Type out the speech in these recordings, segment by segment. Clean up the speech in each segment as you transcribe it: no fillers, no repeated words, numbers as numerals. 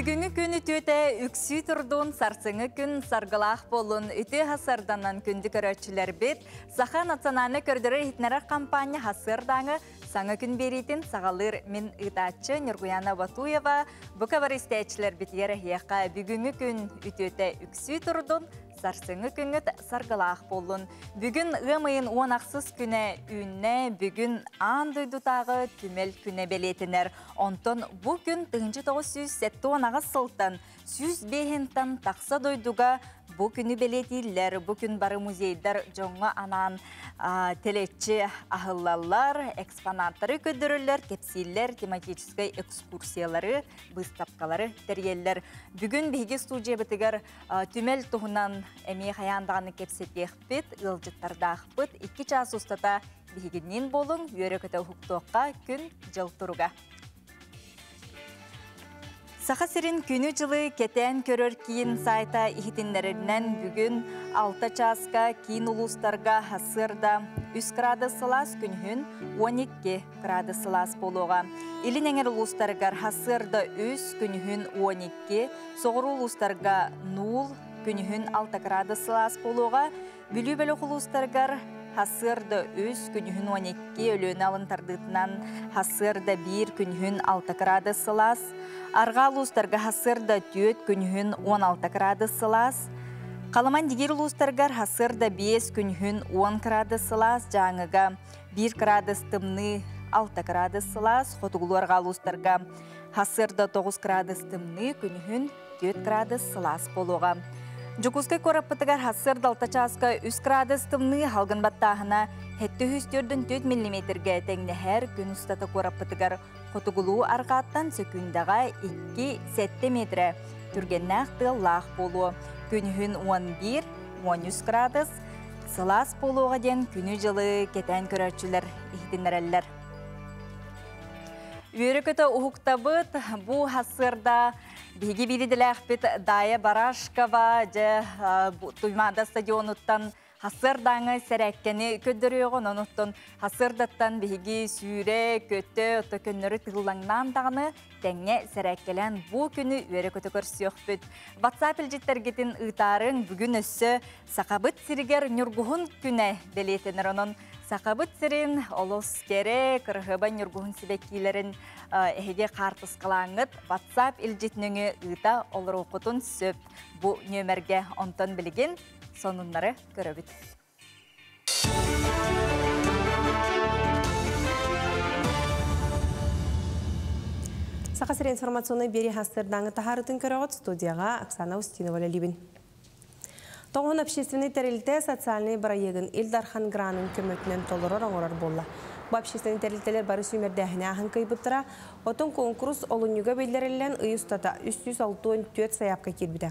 Бүгүҥҥү күн үтүөтэ үксүү турдун, сарсыҥҥы күн саргылаах буоллун. Үтүө хасарданан күндү көрөөччүлэрбит, Саха национальнай көрдөрөр-иһитиннэрэр хампаанньа хасыардааҥы саҥа күн биэриитин саҕалыыр мин ыытааччы Ньургуяна Батуева бу кабаристээччилэрбитигэр эһиэхэ бүгүҥҥү күн үтүөтэ үксүү турдун, сарсыҥҥы күҥҥүт саргылаах буоллун. Бүгүн ыам ыйын 16 күнэ үүннэ, бүгүн аан дойдутааҕы түмэл күнэ бэлиэтэнэр. Онтон бу күн 1978 сылтан 105-тан тахса дойдуга бу күнү бэлиэтииллэр. Бу күн бары музейдар дьоҥҥо анаан тэлэччи аһыллаллар, экспонаттары көрдөрөллөр, кэпсииллэр, тематическай экскурсиялары, быыстапкалары тэрийэллэр. Бүгүн биһиги студиябытыгар түмэл туһунан эмиэ хайаан даҕаны кэпсэтиэхпит, ыалдьыттардаахпыт. 2 чаас устата биһигинниин буолуҥ, үөрэ-көтө уһуктуохха күн-дьыл туруга. Саха сирин күнү-дьылы кэтээн көрөр киин сайта иһитиннэрэринэн бүгүн 6 чааска киин улуустарга сарсыарда 3 градус сылаас, күнүһүн 12 градус сылаас буолуоҕа. Илин эҥэр улуустарыгар сарсыарда 3, күнүһүн 12, соҕуруу улуустарга 0, күнүһүн 6 градус сылаас буолуоҕа. Бүлүү бөлөх улуустарыгар сарсыарда 3, күнүһүн 12, Өлүөнэ алын тардыытынан сарсыарда 1, күнүһүн 6 градус сылаас. Арҕаа улуустарга сарсыарда 4, күнүһүн 16 градус сылаас. Халыман Дигир улуустарыгар сарсыарда 5, күнүһүн 10 градус сылаас, Дьааҥыга 1 градус тымныы, 6 градус сылаас, хотугулуу арҕаа улуустарга сарсыарда 9 градус тымныы, күнүһүн 4 градус сылаас буолуоҕа. Дьокуускай куораппытыгар сарсыарда 6 чааска 3 градус тымныы, халгын баттааһына 744 миллиметргэ тэҥнэһэр. Күн устата куораппытыгар хотугулуу арҕааттан сөкүүндэҕэ 2-7 метрэ түргэннээх тыаллаах буолуо. Күнүһүн 11-13 градус сылаас буолуоҕа диэн күнү-дьылы кэтээн көрөөччүлэр иһитиннэрэллэр. Үөрэ-көтө уһуктабыт бу сарсыарда биһиги биирдэлээхпит Дая Барашкова дьэ Туймаада стадионуттан сарсыардааҥы сэрээккэни көрдөрүөҕүн, онуттан сарсыардаттан биһиги сүүрэ, көтө, ото көннөрү тыыллаҥнаан даҕаны тэҥҥэ сэрээккэлээн бу күнү үөрэ-көтө көрсүөхпүт. WhatsApp илдьиттэргитин ыытаарыҥ, бүгүн өссө Сахабыт сиригэр Ньургуһун күнэ бэлиэтэнэр, онон Сахабыт сирин олус кэрэ, кырыһыба Ньургуһун сибэккиилэрин эһиги хаартыскалааҥҥыт WhatsApp илдьитинөҥү ыыта олоруоххутун сөп бу нүөмэргэ. Онтон билигин сонуннары көрөбүт. Саха сирин информационнай биэрии хастырдааҥы таһаарытын көрөҕүт, студияҕа Оксана Устинова үлэлиибин. Тоҕуһун общественный тэрилтэ социальный бырайыагын Ил Дархан гранын көмөтүнэн толорор оҥорор буолла. Бу общественный тэрилтэлэр бары сүүмэрдээһини ааһан кыайбыттара. Отон конкурс олунньуга биллэриллэн ый устата 364 сайаапка киирбитэ.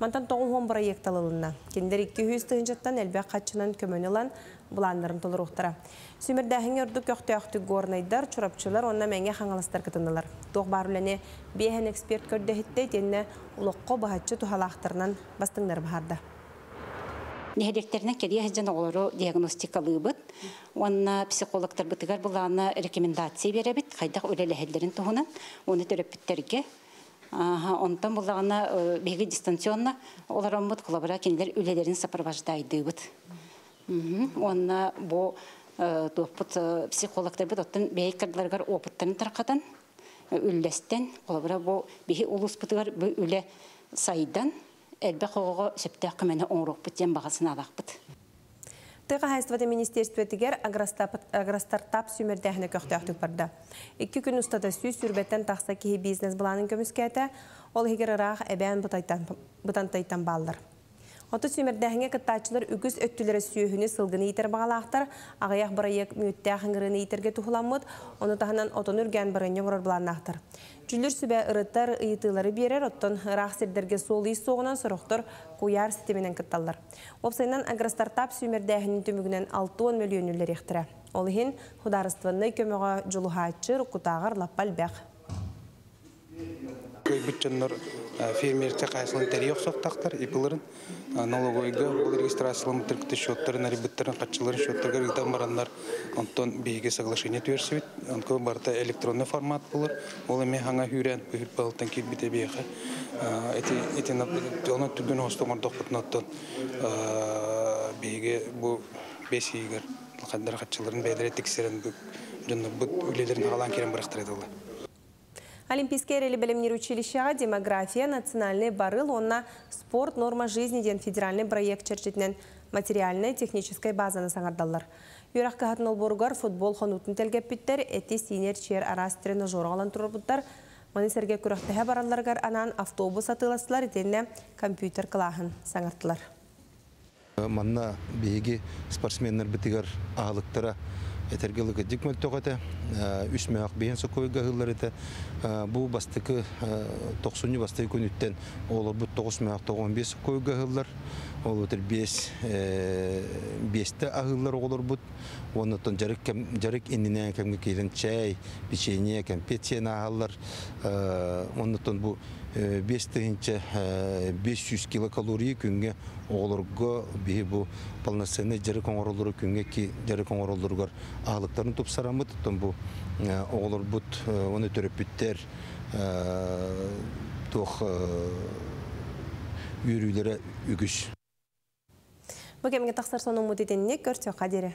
Мантан 90 бырайыак талылынна. Кинилэр 200 тыһыынчаттан элбэх хаччынан көмөнү ылан былааннарын толоруохтара. Сүүмэрдээһиҥҥэ ордук көхтөөхтүк горнайдар, чурапчылар уонна мэҥэ хаҥаластар кытыннылар. Туох баар үлэни биэһэн эксперт көрдөһүттэ итиэннэ олоххо быһаччы туһалаахтарынан бастыҥнары быһаарда. Нэһилиэктэринэн кэлиэ сылдьан оҕолору диагностикалыыбыт уонна психологтарбытыгар былаана рекомендация биэрэбит, хайдах үлэлэһэллэрин туһунан, уонна төрөппүттэргэ. Онтон буллаҕына биһиги дистанционно олороммут, холобура кинилэр үлэлэрин сопровождайдыыбыт. Уонна бу туохпут психологтарбыт оттон бэйэ опыттарын тарҕатан, үллэстэн, холобура бу биһи улууспутугар бу үлэ сайдан, элбэх оҕоҕо сөптөөх көмөнү оҥоруохпут диэн баҕа санаалаахпыт. Тыа хаһаайыстыбата министерствотыгар агростартап сүүмэрдээһинэ көхтөөхтүк барда. 2 күн устата 120-тэн тахса киһи бизнес былаанын көмүскээтэ, ол иһигэр ыраах эбээн бытантайтан бааллар. Оту сүүмэрдээһиҥҥэ кыттааччылар үгүс өттүлэрэ сүөһүнү сылгыны иитэр баҕалаахтар, аҕыйах бырайыак мүөттээх ыҥырыыны иитэргэ туһуламмыт, ону таһынан отону үргээн барыанньа оҥорор былааннаахтар. Дьүүллүүр сүбэ ырытар ыйытыылары биэрэр, оттон ыраах сирдэргэ суол-иис суоҕунан сорохтор куйаар ситиминэн кытталлар. Уопсайынан агростартап сүүмэрдээһинин түмүгүнэн 60 мөлүйүөн үллэриэхтэрэ. Ол иһин судаарыстыбаннай көмөҕө дьулуһааччы рукутааҕар лаппа элбэх. Кыайбыт дьоннор Фермерте қайсылын тәрі оқсақтақтар, ИПларын налоговойга ол регистрацияламыттар кыты счеттарын, арибыттарын, катчыларын счеттарга ыытан бараннар, онтон биһиги соглашение түөрсүбүт, онко барыта электронный формат булар, ол эме хаңа хүрэн бүһүр балтан киирбите биэхэ. Эти эти онон түргөн хостон ордохпутун оттон биһиги бу бес ыйыгар хаддар хатчыларын бэйэлэрэ тиксэрэн дьоннорбут үлэлэрин хаалаан киирэн барахтар этилла. Олимпийскай эрэли бэлэмниир училищеҕа Демография, национальнай барыл уонна Спорт, норма жизни диэн федеральнай бырайыак чэрчитинэн материальнай-техническэй базаны саҥардаллар. Үөрэх кыһатын олбуоругар футбол хонуутун тэлгэппиттэр, эти-сиини эрчийэр араас тренажер аҕалан туруорбуттар. Маны сэргэ күрэхтэһэ баралларыгар анаан автобус атыыластылар итиэннэ компьютер кылааһын саҥартылар. Манна биһиги спортсменнарбытыгар аһылыктара этэргэ лыгыдьык мөлтөх этэ. Үс мөөх биһин сокуйга ыһыллар этэ. Бу бастакы тохсунньу бастакы күнүттэн оҕолорбут тоҕус мөөх тоҕон биэс сокуйга ыһыллар. Ол өтөр биэс биэстэ аһыыллар оҕолорбут. Уонна жарык жарык иннинэ кэмгэ киирэн чэй, печенье, кэмпиэт сиэн ааһаллар. Оннуттан бу 5 тыһыынча 500 килокалории күҥҥэ оҕолорго биһи бу полноценный дьарык оҥороллору күҥҥэ ки дьарык оҥороллоругар аһылыктарын тупсараммыт оттон бу оҕолорбут оны төрөппүттэр туох үөрүүлэрэ үгүс. Бу кэмҥэ тахсар сонуммут итинник көрсүөххэ диэри.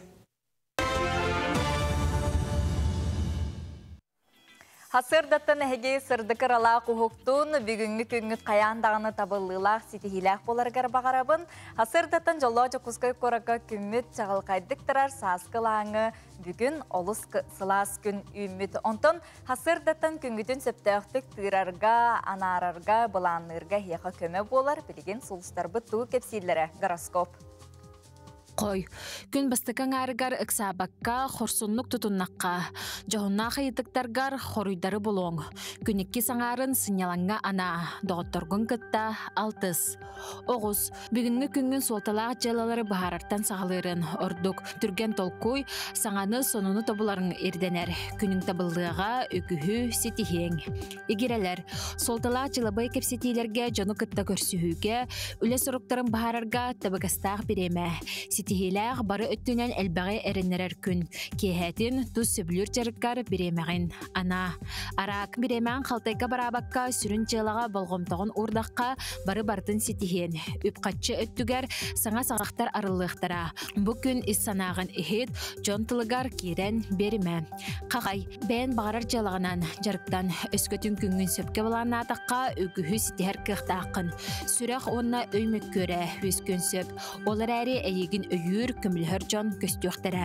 Сарсыардаттан эһиги сырдык ыралаах уһуктун, бүгүҥҥү күҥҥүт хайаан даҕаны табыллыылаах, ситиһиилээх буоларыгар баҕарабын. Сарсыардаттан дьоллоох Дьокуускай куоракка күммүт чаҕылхайдык турар сааскы ылааҥы бүгүн олус сылаас күн үүммүт. Онтон сарсыардаттан күҥҥүтүн сөптөөхтүк тыырарга, анаарарга, былаанныырга эһиэхэ көмө буолар. Билигин сулустарбыт тугу кэпсииллэрэ гороскоп. Хой. Күн бастакы аҥаарыгар ыксаабакка, хорсуннук тутуннахха, дьоһуннаах ыйытыктаргар хоруйдары булуоҥ. Күн иккис аҥаарын сынньалаҥҥа анаа, доҕотторгун кытта алтыс. Оҕус, бүгүҥҥү күҥҥүн суолталаах дьыалалары быһаарартан саҕалыырын ордук. Түргэн толкуй, саҥаны, сонуну тобуларыҥ ирдэнэр. Күнүҥ табыллыаҕа, үгүһү ситиһиэҥ. Игирэлэр, суолталаах дьылабыай кэпсэтиилэргэ дьону кытта көрсүһүүгэ, үлэ соруктарын быһаарарга табыгастаах бириэмэ. Ситиһиилээх бары өттүнэн элбэҕи эрэннэрэр күн. Киэһэтин тус сөбүлүүр дьарыккар бириэмэҕин анаа. Араак бириэмэҕин халтайга бараабакка сүрүн дьыалаҕа болҕомтоҕун уурдахха бары барытын ситиһиэн. Үп-харчы өттүгэр саҥа саҕахтар арыллыахтара. Бу күн ис санааҕын иһит, дьон тылыгар киирэн биэримэ. Хахай, бэйэн баҕарар дьыалаҕынан дьарыктан өскөтүн күҥҥүн сөпкө былааннаатахха үгүһү ситиһэр кыахтааххын. Сүрэх уонна өй мөккүөрэ үөскүөн сөп. Ол эрээри эйигин өйүүр, көмөлөһөр дьон көстүөхтэрэ.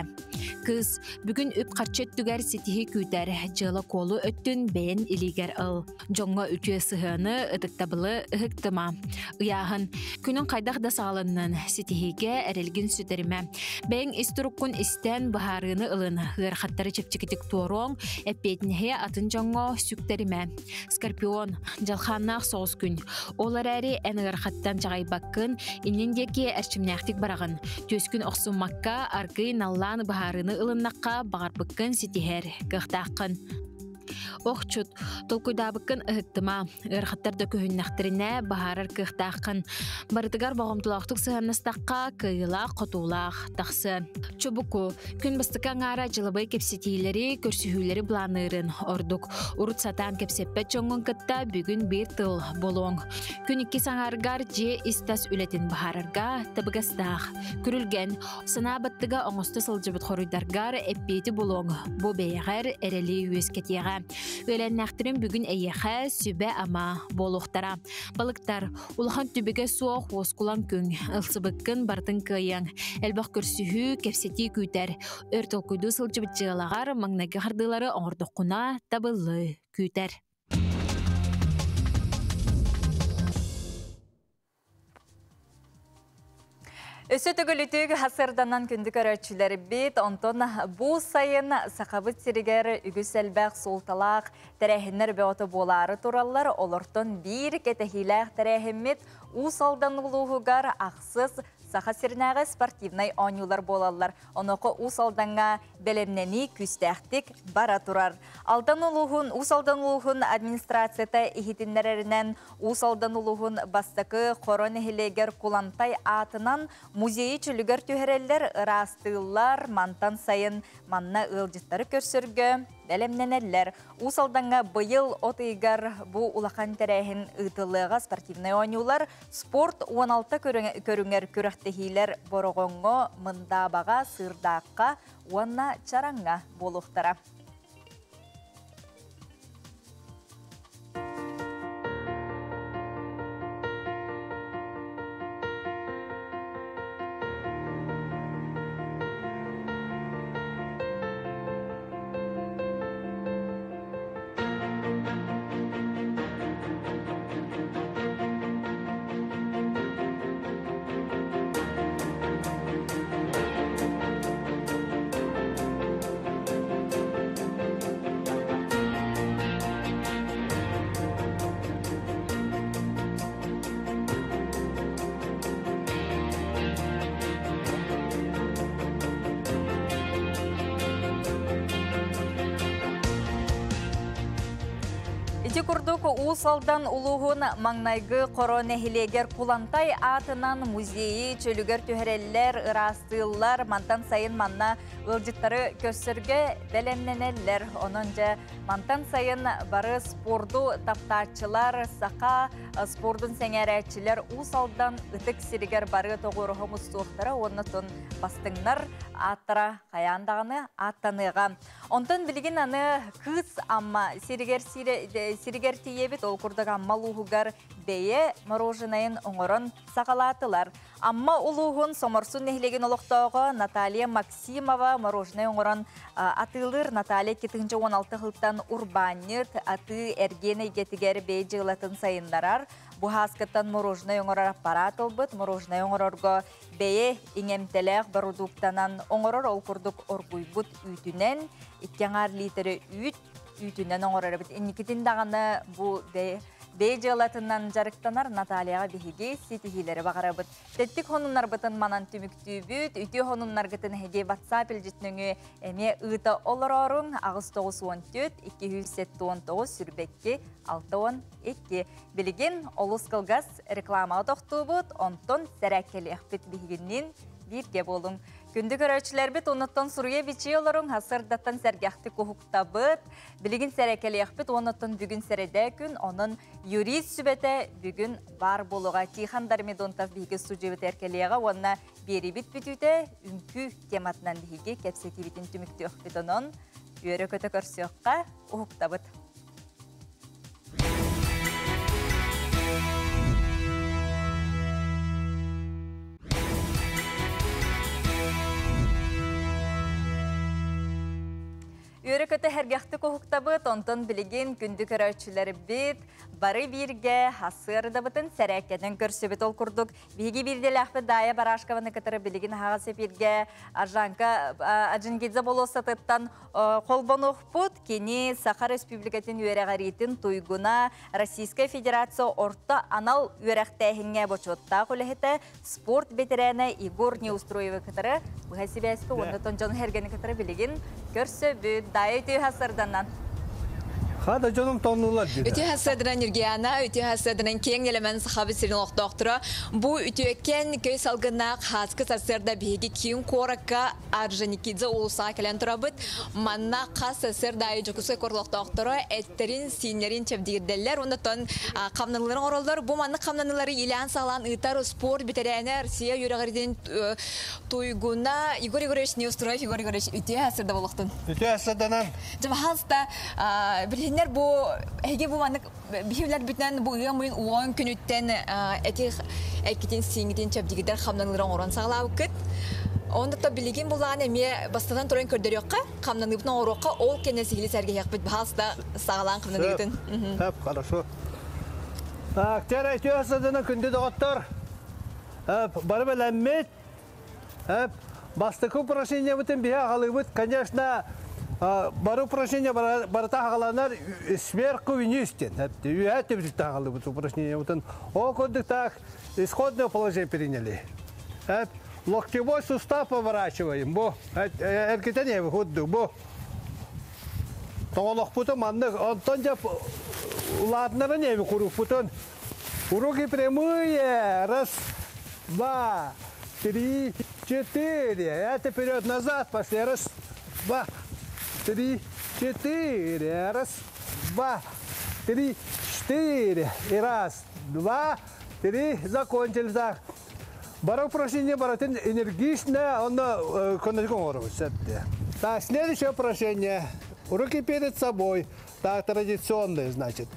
Кыыс, бүгүн үп-харчы өттүгэр ситиһии күүтэр. Дьыала-куолу өттүн бэйэн илиигэр ыл. Дьоҥҥо үтүө сыһыаны, ытыктабылы ыһыктыма. Ыйааһын. Күнүн хайдах да саҕаланнын, ситиһиигэ эрэлгин сүтэримэ. Бэйэҥ ис туруккун истэн, быһаарыыны ылын. Ыарахаттары чэпчэкитик туоруоҥ, эппиэтинэһи атын дьоҥҥо сүктэримэ. Скорпион. Дьалхааннаах соҕус күн. Ол эрээри эн ыарахаттан чаҕайбаккын, иннин диэки эрчимнээхтик бараҕын. Түөскүн охсуммакка, аргыый наллаан быһаарыыны ылыннахха, баҕарбыккын ситиһэр кыахтааххын. Охчут, толкуйдаабыккын ыһыктыма, ыарахаттар да көһүннэхтэринэ баһаарар кыахтааххын. Барытыгар боҕомтолоохтук сыһыаннастахха, кыайыылаах-хотуулаах тахсыа. Чубуку, күн бастакы аҥаара дьылабай кэпсэтиилэри, көрсүһүүлэри былаанныырын ордук. Урут сатаан кэпсэппэт дьоҥҥун кытта бүгүн биир тыл буолуоҥ. Күн иккис аҥаарыгар дьиэ ис-тас үлэтин быһаарарга табыгастаах. Күрүлгэн, Санаа баттыга оҥосто сылдьыбыт хоруйдаргар эппиэти булуоҥ. Бу бэйэҕэр эрэли үөскэтиэҕэ. Үөлэннээхтэрин бүгүн эйиэхэ сүбэ-ама буолуохтара. Балыктар, улахан түбүгэ суох уоскулаҥ күн. Ылсыбыккын барытын кыайыаҥ. Элбэх көрсүһүү, кэпсэтии күүтэр. Өр толкуйдуу сылдьыбыт дьыалаҕар маҥнайгы хардыылары оҥордоххуна табыллыы күүтэр. Өссө төгүл үтүө сарсыарданан күндү көрөөччүлэрбит, онтон бу сайын Сахабыт сиригэр үгүс элбэх суолталаах тэрээһиннэр бөҕөтө буолаары тураллар. Олортон биир кэтэһиилээх тэрээһиммит Уус Алдан улууһугар ахсыс. Саха сиринээҕи спортивнай оонньуулар буолаллар. Онуоха Уус Алдаҥҥа бэлэмнэнии күүстээхтик бара турар. Алдан улууһун Уус Алдан улууһун администрацията иһитиннэрэринэн Уус Алдан улууһун бастакы Хоро нэһилиэгэр Кулантай аатынан музейы чөлүгэр түһэрэллэр, ыраастыыллар, мантан сайын манна ыалдьыттары көрсөргө бэлэмнэнэллэр. Уус Алдаҥҥа быйыл от ыйыгар бу улахан тэрээһин ыытыллыаҕа спортивнай оонньуулар, спорт 16 көрүҥэр күрэхтэһиилэр Бороҕоҥҥо, Мындаабаҕа, Сыырдаахха уонна Чараҥҥа буолуохтара. Ити курдук Уус Алдан улууһун маҥнайгы Хоро нэһилиэгэр Кулантай аатынан музейы чөлүгэр түһэрэллэр, ыраастыыллар, мантан сайын манна ыалдьыттары көрсөргө бэлэмнэнэллэр. Онон дьэ мантан сайын бары спорду таптааччылар, саха спордун сэҥээрээччилэр Уус Алдан ытык сиригэр бары тоҕуоруһа мустуохтара уонна тун бастыҥнар ааттара хайаан даҕаны ааттаныаҕа. Онтон билигин аны Кыыс Амма сиригэр сиригэр тиийэбит. Ол курдук Амма улууһугар бэйэ мороженайын оҥорон саҕалаатылар. Амма улууһун Соморсун нэһилиэгин олохтооҕо Наталья Максимова мороженай оҥорон атыылыыр. Наталья 2016 сылтан урбаанньыт, атыы эргиэн эйгэтигэр бэйэ дьыалатын сайыннарар. Бу һааскыттан мороженай оҥорор аппараат ылбыт. Мороженай оҥорорго бэйэ иҥэмтэлээх бородууктанан оҥорор, ол курдук оргуйбут үүтүнэн, икки аҥаар литрэ үүт үүтүнэн оҥорор эбит. Инникитин даҕаны бу бэйэ бэйэ дьыалатынан дьарыктанар Натальяҕа биһиги ситиһиилэри баҕарабыт. Тэттик хонуннарбытын манан түмүктүүбүт. Үтүө хонуннаргытын эһиги WhatsApp илдьитин эмиэ ыыта олорооруҥ. 894 279 сүрбэкки 62. Билигин олус кылгас рекламаҕа тохтуубут, онтон сэрээккэлиэхпит биһигинниин бииргэ буолуҥ. Күндү көрөөччүлэрбит, оннуттан суруйа бичии олоруҥ, сарсыардаттан сэргэхтик уһуктабыт. Билигин сэрээккэлиэхпит, оннуттан бүгүн сэрэдэ күн, онон юрист сүбэтэ бүгүн баар буолуоҕа. Тихон Дармидонтов биһиги студиябыт эркэлиэҕэ уонна биэрибит бүтүүтэ үҥкүү тематынан биһиги кэпсэтиибитин түмүктүөхпүт. Онон үөрэ-көтө көрсүөххэ, уһуктабыт. Үөрэ-көтө сэргэхтик уһуктабыт, онтон билигин күндү көрөөччүлэрбит бары бииргэ сарсыардабытын сэрээккэнэн көрсүбүт. Ол курдук биһиги биирдэлээхпит Дая Барашкованы кытары билигин аһаҕас эфиргэ Аржанка Орджоникидзе болуоссатыттан холбонуохпут. Кини Саха Республикатын үөрэҕириитин туйгуна, Российскай Федерация орто анал үөрэхтээһиҥҥэ бочуоттаах үлэһитэ, спорт бэтэрээнэ Егор Неустроевы кытары быһа сибээскэ уонна дьон сэргэни кытары билигин көрсөбүт. Дая үтүө сарсыарданан. Хада дьонум тоннулар дии. Үтүө сарсыарданан Ньургуйаана, үтүө сарсыарданан киэҥ нэлэмэн Сахабыт сирин олохтоохторо. Бу үтүөкэн көй салгыннаах хааскы сарсыарда биһиги киин куоракка Орджоникидзе уулуссаҕа кэлэн турабыт. Манна хас сарсыарда аайы Дьокуускай куорат олохтоохторо эттэрин, сииннэрин чэбдигирдэллэр уонна оттон хамнаныыларын оҥороллор. Бу маннык хамнаныылары иилээн-саҕалаан ыытар спорт бэтэрээнэ Россия үөрэҕирдин туйгуна Егор Егорович Неустроев. Егор Егорович, үтүө сарсыарда буолуохтун. Үтүө сарсыарданан. Дьэ, билиһиннэр бу эһиги бу маннык биһилэрбитинэн бу ыам ыйын 10 күнүттэн эти эккитин сииҥитин чэбдигирдэр хамнаныылары оҥорон саҕалаабыккыт. Онно то билигин булаан эмиэ бастатан туран көрдөрүөххэ, хамнаныыбытын оҥоруохха, ол кэннэ сиһили сэргэһиэхпит баһаалыста саҕалаан хамнаныыгытын. Сөп, хорошо. Так, тер үтүө сарсыарданан күндү доҕоттор. Бары бэлэммит. Бастакы упражнениябытын биһи аҕалыыбыт, конечно, бары упражнение барыта аҕаланар сверху вниз диэн. Үөһэ түбүтүттэн аҕалыыбыт упражнениябытын. Ол курдук так, исходное положение приняли. Локтевой сустав поворачиваем. Бу эргитэн эби худду. Бу тоҥолохпутун маннык онтон дьэ улаатыннаран эби куруппутун. Руки прямые. Раз, два, три, четыре. Это вперед, назад пошли. Раз, два, три, четыре. Раз, два, три, четыре. И раз, два, три. Закончили так. Бары упражнение барытын энергично, он Так, следующее упражнение. Руки перед собой. Так, традиционное, значит.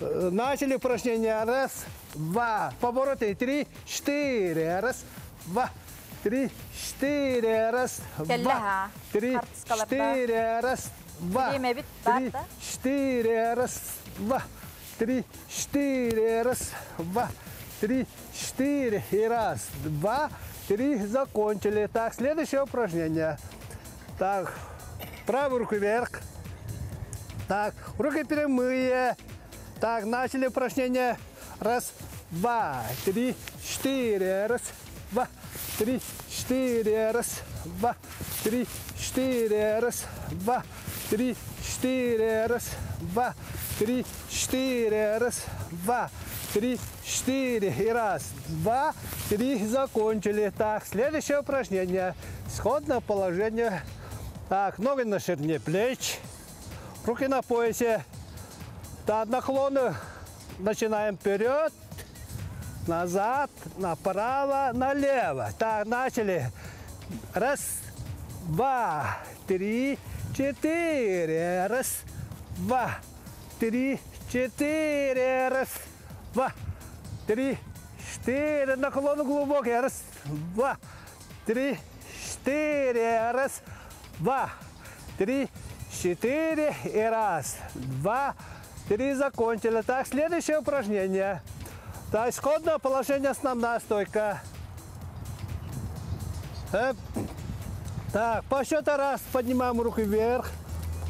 Начали упражнение. Раз, два, повороты. Три, четыре. Раз, два, три, четыре. Раз, два, три, четыре. Раз, два, три, четыре. Раз, два, три, четыре. Раз, два, три, четыре. И раз, два, три. Закончили. Так, следующее упражнение. Так, правую руку вверх. Так, руки прямые. Так, начали упражнение. Раз, два, три, четыре. Раз, два, три, четыре. Раз, два, три, четыре. Раз, два, три, четыре. Раз, два, три, четыре. Раз, два, три, четыре. И раз, два, три. Закончили. Так, следующее упражнение. Исходное положение. Так, ноги на ширине плеч. Руки на поясе. Так, наклоны начинаем вперед, назад, направо, налево. Так, начали. Раз, два, три, четыре. Раз, два, три, четыре. Раз, два, три, четыре. Наклон глубокий. Раз, два, три, четыре. Раз, два, три, четыре. И раз, два, три. Закончили. Так, следующее упражнение. Так, исходное положение, основная стойка. Так, по счету раз поднимаем руку вверх.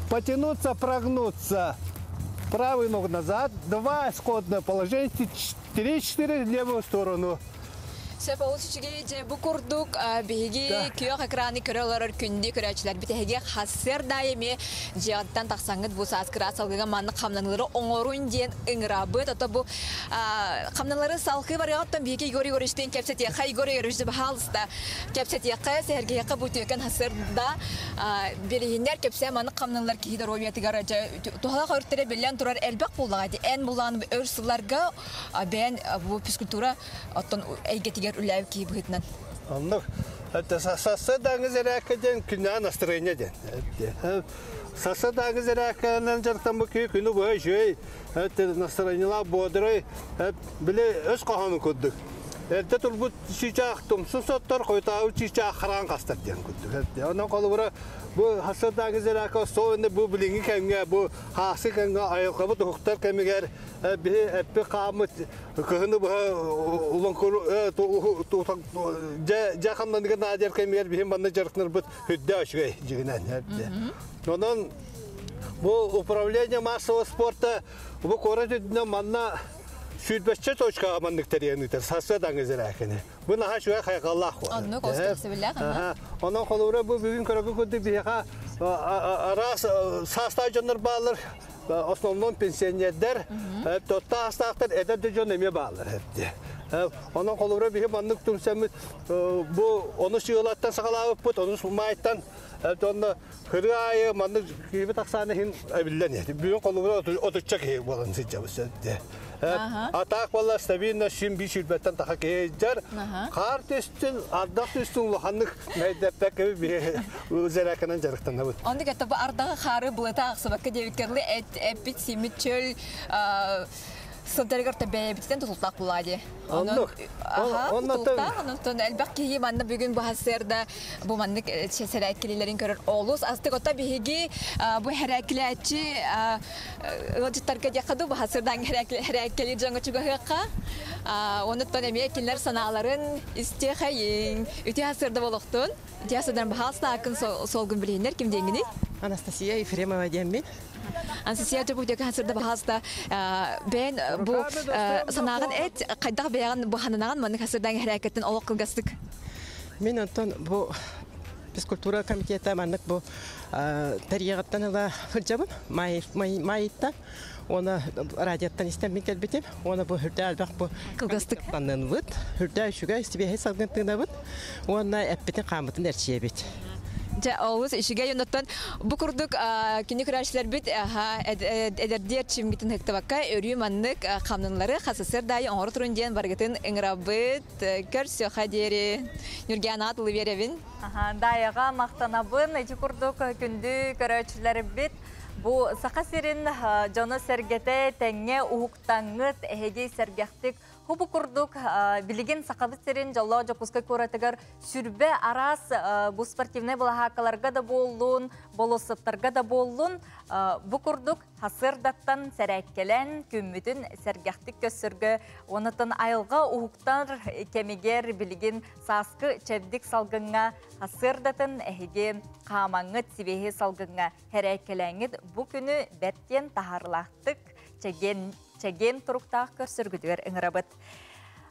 Потянуться, прогнуться. Правую ногу назад. Два, исходное положение. Три, четыре, левую сторону. Сөп олус үчүгэй дьэ бу курдук биһиги күөх экраны көрө олорор күндү көрөөчүлэр битэһиги хассыар да эми дьиэҕиттэн тахсаҥҥыт бу саас кыраас салгыга маннык хамнаныылары оҥорун диэн ыҥырабыт. Ото бу хамналары салхыы барыаҕыттан биһиги Егор Егоровичтыын кэпсэтиэххэ. Егор Егорович баһаалыста кэпсэтиэххэ, сэһэргэһиэххэ бу үтүөкэн хассыарда билиһиннэр кэпсээ маннык хамналар киһи доруобуйатыгар туһалаах өрүттэрэ биллэн турар элбэх буоллаҕа дии. Эн булаан өр сылларга бэйэн бу физкультура оттон эйгэтигэр үлээбит киһи быһыытынан. Оннук. Сарсыардааҥы зэрээккэ диэн күннээҕи настроение диэн. Сарсыардааҥы зэрээккэнэн дьарыктаммыт киһи күнү быһа үчүгэй, настроениелаах бодрый, били өс хоһоонун курдук. Эрдэ турбут чыычаах тумсун соттор, хойутаабыт чыычаах хараан хастар диэн курдук. Онон холобура бу сарсыардааҥы зэрээккэ особенно бу билиҥҥи кэмҥэ, бу хааскы кэмҥэ айылҕабыт уһуктар кэмигэр биһи эппит хааммыт кыһыны быһа улан дьэ хамнаныгар наадыйар кэмигэр биһи манна дьарыктанарбыт үрдэ үчүгэй дьигинэн. Онон бу управление массового спорта бу куорат үрдүнэн манна сүүрбэччэ точкаҕа маннык тэрийэн ыытар сарсыардааҥы зэрээкини. Бу наһаа үчүгэй хайҕаллаах Оннук олус кэрэхсэбиллээх. Онон холобура бу бүгүн көрөгү курдук биһиэхэ араас саастаах дьоннор бааллар, основном пенсионердэр, тотта астаахтар эдэр да дьон эмиэ бааллар. Онон холобура биһи маннык түмсэммит бу онус ыалаттан саҕалаабыппыт, онус маайтан онно хырыы аайы маннык киһибит ахсаана иһин эбиллэн бүгүн холобура отучча киһи буолан сылдьабыт. Атаак буолла стабильно син биир сүүрбэттэн таха киһи сылдьар. Хаар түстүн, ардах түстүн улаханнык мэйдэппэккэ биһи зэрээкэнэн дьарыктанабыт. Оннук это бу ардаҕы хаары былыта ахсыбакка диэбиккерлы эппит симмит чөл сылдарыгар та бэйэбититен тутултаах булаа дии. Оннук. Тутултаах, онон элбэх киһи манна бүгүн бу хассыарда бу маннык сэрээккилилэрин көрөр олус астык. Ота биһиги бу хэрээккилээччи ыалдьыттарга диэххэ дуу, бу хассыардаан хэрээккэлиир дьоҥҥо чугаһыахха. Онуттан эмиэ кинилэр санааларын истиэхэйиҥ. Үтүө хассыарда болохтун. Үтүө хассыардан баһаалыста аккын суолгун билиһиннэр ким диэҥҥиний? Анастасия Ефремова диэммин. Анастасия Дьобугдека хасырда баһаалыста бэйэн бу санааҕын эт хайдах бэйэҕин бу хананаган маннык хасырдаан хэрээккэттэн олох кылгастык. Мин онтон бу физкультура комитета маннык бу тэрийэҕиттэн ыла сылдьабын. Майыттан. Оны радиоттан истэн мин кэлбитим. Оны бу хүрдэ элбэх бу кылгастык таннынбыт. Хүрдэ үчүгэй сибиэһэй салгын тыынабыт. Уонна эппитин хааммытын эрчийэбит. Дьэ, олус үчүгэй оннуттан бу курдук күнү көрөөччүлэрбит эдэрдии эрчиммитин ыһыктыбакка өрүү маннык хамнанылары хасысыр даайы оҥоро турун диэн барыгытын ыҥырабыт. Көрсүөххэ диэри. Ньургианаҕа тылы биэрэбин. Даайаҕа махтанабын. Ити курдук күндү көрөөччүлэрбит бу Саха сирин дьоно-сэргэтэ тэҥҥэ уһуктаҥҥыт эһиги сэргэхтик Хубу курдук билигин Сахабыт сирин дьоллоох Дьокуускай куоратыгар сүрбэ араас бу спортивнай былаһааккаларга да буоллун, болуоссаттарга да буоллун, бу курдук хасыардаттан сэрээккэлэн күммүтүн сэргэхтик көссөргө, онотон айылҕа уһуктар кэмигэр билигин сааскы чэбдик салгыҥҥа хасыардатын эһиги хаамаҥҥыт сибиэһи салгыҥҥа хэрээккэлээҥҥит бу күнү бэрт диэн таһаарылаахтык чэгиэн чэгиэн туруктаах көрсөргүтүгэр ыҥырабыт.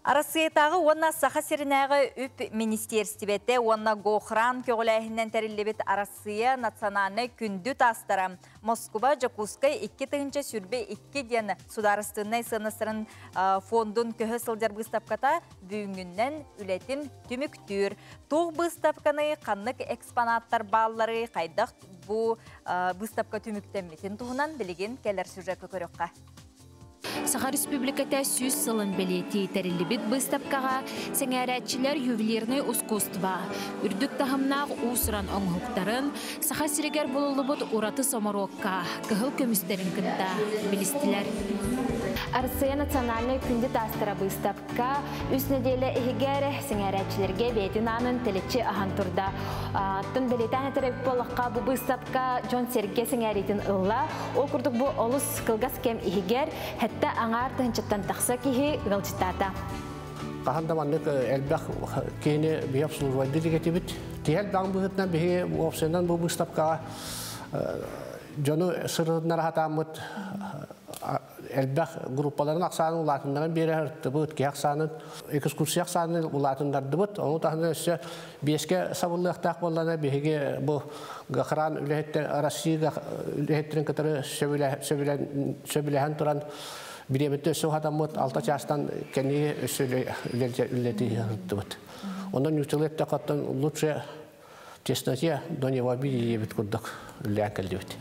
Арассыыйатааҕы уонна Саха сиринээҕи үп министиэрстибэтэ уонна Гохран көҕүлээһининэн тэриллибит Арассыыйа национальнай күндү таастара Москуба, Дьокуускай 2022 диэн судаарыстыбаннай сыаннастарын фондун көһө сылдьар быыстапката бүгүҥҥүнэн үлэтин түмүктүүр. Туох быыстапканы, ханнык экспонаттар бааллары, хайдах бу быыстапка түмүктэммитин туһунан билигин кэлэр сюжекка көрүөххэ. Саха Республиката 100 сылын бэлиэтии тэриллибит быыстапкаҕа сэҥээрээччилэр ювелирнай ускуустуба үрдүк таһымнаах уус-уран оҥоһуктарын, Саха сиригэр булуллубут ураты соморуокка кыһыл көмүстэрин кытта билистилэр. Арассыыйа национальнай күндү таастара быыстапка үс нэдиэлэ иһигэр сэҥээрээччилэргэ бэйэтин аанын тэлэччи аһан турда. Оттон бэлиэтээн этэр буоллахха, бу быыстапка дьон-сэргэ сэҥээриитин ылла. Ол курдук бу олус кылгас кэм иһигэр хэттэ аҥаар тыһынчаттан тахса киһи ыалдьыттаата. Хаһан да маннык элбэх киһини биһи обслуживайды дигэтибит. Киһи элбэҕин быһыытынан биһи уопсайынан бу быыстапкаҕа дьону сырытыннара хатааммыт элбэх группаларын ахсаанын улаатыннаран биэрэ сырыттыбыт, киһи ахсаанын, экскурсия ахсаанын улаатыннардыбыт. Ону таһынан өссө биэскэ сабыллыахтаах буоллана биһиги бу Гохран үлэһиттэр Россия үлэһиттэрин кытары сөбүлэһэн туран бириэмэтэ өссө уһатаммыт алта чаастан кэнниги өссө үлэлэтии сырыттыбыт. Онон ньууччалыы эттэххэ лучше тесноте до него обидели диэбит курдук үлэлээн кэллибит.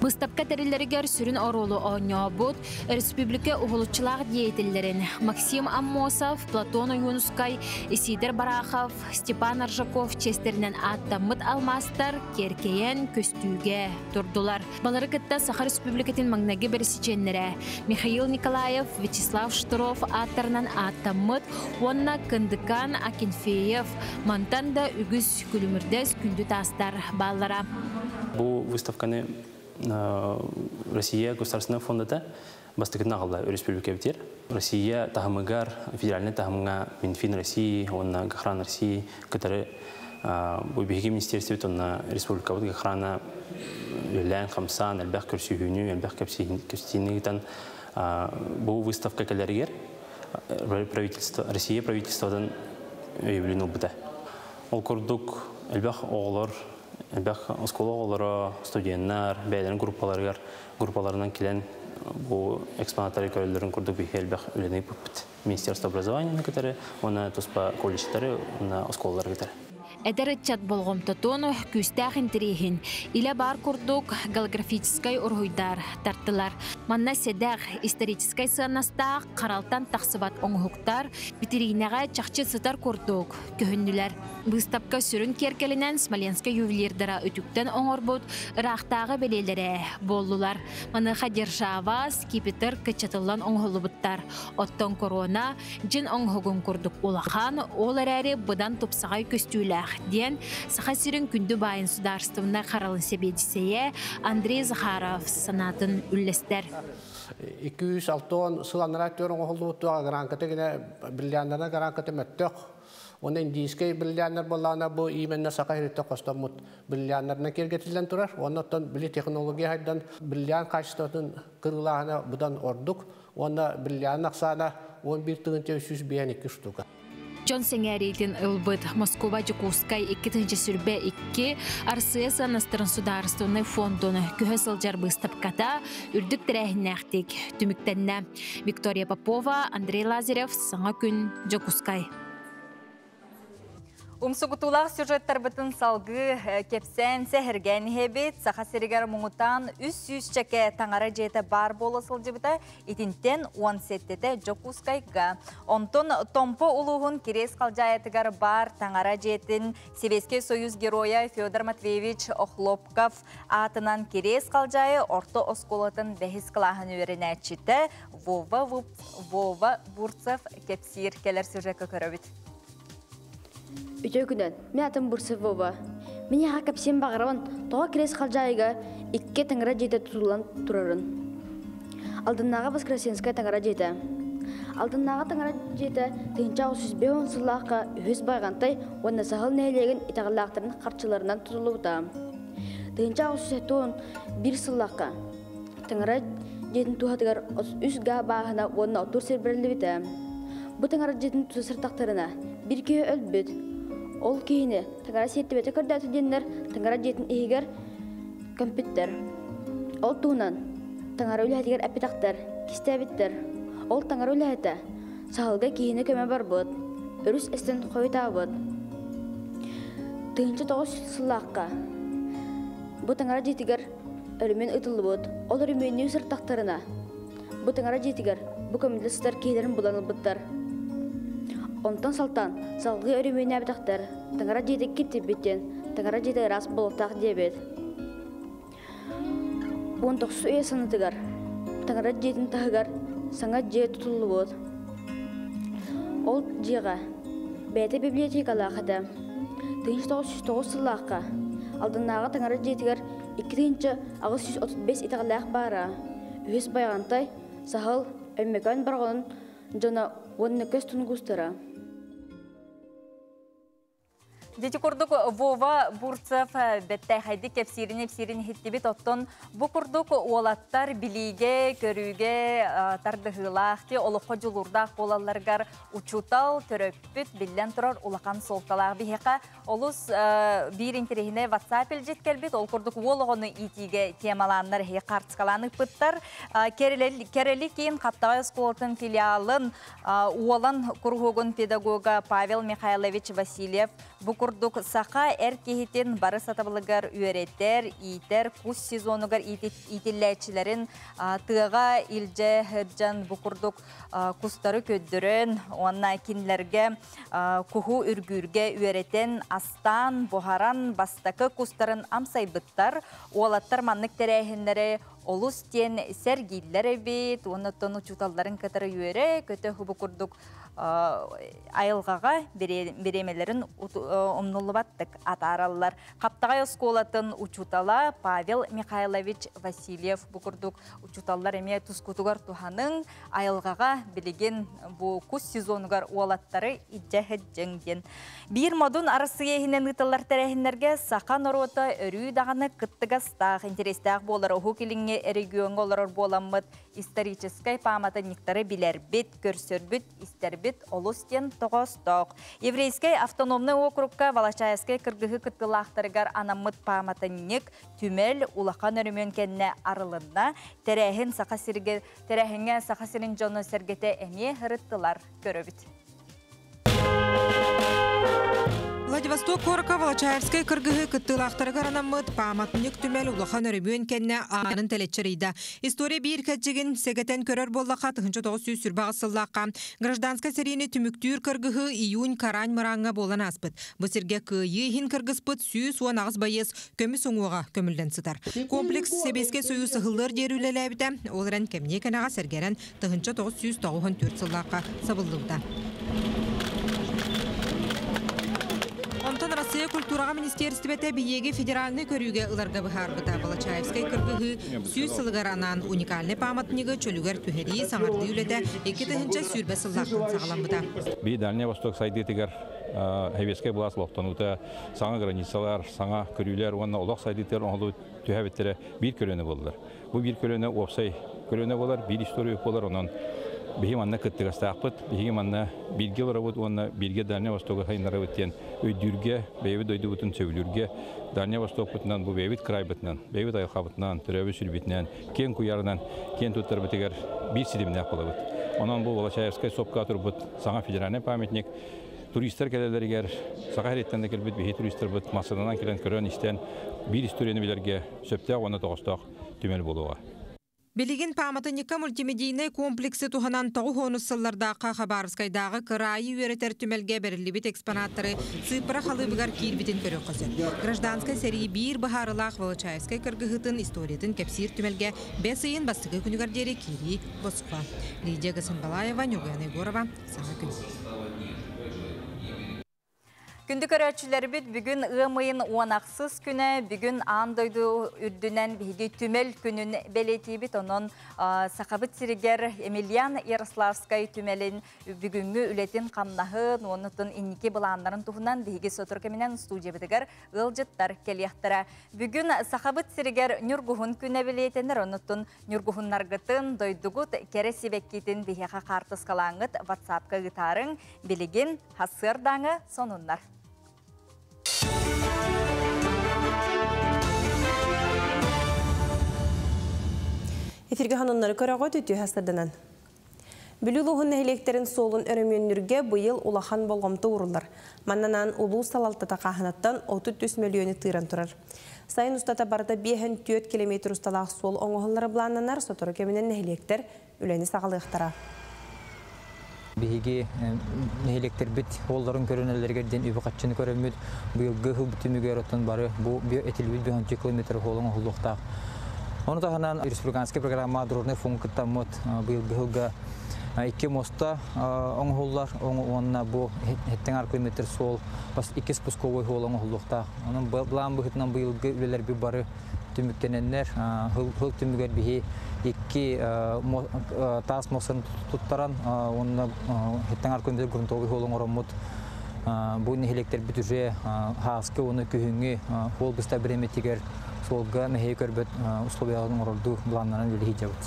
Быыстапка тэриллэригэр сүрүн оруолу оонньообут республика уһулуччулаах деятеллэрин Максим Аммосов, Платон Ойуунускай, Исидор Барахов, Степан Аржаков чиэстэринэн ааттаммыт алмаастар киэркэйэн көстүүгэ турдулар. Балары кытта Саха Республикатын маҥнайгы бэрэсидьиэннэрэ Михаил Николаев, Вячеслав Штыров ааттарынан ааттаммыт уонна Кындыкан Акинфеев мантан да үгүс күлүмүрдэс күндү таастар бааллара. Бу выставканы Россия Государственная фондата бастакытын аҕалла республика битер. Россия таһымыгар, федеральный таһымҥа Минфин России, уонна Гохран России кытары бу биһиги министерствобит уонна республикабыт Гохрана үлэлээн хамсаан, элбэх көрсүһүүнү, элбэх кэпсэтиини ыытан бу выставка кэлэригэр правительство, Россия правительствотын өйөбүлүн ылбыта. Ол курдук элбэх оҕолор, элбэх оскуола оҕолоро, студеннар бэйэлэрин группаларыгар группаларынан кэлэн бу экспонаттары көрөллөрүн курдук биһиги элбэх үлэни ыыппыппыт. Министерство образования кытары, уонна туспа колледжтары, уонна оскуолалары кытары. Эдэр ыччат болҕомтотун, күүстээх интэриэһин илэ баар курдук голографическай уруһуйдар тартылар. Манна сэдэх историческай сыаннастаах харалтан тахсыбат оҥоһуктар витриинэҕэ чахчы сытар курдук көһүннүлэр. Быыстапка сүрүн киэркэлинэн Смоленскай ювелирдара үтүктэн оҥорбут ыраахтааҕы бэлиэлэрэ буоллулар. Маныаха держава, скипетр кыччатыллан оҥоһуллубуттар. Оттон корона дьин оҥоһугун курдук улахан, ол эрээри быдан тупсаҕай көстүүлээх диэн Саха сирин күндү баайын судаарыстыбаннай харалын сэбиэдиссэйэ Андрей Захаров санаатын үллэстэр. 260 сыл анараа өттүгэр оҥоһуллубут гранката гинэ бриллианнарына гранката мөттөх. Уонна индийскэй бриллианнар буоллаҕына бу именно саха сириттэн хостоммут бриллианнарынан киэргэтиллэн турар. Уонна оттон били технология хайдан бриллиант качествотын кырыылааһына быдан ордук. Уонна бриллиант ахсаана 11 тыһыынча 352 штука. Дьон сэҥээриитин ылбыт Москуба Дьокуускай 2022 Арсыйа сыаннастарын судаарыстыбаннай фондун көһө сылдьар быыстапката үрдүк тэрээһиннээхтик түмүктэннэ. Виктория Попова, Андрей Лазарев, Саҥа күн, Дьокуускай. Умсугутуулаах сюжеттарбытын салгыы кэпсээн сэһэргээн иһэбит. Саха сиригэр муҥутаан 300 чэкэ таҥара дьиэтэ баар буола сылдьыбыта. Итинтэн 17-тэ Дьокуускайга. Онтон Томпо улууһун Кириэс Халдьаайытыгар баар таҥара дьиэтин Сэбиэскэй Союз Геройа Федор Матвеевич Охлопков аатынан Кириэс Халдьаайы орто оскуолатын бэһис кылааһын үөрэнээччитэ Вова, Вова Бурцев кэпсиир кэлэр сюжекка көрөбүт. Үтүө күнэн, мин атым Бурцев Вова. Мин яха кэпсиэн баҕарабын, тоҕо Кириэс Халдьаайыга икки таҥара дьиэтэ тутуллан турарын. Алдыннааҕы Воскресенскай таҥара дьиэтэ. Алдыннааҕы таҥара дьиэтэ 1905 сыллаахха үһүс Байҕантай уонна Саһыл нэһилиэгин итэҕэллээхтэрин харчыларынан тутуллубута. 1971 сыллаахха таҥара дьиэтин туһатыгар 33 га бааһына уонна оттуур сир бэриллибитэ. Бу таҥара дьиэтин тута сыртахтарына биир киһи өлбүт. Ол киһини таҥара сиэртибэтэ көрдөөтө диэннэр таҥара дьиэтин иһигэр көмпүттэр. Ол туһунан таҥара үлэһитигэр эппитэхтэр, кистээбиттэр. Ол таҥара үлэһитэ саһылга киһини көмө барбыт, өрүс эстэн хойутаабыт. 1900 сыллаахха бу таҥара дьиэтигэр өрөмүөн ыытыллыбыт. Ол өрөмүөннүү сыртахтарына бу таҥара дьиэтигэр бу көмүллэ сытар киһилэрин булан ылбыттар. Онтон салтаан салгыы өрөмүөннээбэтэхтэр, таҥара дьиэтэ киртийбит диэн, таҥара дьиэтэ ыраас буолуохтаах диэбит. 19 үйэ санатыгар таҥара дьиэтин таһыгар саҥа дьиэ тутуллубут. Ол дьиэҕэ бэйэтэ библиотекалаах этэ. 1909 сыллаахха Алданнааҕы таҥара дьиэтигэр 2835 итэҕэллээх баара. Үһүс Байаҕантай, Саһыл, Өймөкөөн Бороҕонун дьоно уонна көс тунгустара. Дити курдук Вова Бурцев бэттээхэйдик кэпсиирин-ипсиирин иһиттибит. Оттон бу курдук уолаттар билиигэ, көрүүгэ тардыһыылаах, ки олоххо дьулуурдаах буолалларыгар учуутал, төрөппүт биллэн турар улахан суолталаах. Биһиэхэ олус биир интэриэһинэй WhatsApp илдьит кэлбит. Ол курдук уол оҕону иитиигэ темалааннар эһиги хаартыскалаан ыппыттар. Кэрэли киин Хаптаҕай оскуолатын филиалын Уолан куруһуогун педагога Павел Михайлович Васильев бу курдук саха эр киһитин бары сатабылыгар үөрэтэр, иитэр, кус сезонугар иитиллээччилэрин тыаҕа илдьэ сылдьан бу курдук кустары көрдөрөн уонна кинилэргэ куһу үргүүргэ үөрэтэн, астаан, буһаран бастакы кустарын амсайбыттар. Уолаттар маннык тэрээһиннэри олус диэн сэргииллэр эбит, уонна оттон учууталларын кытары үөрэ, көтө бу курдук айылҕаҕа бириэмэлэрин умнуллубаттык атаараллар. Хаптаҕай оскуолатын учуутала Павел Михайлович Васильев бу курдук учууталлар эмиэ тускутугар туһаныҥ, айылҕаҕа билигин бу кус сезонугар уолаттары илдьэ сылдьыҥ диэн. Биир модун Арассыыйа иһинэн ыытыллар тэрээһиннэргэ саха норуота өрүү даҕаны кыттыгастаах, интэриэстээх буолар Уһук Илиҥҥи региоҥҥа олорор буоламмыт историческай пааматынньыктары билэрбит, көрсөрбүт, истэрбит олус диэн тоҕоостоох. Еврейскэй автономнай уокурукка Волочаевскай кыргыһыы кыттыылаахтарыгар анаммыт пааматынньык түмэл улахан өрөмүөн кэннэ арылынна. Тэрээһин Саха сиргэ тэрээһиҥҥэ Саха сирин дьоно-сэргэтэ эмиэ ырыттылар көрөбүт. Владивосток куоракка Волочаевскай кыргыһыы кыттыылаахтарыгар анаммыт пааматынньык түмэл улахан өрөмүөн кэннэ аанын тэлэччэрийдэ. История биир кэрчигин сэгэтэн көрөр буоллахха 1928 сыллаахха гражданскай сэриини түмүктүүр кыргыһыы июнь Карань мырааҥҥа буолан ааспыт. Бу сиргэ кыайыы иһин кыргыспыт 118 байыас көмүс уҥуоҕа көмүллэн сытар. Комплекс Сэбиэскэй Союз ыһыллыар диэри үлэлээбитэ, ол эрэн кэмниэ кэнэҕэс эргэрэн 1994 сыллаахха сабыллыбыта. Онтон Россия культураҕа министиэристибэтэ биһиги федеральнай көрүүгэ ыларга быһаарбыта. Волочаевскай кыргыһыы 100 сылыгар анаан уникальнай пааматынньыгы чөлүгэр түһэрии, саҥардыы үлэтэ 2020 сыллаахтан саҕаламмыта. Би Дальний Восток сайдыытыгар Сэбиэскэй былаас олохтонуута саҥа границалар, саҥа көрүүлэр уонна олох сайдыытыгар оҥоһуллубут түһэбиттэрэ биир көлүөнэ буоллар. Бу биир көлүөнэ уопсай көлүөнэ буолар, биир история буолар, онон Биһиги манна кыттыгастаахпыт, биһиги манна бииргэ олоробут уонна бииргэ Дальнай Востогу сайыннарабыт диэн өйдүүргэ, бэйэбит дойдубутун сөбүлүүргэ, Дальнай Востокпутунан, бу бэйэбит кыраайбытынан, бэйэбит айылҕабытынан, төрөөбүт сүрбүтүнэн, киэҥ куйаарынан киэн туттарбытыгар биир ситимнээх буолабыт. Онон бу Волочаевскай сопка турбут саҥа федеральнай памятник туристар кэлэллэригэр Саха сириттэн да кэлбит биһи туристарбыт массыынанан кэлэн көрөн-истэн биир историяны билэргэ сөптөөх уонна тоҕостоох түмэл буолуоҕа. Билигин пааматынньыкка мультимедийнай комплексы туһанан тоҕус сыллардаахха Хабаровскайдааҕы кыраайы үөрэтэр түмэлгэ бэриллибит экспонаттары сыыппара халыыбыгар киирбитин көрүөххэ сөп. Гражданскай сэрии биир быһаарылаах Волочаевскай кыргыһыытын историятын кэпсиир түмэлгэ бэс ыйын бастакы күнүгэр диэри киирии босхо. Лидия Гасанбалаева, Нюргуяна Егорова, Саҥа күн. Күндү көрөөччүлэрбит бүгүн ыам ыйын 16 күнэ, бүгүн аан дойду үрдүнэн биһиги түмэл күнүн бэлиэтиибит. Онон Сахабыт сиригэр Емельян Ярославскай түмэлин бүгүҥҥү үлэтин хамнаһын, уоннутун инники былааннарын туһунан биһиги сотору кэминэн студиябытыгар ыалдьыттар кэлиэхтэрэ. Бүгүн Сахабыт сиригэр Ньургуһун күнэ бэлиэтэнэр, оннутун ньургуһуннаргытын, дойдугут кэрэ сибэккитин биһиэхэ хаартыскалааҥҥыт WhatsApp-ка ыытаарыҥ. Билигин сарсыардааҥы сонуннар. Эфирге ханоннары көрөҕө түтүү хастарданан. Бүлүү улууһун нэһилиэктэрин суолун өрөмүөннүүргэ быйыл улахан болҕомто ууруллар. Маннанан улуус салалтата хааһынаттан 33 мөлүйүөнү тыыран турар. Сайын устата барыта 54 километр усталаах суол оҥоһуллара былааннанар, сотору кэминэн нэһилиэктэр үлэни саҕалыахтара. Биһиги нэһилиэктэрбит уолларын көрүнэллэригэр диэн үбү-харчыны көрөммүт, быйылгы сыл түмүгэр оттон бары бу этиллибит 5 километр суолун оҥоһуллуохтаах. Ону таһынан республиканскай программа дорожный фонд кыттаммыт быйылгы сылга икки моста оҥоһуллар уонна бу хэттэн километр суол икки спусковой суол оҥоһуллуохтаах. Онон былаан быһыытынан быйылгы үлэлэрбит бары түмүктэнэннэр сыл түмүгэр биһи икки таас мостарын туттаран уонна хэттэн километр грунтовый суол оҥороммут бу нэһилиэктэрбит уже хааскы уонна күһүҥҥү суол быста бириэмэтигэр суолга мэһэйи көрбөт условияларын оҥорордуу былааннанан үлэлии сылдьабыт.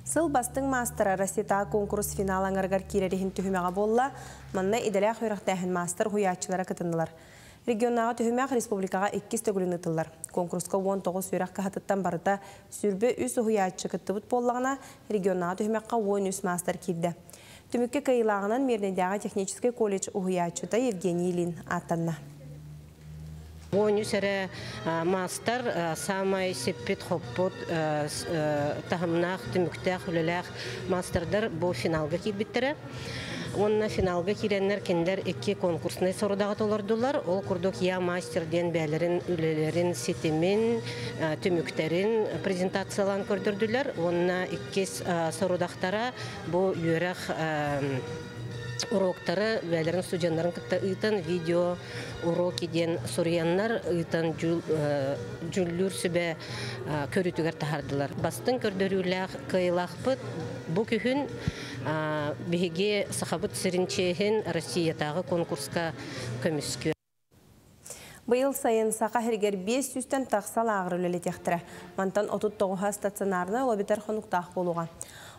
Сыл бастыҥ маастара Россията конкурс финал аҥарыгар киирэр иһин түһүмэҕэ буолла. Манна идэлээх үөрэхтээһин маастар уһуйааччылара кытыннылар. Регионнааҕы түһүмэх республикаҕа иккис төгүлүн ыытыллар. Конкурска 19 үөрэх кыһатыттан барыта 23 уһуйааччы кыттыбыт буоллаҕына, регионнааҕы түһүмэххэ 13 маастар киирдэ. Түмүккэ кыайыылааҕынан Мирнэйдээҕи техническэй колледж уһуйааччыта Евгений Ильин ааттанна. 13 эрэ маастар саамай сиппит-хоппут таһымнаах, түмүктээх, үлэлээх маастардар бу финалга киирбиттэрэ. Уонна финалга киирэннэр кинилэр икки конкурснай сорудаҕы толордулар. Ол курдук «Я мастер» диэн бэйэлэрин үлэлэрин ситимин, түмүктэрин презентациялаан көрдөрдүлэр. Уонна иккис сорудахтара бу үөрэх уроктары бэйэлэрин студеннарын кытта ыытан видео уроки диэн суруйаннар ыытан дьүүллүүр сүбэ көрүүтүгэр таһаардылар. Бастыҥ көрдөрүүлээх кыайыылаахпыт бу күһүн биһиги Сахабыт сирин чиэһин Россиятааҕы конкурска көмүскүө. Быйыл сайын Саха сиригэр 500-тэн тахса лааҕыр үлэлэтиэхтэрэ. Мантан 39-а стационарнай ол эбэтэр хонуктаах буолуоҕа.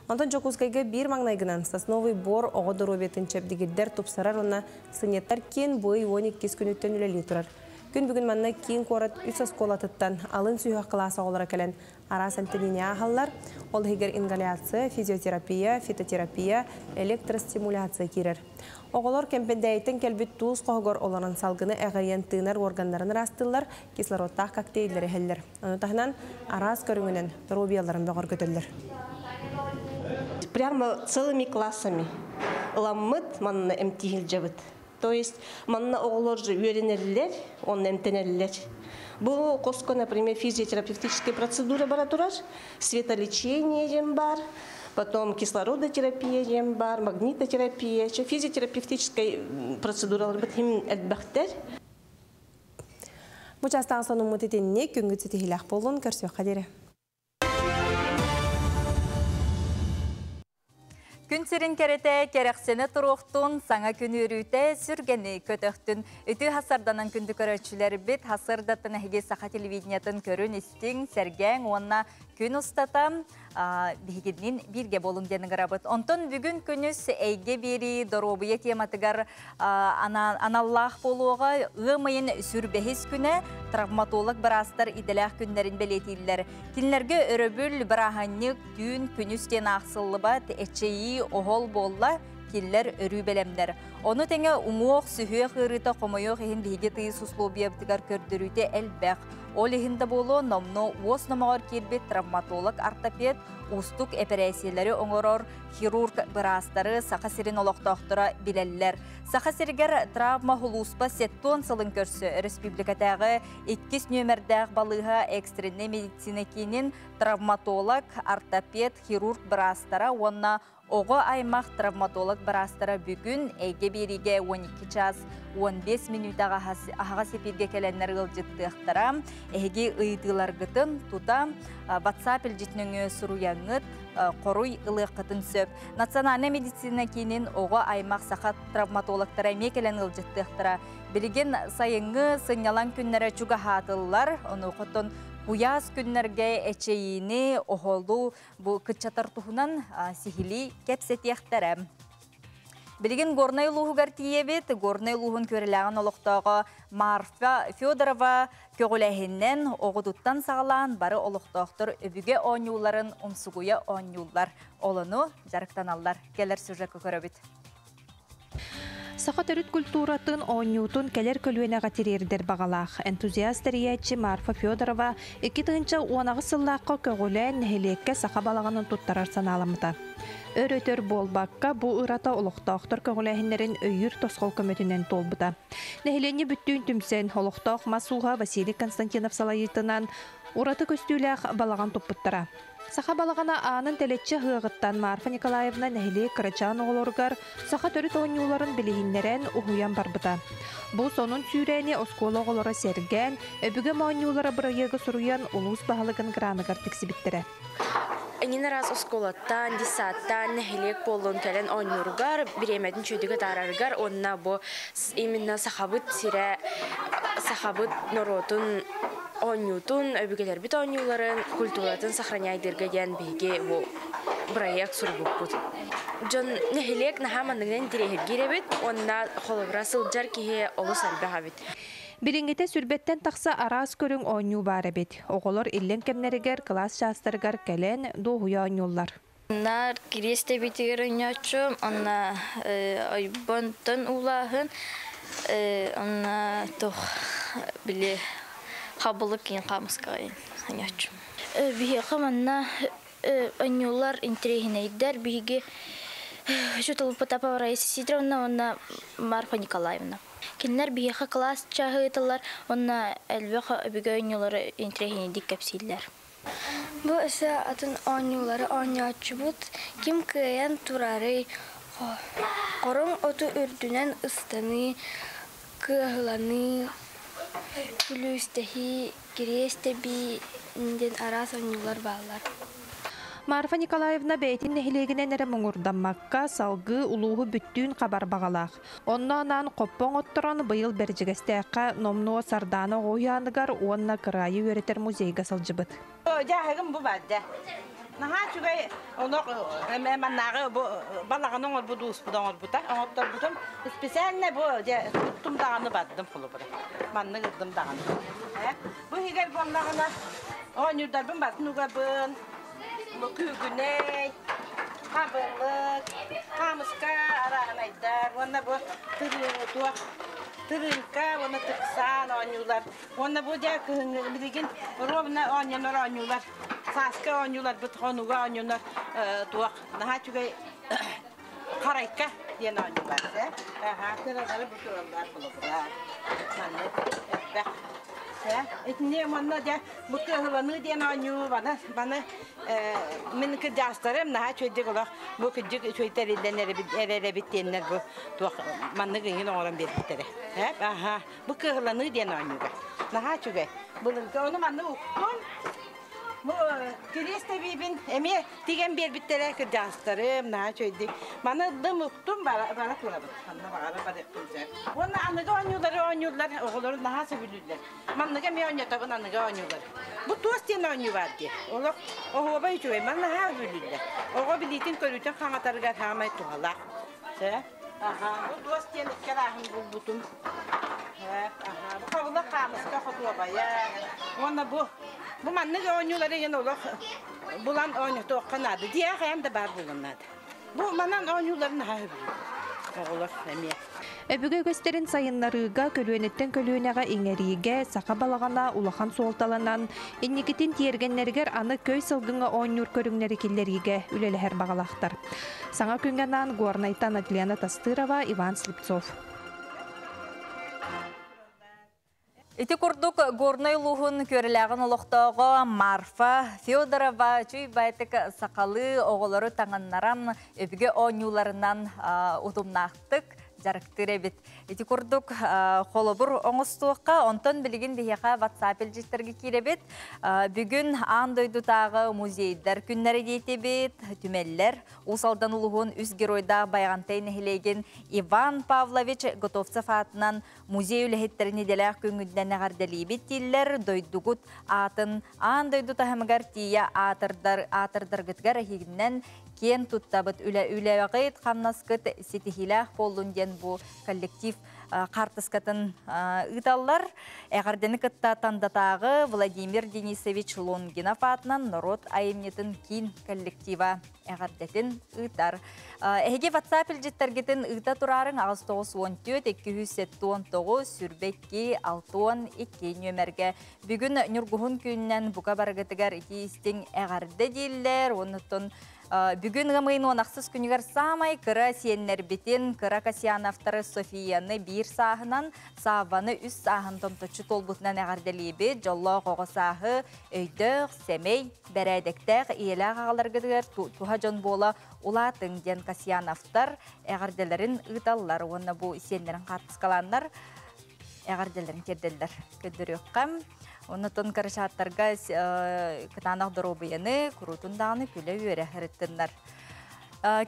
Онтон Дьокуускайга биир маҥнайгынан Сосновый бор оҕо доруобуйатын чэбдигирдэр, тупсарар уонна сынньатар киин бу ый 12 күнүттэн үлэлии турар. Күн бүгүн манна киин куорат үс оскуолатыттан алын сүһүөх кылаас оҕолоро кэлэн араас эмтэниини ааһаллар. Ол иһигэр ингаляция, физиотерапия, фитотерапия, электростимуляция киирэр. Оҕолор Кэмпэндээйиттэн кэлбит туус хоһугар олорон салгыны эҕирийэн тыынар уорганнарын ыраастыыллар, кислородтаах коктейллэри иһэллэр. Ону таһынан араас көрүҥүнэн доруобуйаларын бөҕөргөтөллөр. Прямо целыми классами ыламмыт манна эмтии сылдьабыт. То есть манна оҕолор же үөрэнэллэр, онно эмтэнэллэр. Бу хоско, например, физиотерапевтическая процедура бара турар, светолечение диэн баар, потом кислородотерапия диэн баар, магнитотерапия, физиотерапевтическай процедураларбыт хим элбэхтэр. Бу чаастааҕы сонуммут итинник, күҥҥүт ситиһиилээх буоллун, көрсүөххэ диэри. Күн сирин кэрэтэ кэрэхсэнэ туруохтун, саҥа күн үөрүүтэ сүргэни көтөхтүн. Үтүө сарсыарданан күндү көрөөччүлэрбит, сарсыардаттан эһиги саха телевидениятын көрүн истиҥ, сэргээҥ уонна Күн устата биһигинин бирге болун диэн ыҥырабыт. Онтон бүгүн күнүс эйгэ биэрии доруобуйа тематыгар аналлаах буолуоҕа. Ыам ыйын сүрбэһис күнэ травматолог быраастар идэлээх күннэрин бэлиэтииллэр. Кинилэргэ өрөбүл, бырааһынньык, түүн, күнүс диэн аахсыллыбат, эчэйии, оһол буолла, кинилэр өрүү бэлэмнэр. Ону тэҥэ уҥуох, сүһүөх ыарыыта хомойуох иһин биһиги тыйыс условиябытыгар көрдөрүүтэ элбэх. Ол иһин да буолуо, номнуо уос номоҕор киирбит травматолог-ортопед, уустук эпэрээссийэлэри оҥорор хирург быраастары Саха сирин олохтоохторо билэллэр. Саха сиригэр травма сулууспа сеттон сылын көрсө өрөспүүбүлүкэтээҕи иккис нүөмэрдээх балыыһа экстреннэй медицина киинин травматолог, ортопед, хирург быраастара уонна Оҕо аймах травматолог быраастара бүгүн эйгэ биэриигэ 12 час 15 мүнүүтэҕэ аһаҕас эпииргэ кэлэннэр ыалдьыттыахтара. Эһиги ыйытыыларгытын тута WhatsApp илдьитин өҥө суруйаҥҥыт хоруй ылыаххытын сөп. Национальнай медицина киинин оҕо аймах саха травматологтара эмиэ кэлэн ыалдьыттыахтара. Билигин сайыҥҥы сынньалаҥ күннэрэ чугаһаатыллар. Онуоха куйаас күннэргэ эчэйиини, оһолу Бу кыччатар туһунан сиһилии кэпсэтиэхтэрэ. Билигин Горнай улууһугар тиийэбит. Горнай улууһун күөрэлээҕин олохтооҕо Марфа Федорова көҕүлээһининэн оҕотуттан саҕалаан бары олохтоохтор өбүгэ оонньууларын умсугуйа оонньууллар. Олону дьарыктаналлар. Кэлэр сюжекка көрөбүт. Саха төрүт культуратын, оонньуутун кэлэр көлүөнэҕэ тириэрдэр баҕалаах энтузиаст тэрийээччи Марфа Федорова 2018 сыллаахха көҕүлээн нэһилиэккэ саха балаҕанын туттарар санааламмыта. Өр-өтөр буолбакка, бу ырата олохтоохтор көҕүлээһиннэрин өйүүр тосхол көмөтүнэн туолбута. Нэһилиэнньэ бүттүүн түмсэн, олохтоох мас ууһа Василий Константинов салайыытынан ураты көстүүлээх балаҕан туппуттара. Саха балаҕана аанын тэлэччи аһыаҕыттан Марфа Николаевна нэһилиэк кырачаан оҕолоругар саха төрүт оонньууларын билиһиннэрэн, уһуйан барбыта. Бу сонун сүүрээни оскуола оҕолоро сэргээн, Өбүгэм оонньуулара бырайыагы суруйан улуус баһылыгын граныгар тиксибиттэрэ. Эҥин араас оскуолаттан, детсадтан, нэһилиэк буоллун кэлэн оонньууругар, бириэмэтин чүйдүгэ таарарыгар уонна бу именно сахабыт сирэ, сахабыт норуотун оонньуутун, өбүгэлэрбит оонньууларын, культуратын сохраняйдыырга диэн биһиги бу бырайыак суруйбуппут. Дьон нэһилиэк наһаа манныгынан интэриэһиргиир эбит уонна холобура сылдьар киһи олус элбэх эбит. Билиҥҥитэ сүрбэттэн тахса араас көрүҥ оонньуу баар эбит. Оҕолор иллэҥ кэмнэригэр кылаас чаастарыгар кэлэн дуоһуйа оонньууллар. Наар кириэс тэбиитигэр оонньооччум, онно ойбонтон уулааһын, онно туох били хабылык киин хаамыскаҕа оонньооччум. Биһиэхэ манна оонньуулар интэриэһинэйдэр, биһиги учуутал Потапова Раиса Сидоровна уонна Марфа Николаевна. Кинилэр биһиэхэ кылаас чааһы ыыталлар уонна элбэх өбүгэ оонньуулары интэриэһинэйдик кэпсииллэр. Бу өссө атын оонньуулары оонньооччубут ким кыайан турарый, хороҥ оту үрдүнэн ыстаныы, кыаһыланыы, күлүүстэһии, кириэс тэбии диэн араас оонньуулар бааллар. Марфа Николаевна бэйэтин нэһилиэгинэн эрэ муҥурдаммакка, салгыы улууһу бүттүүн хабар баҕалаах. Онно анаан хоппоҥ отторон быйыл Бэрдьигэстээххэ номнуо Сардаана оҕо уһуйааныгар уонна кыраайы үөрэтэр музейга сылдьыбыт. Дьааһыгым бу баадьа. Наһаа үчүгэй олох маннааҕы бу балаҕаны оҥорбут ууспут оҥорбута оҥотторбутум специально бу дьэ туттум даҕаны бардым холобура маннык ырдым даҕаны бу иһигэр буоллаҕына оонньуурдарбын бартын угабын бу күүгүнэй хабылык хаамыска арааһынайдар уонна бу туох тырыыҥка уонна тыксаан оонньуулар Уонна бу дьэ кыһыҥҥы билигин ровно оонньонор оонньуулар, сааскы оонньууларбыт хонууга оонньонор туох наһаа үчүгэй харайка диэн оонньуулар ээ. Аха, кыралары бу тураллар холобура. Маннык элбэх. Ээ, итини манна дьэ бу кыаһыланыы диэн оонньуу баны баны мин кырдьаҕастарым наһаа үчүгэйдик олох бу кырдьык үчүгэй тэриллэн эрэр эбит диэннэр бу туох маннык иҥин оҥорон биэрбиттэрэ. Ээ, аха. Бу кыаһыланыы диэн оонньууга. Наһаа үчүгэй. Былыргы ону манна уктум. Бу кириэс тэбиибин эмиэ тигэн биэрбиттэрэ кырдьаҕастарым, наһаа үчүгэйдик. Маны ыллым, уктум, бара, бара турабын. Ханна баҕара барыахпын сөп. Уонна аныгы оонньуулары оонньууллар, оҕолору наһаа сөбүлүүллэр. Манныгы эмиэ оонньотобун аныгы оонньуулары. Бу туос диэн оонньуу баар дии. Олох оһуобай үчүгэй, маны наһаа сөбүлүүллэр. Оҕо билиитин-көрүүтүн хаҥатарыгар саамай туһалаах. Сөп. Аха, бу туос диэн икки арааһын булбутум. Аха, бу хабыла хаамыска хотуобайа. Уонна бу бу маннык оонньуулары игин олох булан оонньотуохха наада. Дьиэҕэ хайаан да баар буолуон наада. Бу манан оонньуулары наһаа сөбүлүүллэр. Оҕолор эмиэ. Өбүгэ үгэстэрин сайыннарыыга, көлүөнэттэн көлүөнэҕэ иҥэриигэ саха балаҕана улахан суолталанан, инникитин тиэргэннэригэр аны көй сылгыҥа оонньуур көрүҥнэри киллэриигэ үлэлэһэр баҕалаахтар. Саҥа күҥҥэ анаан Горнайтан Адлена Тастырова, Иван Слепцов. Ити курдук Горнай улууһун Күөрэлээҕин олохтооҕо Марфа Федорова чүй байтык сахалыы оҕолору таҥыннаран өбүгэ оонньууларынан утумнаахтык дьарыктыыр эбит. Ити курдук холобур оҥостуохха, онтон билигин биһиэхэ WhatsApp илдьиттэргэ киирэбит. Бүгүн аан дойдутааҕы музейдар күннэрэ диэтибит, түмэллэр Уус Алдан улууһун үс геройдаах Байаҕантай нэһилиэгин Иван Павлович Готовцев аатынан музей үлэһиттэрин идэлээх күҥҥүтүнэн эҕэрдэлиибит дииллэр. Дойдугут аатын аан дойду таһымыгар тиийэ аатырдар аатырдаргытыгар эһигинэн киэн туттабыт. Үлэ үлэҕит, хамнаскыт ситиһиилээх буоллун диэн бу коллектив хаартыскатын ыыталлар. Эҕэрдэни кытта Тандатааҕы Владимир Денисович Лонгинов аатынан норуот айымньытын киин коллектива эҕэрдэтин ыытар. Эһиги WhatsApp илдьиттэргитин ыыта тураарыҥ 894 279 22 62 нүөмэргэ. Бүгүн Ньургуһун күнүнэн бука барыгытыгар итии истиҥ эҕэрдэ дииллэр. Оннуттан Бүгүн ыам ыйын 16 күнүгэр саамай кыра сиэннэрбитин, кыра Касьяновтары Софияны биир сааһынан, Савваны үс сааһын томточчу туолбутунан эҕэрдэлиибит. Дьоллоох оҕо сааһы, өйдөөх, сэмэй, бэрээдэктээх ийэлээх аҕаларгытыгар туһа дьон буола улаатыҥ диэн Касьяновтар эҕэрдэлэрин ыыталлар уонна бу сиэннэрин хаартыскалааннар эҕэрдэлэрин тиэрдэллэр. Көрдөрүөххэ. Оннотон карачааттарга кытаанах доруобуйаны, куруутун даҕаны күлэ-үөрэ ырыттыннар.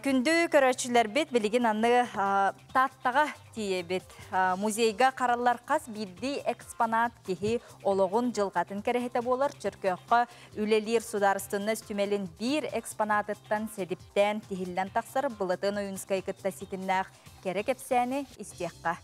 Күндү көрөөччүлэрбит билигин аны Тааттаҕа тиийэбит. Музейга хараллар хас биирдии экспонат киһи олоҕун дьылҕатын кэрэһитэ буолар. Чөркөөххө үлэлиир судаарыстыннас түмэлин биир экспонатыттан сэдиптээн тиһиллэн тахсар Былатын Ойуунскай кытта ситимнээх кэрэ кэпсээни истиэххэ.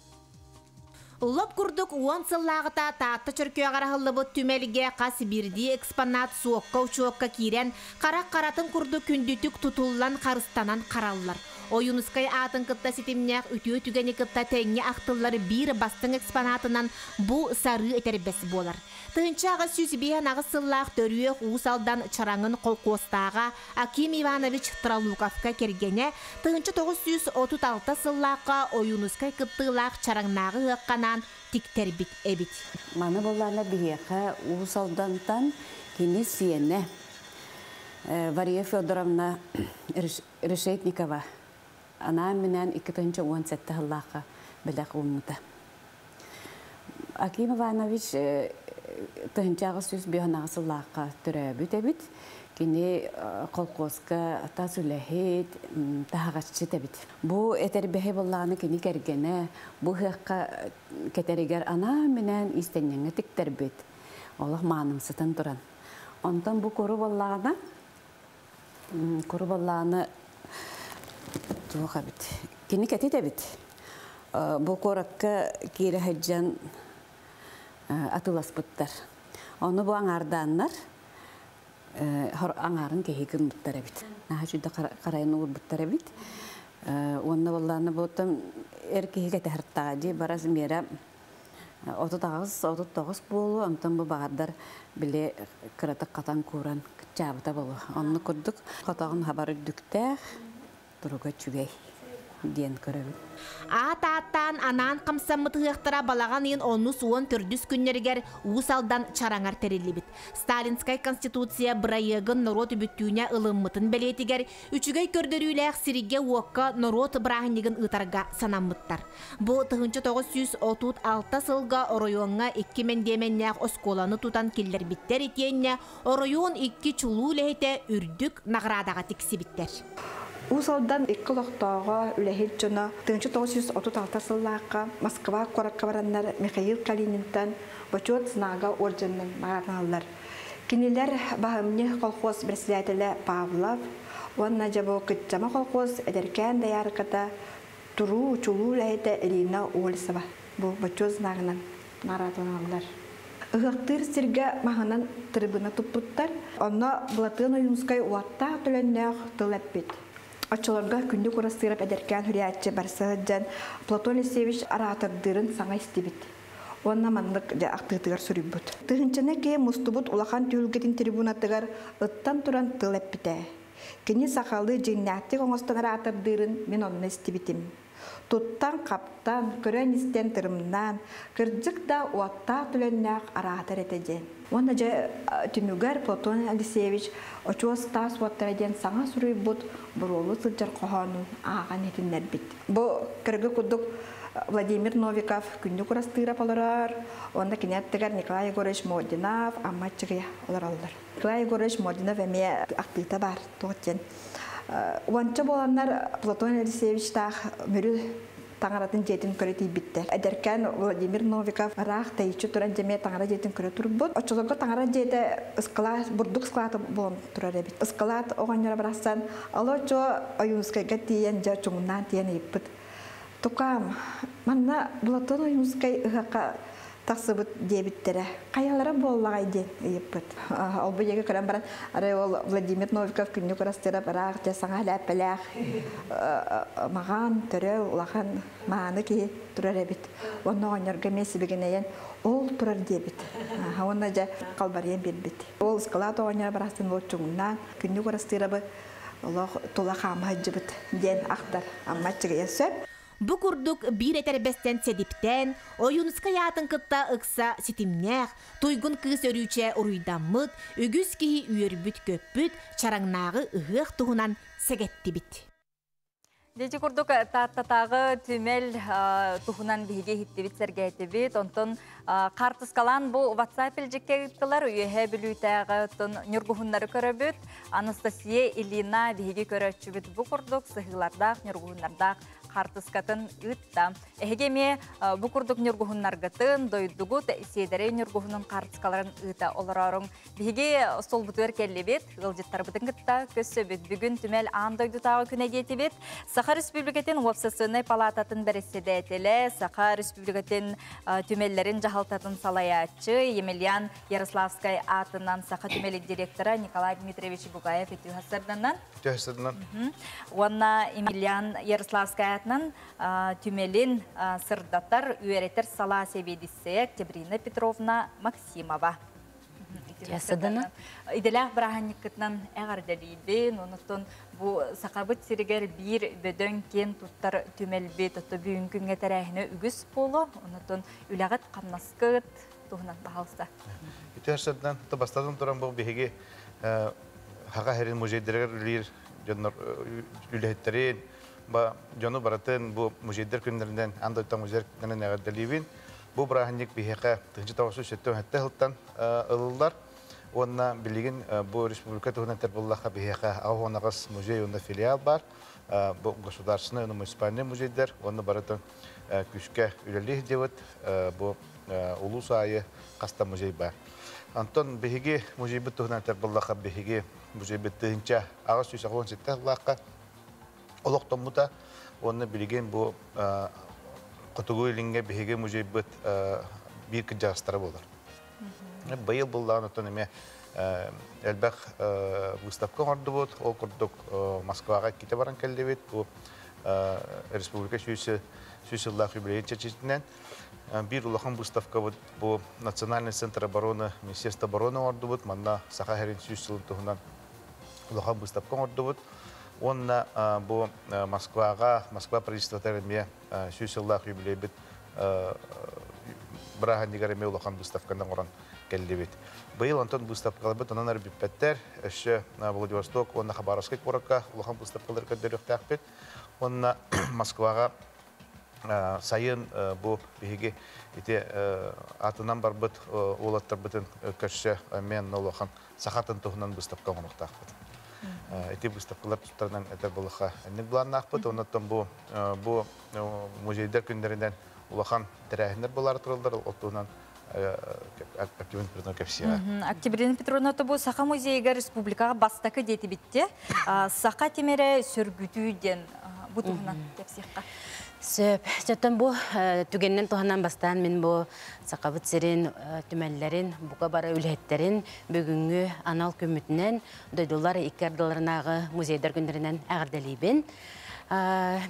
Лоп курдук уон сыллааҕыта Таатта Чөркөөҕөр аһыллыбыт түмэлгэ хас биирдии экспонат суокка-учуокка киирэн, харах харатын курдук күндүтүк тутуллан, харыстанан хараллар. Ойуунускай аатын кытта ситимнээх үтүө түгэни кытта тэҥҥэ ахтыллар биир бастыҥ экспонатынан бу сарыы этэрбэс буолар. 1858 сыллаах төрүөх Уус Алдан Чараҥын колхуостааҕа Аким Иванович Тролуковка кэргэнэ 1936 сыллаахха Ойуунускай кыттыылаах Чараҥнааҕы ыһыахха анаан тиктэрбит эбит. Маны буллаана биһиэхэ Уус Алдантан кини сиэнэ Вария Федоровна Решетникова анаан-минээн 2017 сыллаахха бэлэх ууммута. Аким Иванович 1858 сыллаахха төрөөбүт эбит. Кини колхозка тас үлэһит, таһаҕасчыт эбит. Бу этэрбэһи буллаҕына кини кэргэнэ бу ыһыахха кэтэригэр анаан-минээн иистэнньэҥҥэ тиктэрбит. Олох маанымсытан туран. Онтон бу куру буоллаҕына, куру буоллаҕына туох эбит? Кини кэтит эбит. Бу куоракка киирэ сылдьан атыыласпыттар. Ону бу аҥаардааннар аҥаарын киһи гыммыттар эбит. Наһаа үчүгэй харайан уурбуттар эбит. Уонна буоллаана буоттан эр киһи кэтэһэртаҕа дии барас миэрэ 38 39 буолуо, онтон бу баҕардар били кыратык хатан кууран кыччаабыта буолуо. Оннук курдук хотоҕун хабар үрдүктээх, туруга үчүгэй. диэн көрөбүн. Аат ааттаан анаан хамсаммыт ыһыахтара балаҕан ыйын онус уон төрдүс күннэригэр Уус Алдан Чараҥар тэриллибит. Сталинскай Конституция бырайыагын норуот бүттүүнэ ылыммытын бэлиэтигэр үчүгэй көрдөрүүлээх сиргэ-уокка норуот бырааһынньыгын ыытарга санаммыттар. Бу 1936 сылга оройуоҥҥа икки мэндиэмэннээх оскуоланы тутан киллэрбиттэр итиэннэ оройуон икки чулуу үлэһитэ үрдүк наҕараадаҕа тиксибиттэр. Уус Алдан икки олохтооҕо, үлэһит дьоно 1936 сыллаахха Москва куоракка бараннар Михаил Калининтан Бочуот знага орденынан наҕараадаланаллар. Кинилэр Баһымньы колхоз председателэ Павлов уонна дьэ бу Кыччама колхоз эдэркээн доярката туруу чулуу үлэһитэ Элина Ольсова бу Бочуот знагынан наҕараадаланаллар. Ыһыахтыыр сиргэ маһынан тырыбына туппуттар. Онно Былатыан Ойуунскай уоттаах төлөннөөх тыл эппит. Оччолорго Күндү Курастыырап эдэркээн суруйааччы барса сылдьан Платон Алексеевич араатардыырын саҥа истибит. Уонна маннык дьэ ахтыытыгар суруйбут. Тыһыынчаны киһи мустубут улахан түһүлгэтин трибунатыгар ыттан туран тыл эппитэ. Кини сахалыы дьиҥнээхтик оҥостон араатардыырын мин онно истибитим. Туттан-хаптан, көрөн-истэн тырымнаан, кырдьык да уоттаах төлөннөөх араатар этэ диэн. Уонна дьэ түмүгэр Платон Алексеевич Очуос таас уоттара диэн саҥа суруйбут буруолу сылдьар хоһоонун ааҕан иһитиннэрбит. Бу кыргы курдук Владимир Новиков Күндү Курастыырап олорор, уонна кини аттыгар Николай Егорович Мординов, Амма Аччыгыйа олороллор. Николай Егорович Мординов эмиэ ахтыыта баар, туох диэн. Уонча буоланнар Платон Алексеевичтаах Мүрү таҥаратын дьиэтин көрө тиийбиттэр. Эдэркээн Владимир Новиков ыраах тэйиччи туран дьэмиэ таҥара дьиэтин көрө турбут. Оччолорго таҥара дьиэтэ ыскалаат, бурдук ыскалаата буолан турар эбит. Ыскалаат оҕонньоро барахсан ала-чуо Ойуунскайга тиийэн дьэ чуҥнаан тиийэн ыйыппыт. Тукаам, манна Платон Ойуунскай ыһыахха тахсыбыт диэбиттэрэ. Хайалара буоллаҕай диэн ыйыппыт. Ол бу диэки көрөн баран, арай ол Владимир Новиков күннүк ырастыырап ыраах дьэ саҥа лээппэлээх маҕан, төрө, улахан мааны киһи турар эбит. Онно оҕонньорго эмиэ сибигинэйэн ол турар диэбит. Уонна дьэ халбарыйан биэрбит. Ол ыскалаат оҕонньоро барахсан ол чуҥнаан күннүк ырастыырабы олох тула хаама сылдьыбыт диэн ахтар. Амма аччыгыйа сөп. Бу курдук биир этэрбэстэн сэдиптээн, Ойуунускай аатын кытта ыкса ситимнээх, туйгун кыыс өрүүчэ уруйдаммыт, үгүс киһи үөрбүт-көппүт Чараҥнааҕы ыһыах туһунан сэгэттибит. Дьэ курдук Тааттатааҕы түмэл туһунан биһиги иһиттибит, сэргээтибит. Онтон хаартыскалаан бу WhatsApp илдьиккэ ыыттылар. Үөһээ Бүлүүтээҕи оттон ньургуһуннары көрөбүт. Анастасия Ильина биһиги көрөөччүбүт бу курдук сыһыылардаах, ньургуһуннардаах хаартыскатын ыытта. Эһиги эмиэ бу курдук ньургуһуннаргытын, дойдугут сиэдэрэй ньургуһунун хаартыскаларын ыыта олорооруҥ. Биһиги остуолбутугар кэллибит, ыалдьыттарбытын кытта көрсөбүт. Бүгүн түмэл аан дойдутааҕы күнэ диэтибит. Саха Республикатын уопсастыбаннай палаататын бэрэссэдээтэлэ, Саха Республикатын түмэллэрин дьаһалтатын салайааччы Емельян Ярославскай аатынан Саха түмэлин директора Николай Дмитриевич Бугаев үтүө сарданан. Үтүө сарданан. Уонна Емельян Ярославскай аатынан түмэлин сырдатар, үөрэтэр салаа сэбиэдиссэйэ Октябрина Петровна Максимова. Сыдана. Иделээх бырааһынньыккытынан эҕэрдэлиибин. Онуттан бу Сахабыт сиригэр биир бөдөҥ киэн туттар түмэлбит, отто бүгүн күҥҥэ тэрээһинэ үгүс буолуо. Онуттан үлэҕит, хамнаскыт туһунан баһалыста. Үтүө сырдан, бастатан туран бу биһиги Хаха сирин музейдарыгар үлэлиир дьоннор үлэһиттэрин, ба дьону барытын бу музейдар күннэринэн, аан дойду музейдар күннэринэн эҕэрдэлиибин. Бу бырааһынньык биһиэхэ 1977 сылтан ылыллар. Уонна билигин бу республика туһунан этэр буоллахха биһиэхэ аҕыс музей уонна филиал бар. Бу государственный уонна муниципальный музейдар уонна барытын күүскэ үлэлии сылдьыбыт. Бу улуус аайы хаста музей бар. Антон биһиги музейбыт туһунан этэр буоллахха биһиги музейбыт 1887 сыллаахха олохтоммута. Уонна билигин бу Хотугу Илиҥҥэ биһиги музейбыт биир кырдьаҕастара буолар. Быйыл буллаҕын оттон эмиэ элбэх выставка оҥордубут. Ол курдук Москваҕа иккитэ баран кэллибит. Бу республика сүүс сыллаах юбилейын чэрчитинэн биир улахан выставкабыт бу Национальный центр обороны, Министерство обороны оҥордубут. Манна Саха сирин 100 сылын туһунан улахан выставка оҥордубут. Онна бу Москваға, Москва правительствотар эме 100 сыллаах юбилейбит бырааһынньыгар эме улахан выставканы оҥорон кэллибит. Быйыл онтон выставкаларбыт онон эрэ бүппэттэр. Өссө Владивосток уонна Хабаровскай куоракка улахан выставкалары көрдөрүөхтээхпит. Уонна Москваҕа сайын бу биһиги ити атынан барбыт уолаттарбытын көрсө эмиэ улахан сахатын туһунан выставка оҥоруохтаахпыт. Ити выставкалар тустарынан этэр буоллахха инник былааннаахпыт. Оннуттан бу бу музейдар күннэринэн улахан тэрээһиннэр буолаары тураллар. Ол туһунан Октябрина Петровна кэпсиэҕэ. Октябрина Петровна бу Саха музейыгар республикаҕа бастакы диэтибитте. Саха тимирэ сөргүтүү диэн бу туһунан кэпсиэххэ. Сөп. Чөттөн бу түгэннен туһанан бастаан мин бу Сахабыт сирин түмэллэрин, бука бары үлэһиттерин бүгүҥҥү анал күммүтүнэн дойдулар икки ардыларынааҕы музейдар күннэринэн эҕэрдэлиибин.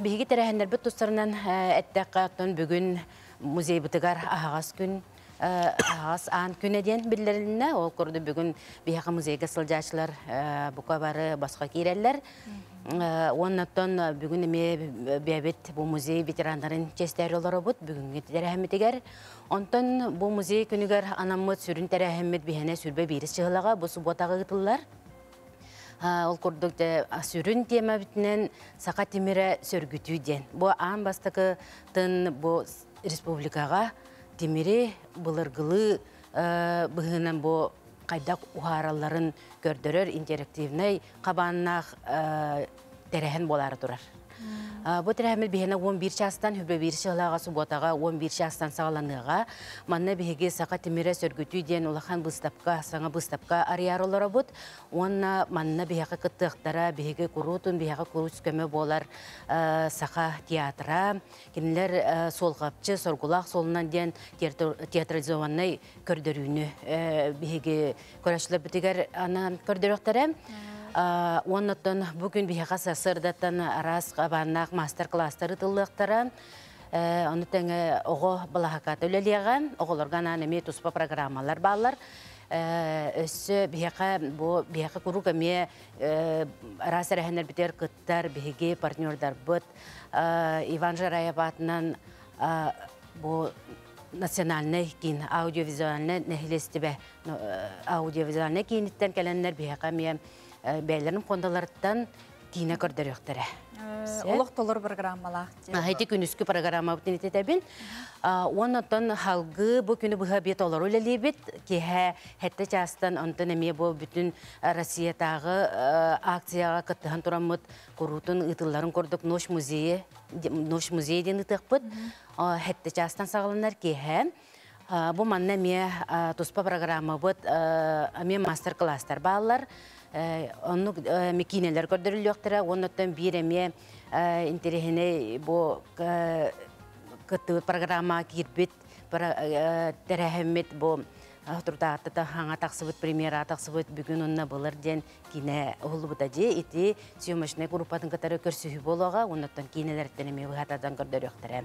Биһиги тэрээһиннэрбит тустарынан эттэххэ, оттон бүгүн музейбытыгар аһаҕас күн аһаҕас аан күнэ диэн биллэрилиннэ. Ол курдук бүгүн биһиэхэ музейга сылдьааччылар бука бары босхо киирэллэр. Уоннаттан бүгүн эмиэ бэбит бу музей ветераннарын чэстээри олоробут бүгүҥҥү тэрээһиммитигэр. Онтон бу музей күнүгэр анаммыт сүрүн тэрээһиммит биһэнэ сүрбэ биирис чыһылаҕа бу субботаҕа ыытыллар. Ол курдук сүрүн тиэмэбитинэн саха тимирэ сөргүтүү диэн. Бу аан бастакы тын бу республикаҕа тимири былыргылыы быһыынан бу хайдах уһааралларын көрдөрөр интерактивнай хабааннаах тэрээһин буолаары турар. Бу тэрээһиммит биһиэнэ 11 чаастан хүбэ биир сыалааҕа субуотаҕа 11 чаастан саҕаланыаҕа. Манна биһиги Саха тимирэ сөргүтүү диэн улахан быыстапка, саҥа быыстапка арыйар олоробут. Уонна манна биһиэхэ кыттыахтара, биһиги куруутун биһиэхэ куруус көмө буолар Саха театра. Кинилэр суолҕапчы соргулаах суолунан диэн театрализованнай көрдөрүүнү биһиги көрөөччүлэрбитигэр анаан көрдөрүөхтэрэ. Уоннаттан бу күн биһиэхэ сарсыардаттан араас хабааннаах мастер-класстар ыытыллыахтара. Ону тэҥэ оҕо балаһакаата үлэлиэҕэ. Оҕолорго анаан эмиэ туспа программалар бааллар. Өссө биһиэхэ бу биһиэхэ куруук эмиэ араас тэрээһиннэрбитигэр кыттар биһиги партнердарбыт Иван Жараев аатынан бу национальнай киин аудиовизуальнай нэһилиэстибэ аудиовизуальнай кииниттэн кэлэннэр биһиэхэ эмиэ бэйэлэрин фондаларыттан киинэ көрдөрүөхтэрэ. Олох толору программалаах. Ити күнүскү программабытын итетэбин. Уоннаттан халгы бу күнү быһа бие толору үлэлиибит. Киһэ хэтте чаастан онтон эмиэ бу бүтүн Россиятааҕы акцияҕа кыттыһан тураммыт куруутун ыытылларын курдук Ночь музейы Ночь музей диэн ыытыахпыт. Хэтте чаастан саҕаланар киэһэ. Бу манна эмиэ туспа программабыт эмиэ мастер-класстар бааллар. Оннук киинэлэр көрдөрүллүөхтэрэ. Оннуттан биир эмиэ интэриэһинэй бу кыттыбыт программаҕа киирбит тэрээһиммит бу турдааттата хаҥа тахсыбыт премьера тахсыбыт бүгүн онно былыр диэн киинэ уһуллубута дии ити съемочнай группатын кытары көрсүһүү буолуоҕа оннуттан киинэлэртэн эмиэ быһатадан көрдөрүөхтэрэ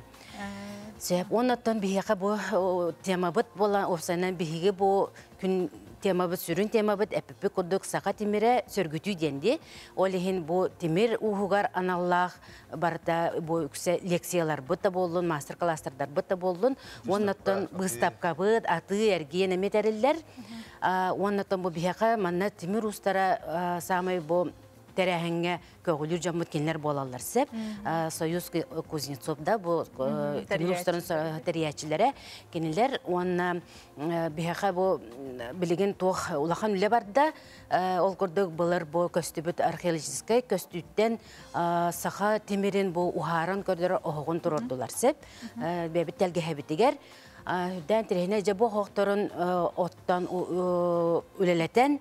сөп оннуттан биһиэхэ бу темабыт буолан уопсайынан биһиги бу күн темабыт сүрүн темабыт эппиппит курдук саха тимирэ сөргүтүү диэн дии ол иһин бу тимир ууһугар аналлаах барыта бу үксэ лекцияларбыт да буоллун мастер-класстардарбыт да буоллун уоннаттан быыстапкабыт атыы эргиэн эмиэ тэриллэр уоннаттан бу биһиэхэ манна тимир уустара саамай бу тэрээһиҥҥэ көҕүлүүр дьоммут кинилэр буолаллар сеп Союз Кузнецов да бу тимир уустарын тэрийээччилэрэ кинилэр уонна биһиэхэ бу билигин туох улахан үлэ барда ол курдук былыр бу көстүбүт археологическай көстүүттэн саха тимирин бу уһааран көрдөрөр оһоҕун туруордулар сеп бэйэбит тэлгэһэбитигэр үрдээн тирэһинэ дьэ бу оһохторун оттон үлэлэтэн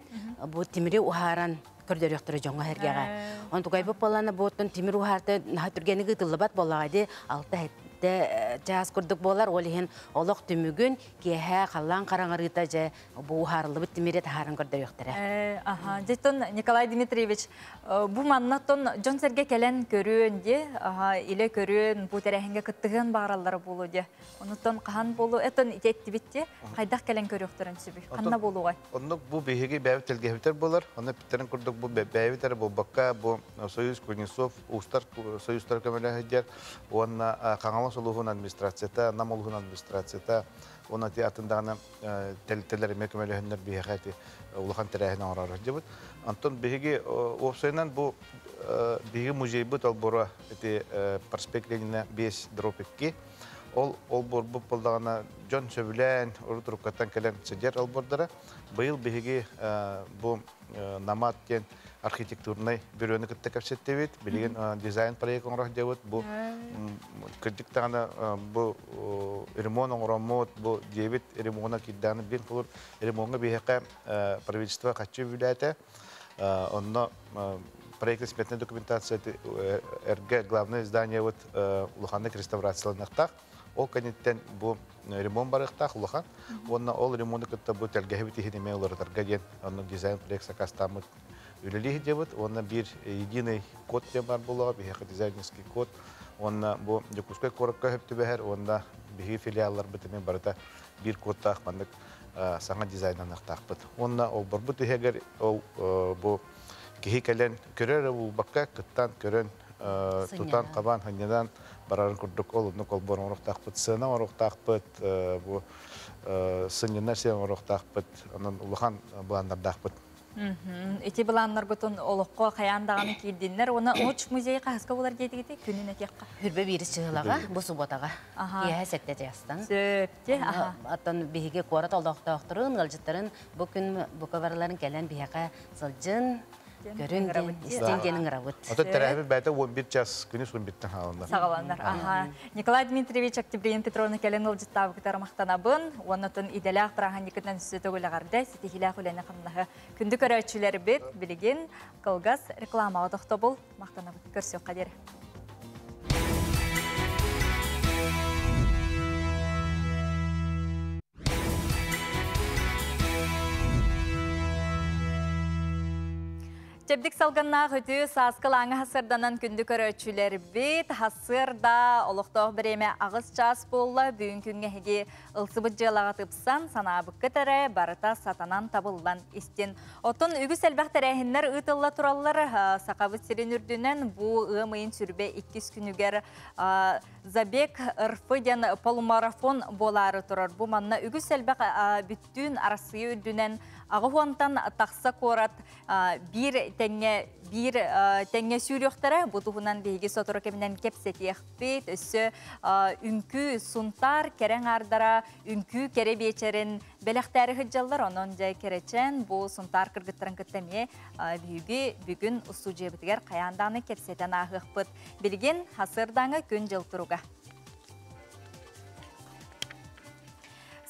бу тимири уһааран көрдөрүөхтөрө дьоҥҥо сэргэҕэ. Онтукайбыт буоллаана бу оттон тимир уһаарта наһаа түргэнник ыытыллыбат буоллаҕа ди алта 7 чаас курдук буолар. Ол иһин олох түмүгүн киэһэ халлаан хараҥарыыта дьэ бу уһаарыллыбыт тимири таһааран көрдөрүөхтэрэ. Аха, дьэ Николай Дмитриевич, бу маннаттан дьон-сэргэ кэлэн көрүөн дии, илэ көрүөн, бу тэрээһиҥҥэ кыттыһыан баҕараллара буолуо дии. Онуттан хаһан буолуо, этон ити эттибит дии, хайдах кэлэн көрүөхтэрин сөбүй? Ханна буолуоҕай? Оннук бу биһиги бэйэбит тэлгэһэбитэр буолар. Онно эппиттэрин курдук бу бэйэбит эрэ буолбакка, бу Союз Кузнецов уустар союзтара көмөлөһө уонна Хаҥалас улууһун администрацията, Нам улууһун администрацията, уонна ити атын даҕаны тэрилтэлэр эмиэ көмөлөһөннөр биһиэхэ ити улахан тэрээһин оҥорор сылдьыбыт. Онтон биһиги уопсайынан бу биһиги музейбыт олбуора ити проспект Ленина 5 дробь 2 ол олбуорбут буоллаҕына дьон сөбүлээн урут уруккаттан кэлэн сылдьар олбуордара. Быйыл биһиги бу Намат диэн архитектурнай бюрону кытта кэпсэттибит. Билигин дизайн проект оҥорох диэбит. Бу кырдьык даҕаны бу ремонт оҥороммут, бу диэбит ремонта киирдэҕинэ бин холур ремоҥҥа биһиэхэ правительство хаччы үбүлээтэ. Онно проектно-сметная документация эргэ главное здание вот улаханнык реставрацияланыахтаах. Ол кэнниттэн бу ремонт барыахтаах улахан. Уонна ол ремонту кытта бу тэлгэһэбит иһин эмиэ уларытарга диэн онно дизайн проект сакаастааммыт үлэлии сылдьабыт. Уонна биир единый код диэн баар буолуоҕа, биһиэхэ дизайнерский код. Уонна бу Дьокуускай куоракка сөп түбэһэр уонна биһиги филиалларбыт эмиэ барыта биир кодтаах маннык саҥа дизайнаныахтаахпыт. Уонна олборбут иһигэр ол бу киһи кэлэн көрөр эрэ буолбакка, кыттан көрөн, тутан, хабан, ханньанан барарын курдук ол оннук олбуор оҥоруохтаахпыт, сыана оҥоруохтаахпыт, бу сынньанар сир оҥоруохтаахпыт, онон улахан былааннардаахпыт. Ити былааннаргытын олоххо хайаан даҕаны киирдиннэр уонна Оч музей хаһыска булар диэтигити күнүн этиэххэ. Хүрбэ биирис чыһылаҕа, бу субботаҕа. Киэһэ 7 чаастан. Сөп, Оттон биһиги куорат олохтоохторун, ыалдьыттарын бу күн бука барыларын кэлэн биһиэхэ сылдьын, көрүн диэн, истин диэн ыҥырабыт. Оттон тэрээһин бэйэтэ 11 час күнүс 11-тэн хааланар. Саҕаланар. Аха. Николай Дмитриевич Октябрина Петровна кэлэн ыалдьыттаабыкытар махтанабын. Уонна идэлээх бырааһынньыкытынан өссө төгүл эҕэрдэ, ситиһиилээх үлэни хамнаһы. Күндү көрөөччүлэрбит, билигин кылгас рекламаҕа тохтобул. Махтанабыт. Көрсүөххэ диэри. Чэбдик салгыннаах үтүө сааскы лааҥы хасырданан күндү көрөөччүлэрбит хасырда олохтоох бириэмэ 8 чаас буолла. Бүгүн күҥҥэ эһиги ылсыбыт дьыалаҕа тыпсан, санаабыккыт эрэ барыта сатанан табыллан истин. Оттон үгүс элбэх тэрээһиннэр ыытылла тураллар. Сахабыт сирин үрдүнэн бу ыам ыйын сүрбэ иккис күнүгэр Забег РФ диэн полумарафон буолаары турар. Бу манна үгүс элбэх бүттүүн Арассыыйа үрдүнэн аҕыс тахса куорат биир тэҥҥэ биир тэҥҥэ сүүрүөхтэрэ. Бу туһунан биһиги сотору кэминэн кэпсэтиэхпит. Өссө үҥкүү Сунтаар кэрэ аҥаардара үҥкүү кэрэ биэчэрин бэлэхтээри сылдьаллар. Онон дьэ кэрэчээн бу Сунтаар кыргыттарын кытта эмиэ биһиги бүгүн устуудьуйабытыгар хайаан даҕаны кэпсэтэн ааһыахпыт. Билигин хасырдааҥы күн-дьыл туруга.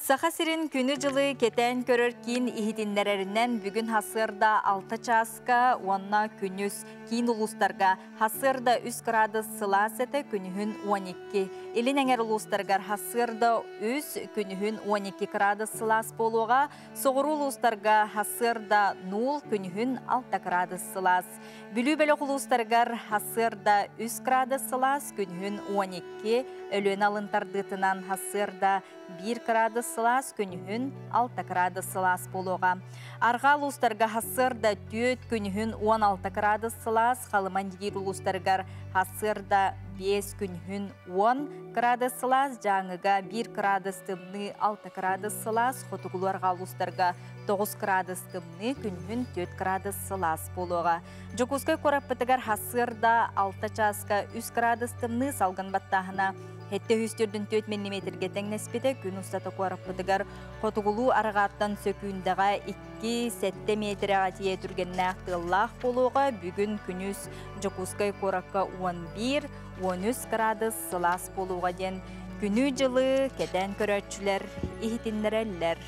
Саха сирин күнү-дьылы кэтээн көрөр киин иһитиннэрэринэн бүгүн хасыарда 6 чааска уонна күнүс киин улуустарга хасыарда 3 градус сылаас этэ күнүһүн 12. Илин эҥэр улуустарыгар хасыарда 3 күнүһүн 12 градус сылаас буолуоҕа. Соҕуруу улуустарга хасыарда 0 күнүһүн 6 градус сылаас. Бүлүү бөлөх улуустарыгар хасыарда 3 градус сылаас күнүһүн 12, Өлүөнэ алын тардыытынан хасыарда 1 градус сылаас күнүһүн 6 градус сылаас буолуоҕа. Арҕаа улуустарга хасыарда 4 күнүһүн 16 градус сылаас, Халыма Индигиир улуустарыгар хасыарда 5 күнүһүн 10 градус сылаас, Дьааҥыга 1 градус тымныы 6 градус сылаас, Хотугулуу арҕаа улуустарга 9 градус тымныы, күнүһүн 4 градус сылаас буолуоҕа. Дьокуускай куораппытыгар хасыарда 6 чааска 3 градус тымныы салгын баттааһына 704 миллиметргэ тэҥнэспитэ күн устата куораппытыгар хотугулуу арҕааттан сөкүүндэҕэ 2-7 метрэҕэ тиийэ түргэннээх тыаллаах буолуоҕа. Бүгүн күнүс Дьокуускай куоракка 11-13 градус сылаас буолуоҕа диэн күнү-дьылы кэтээн көрөөччүлэр иһитиннэрэллэр.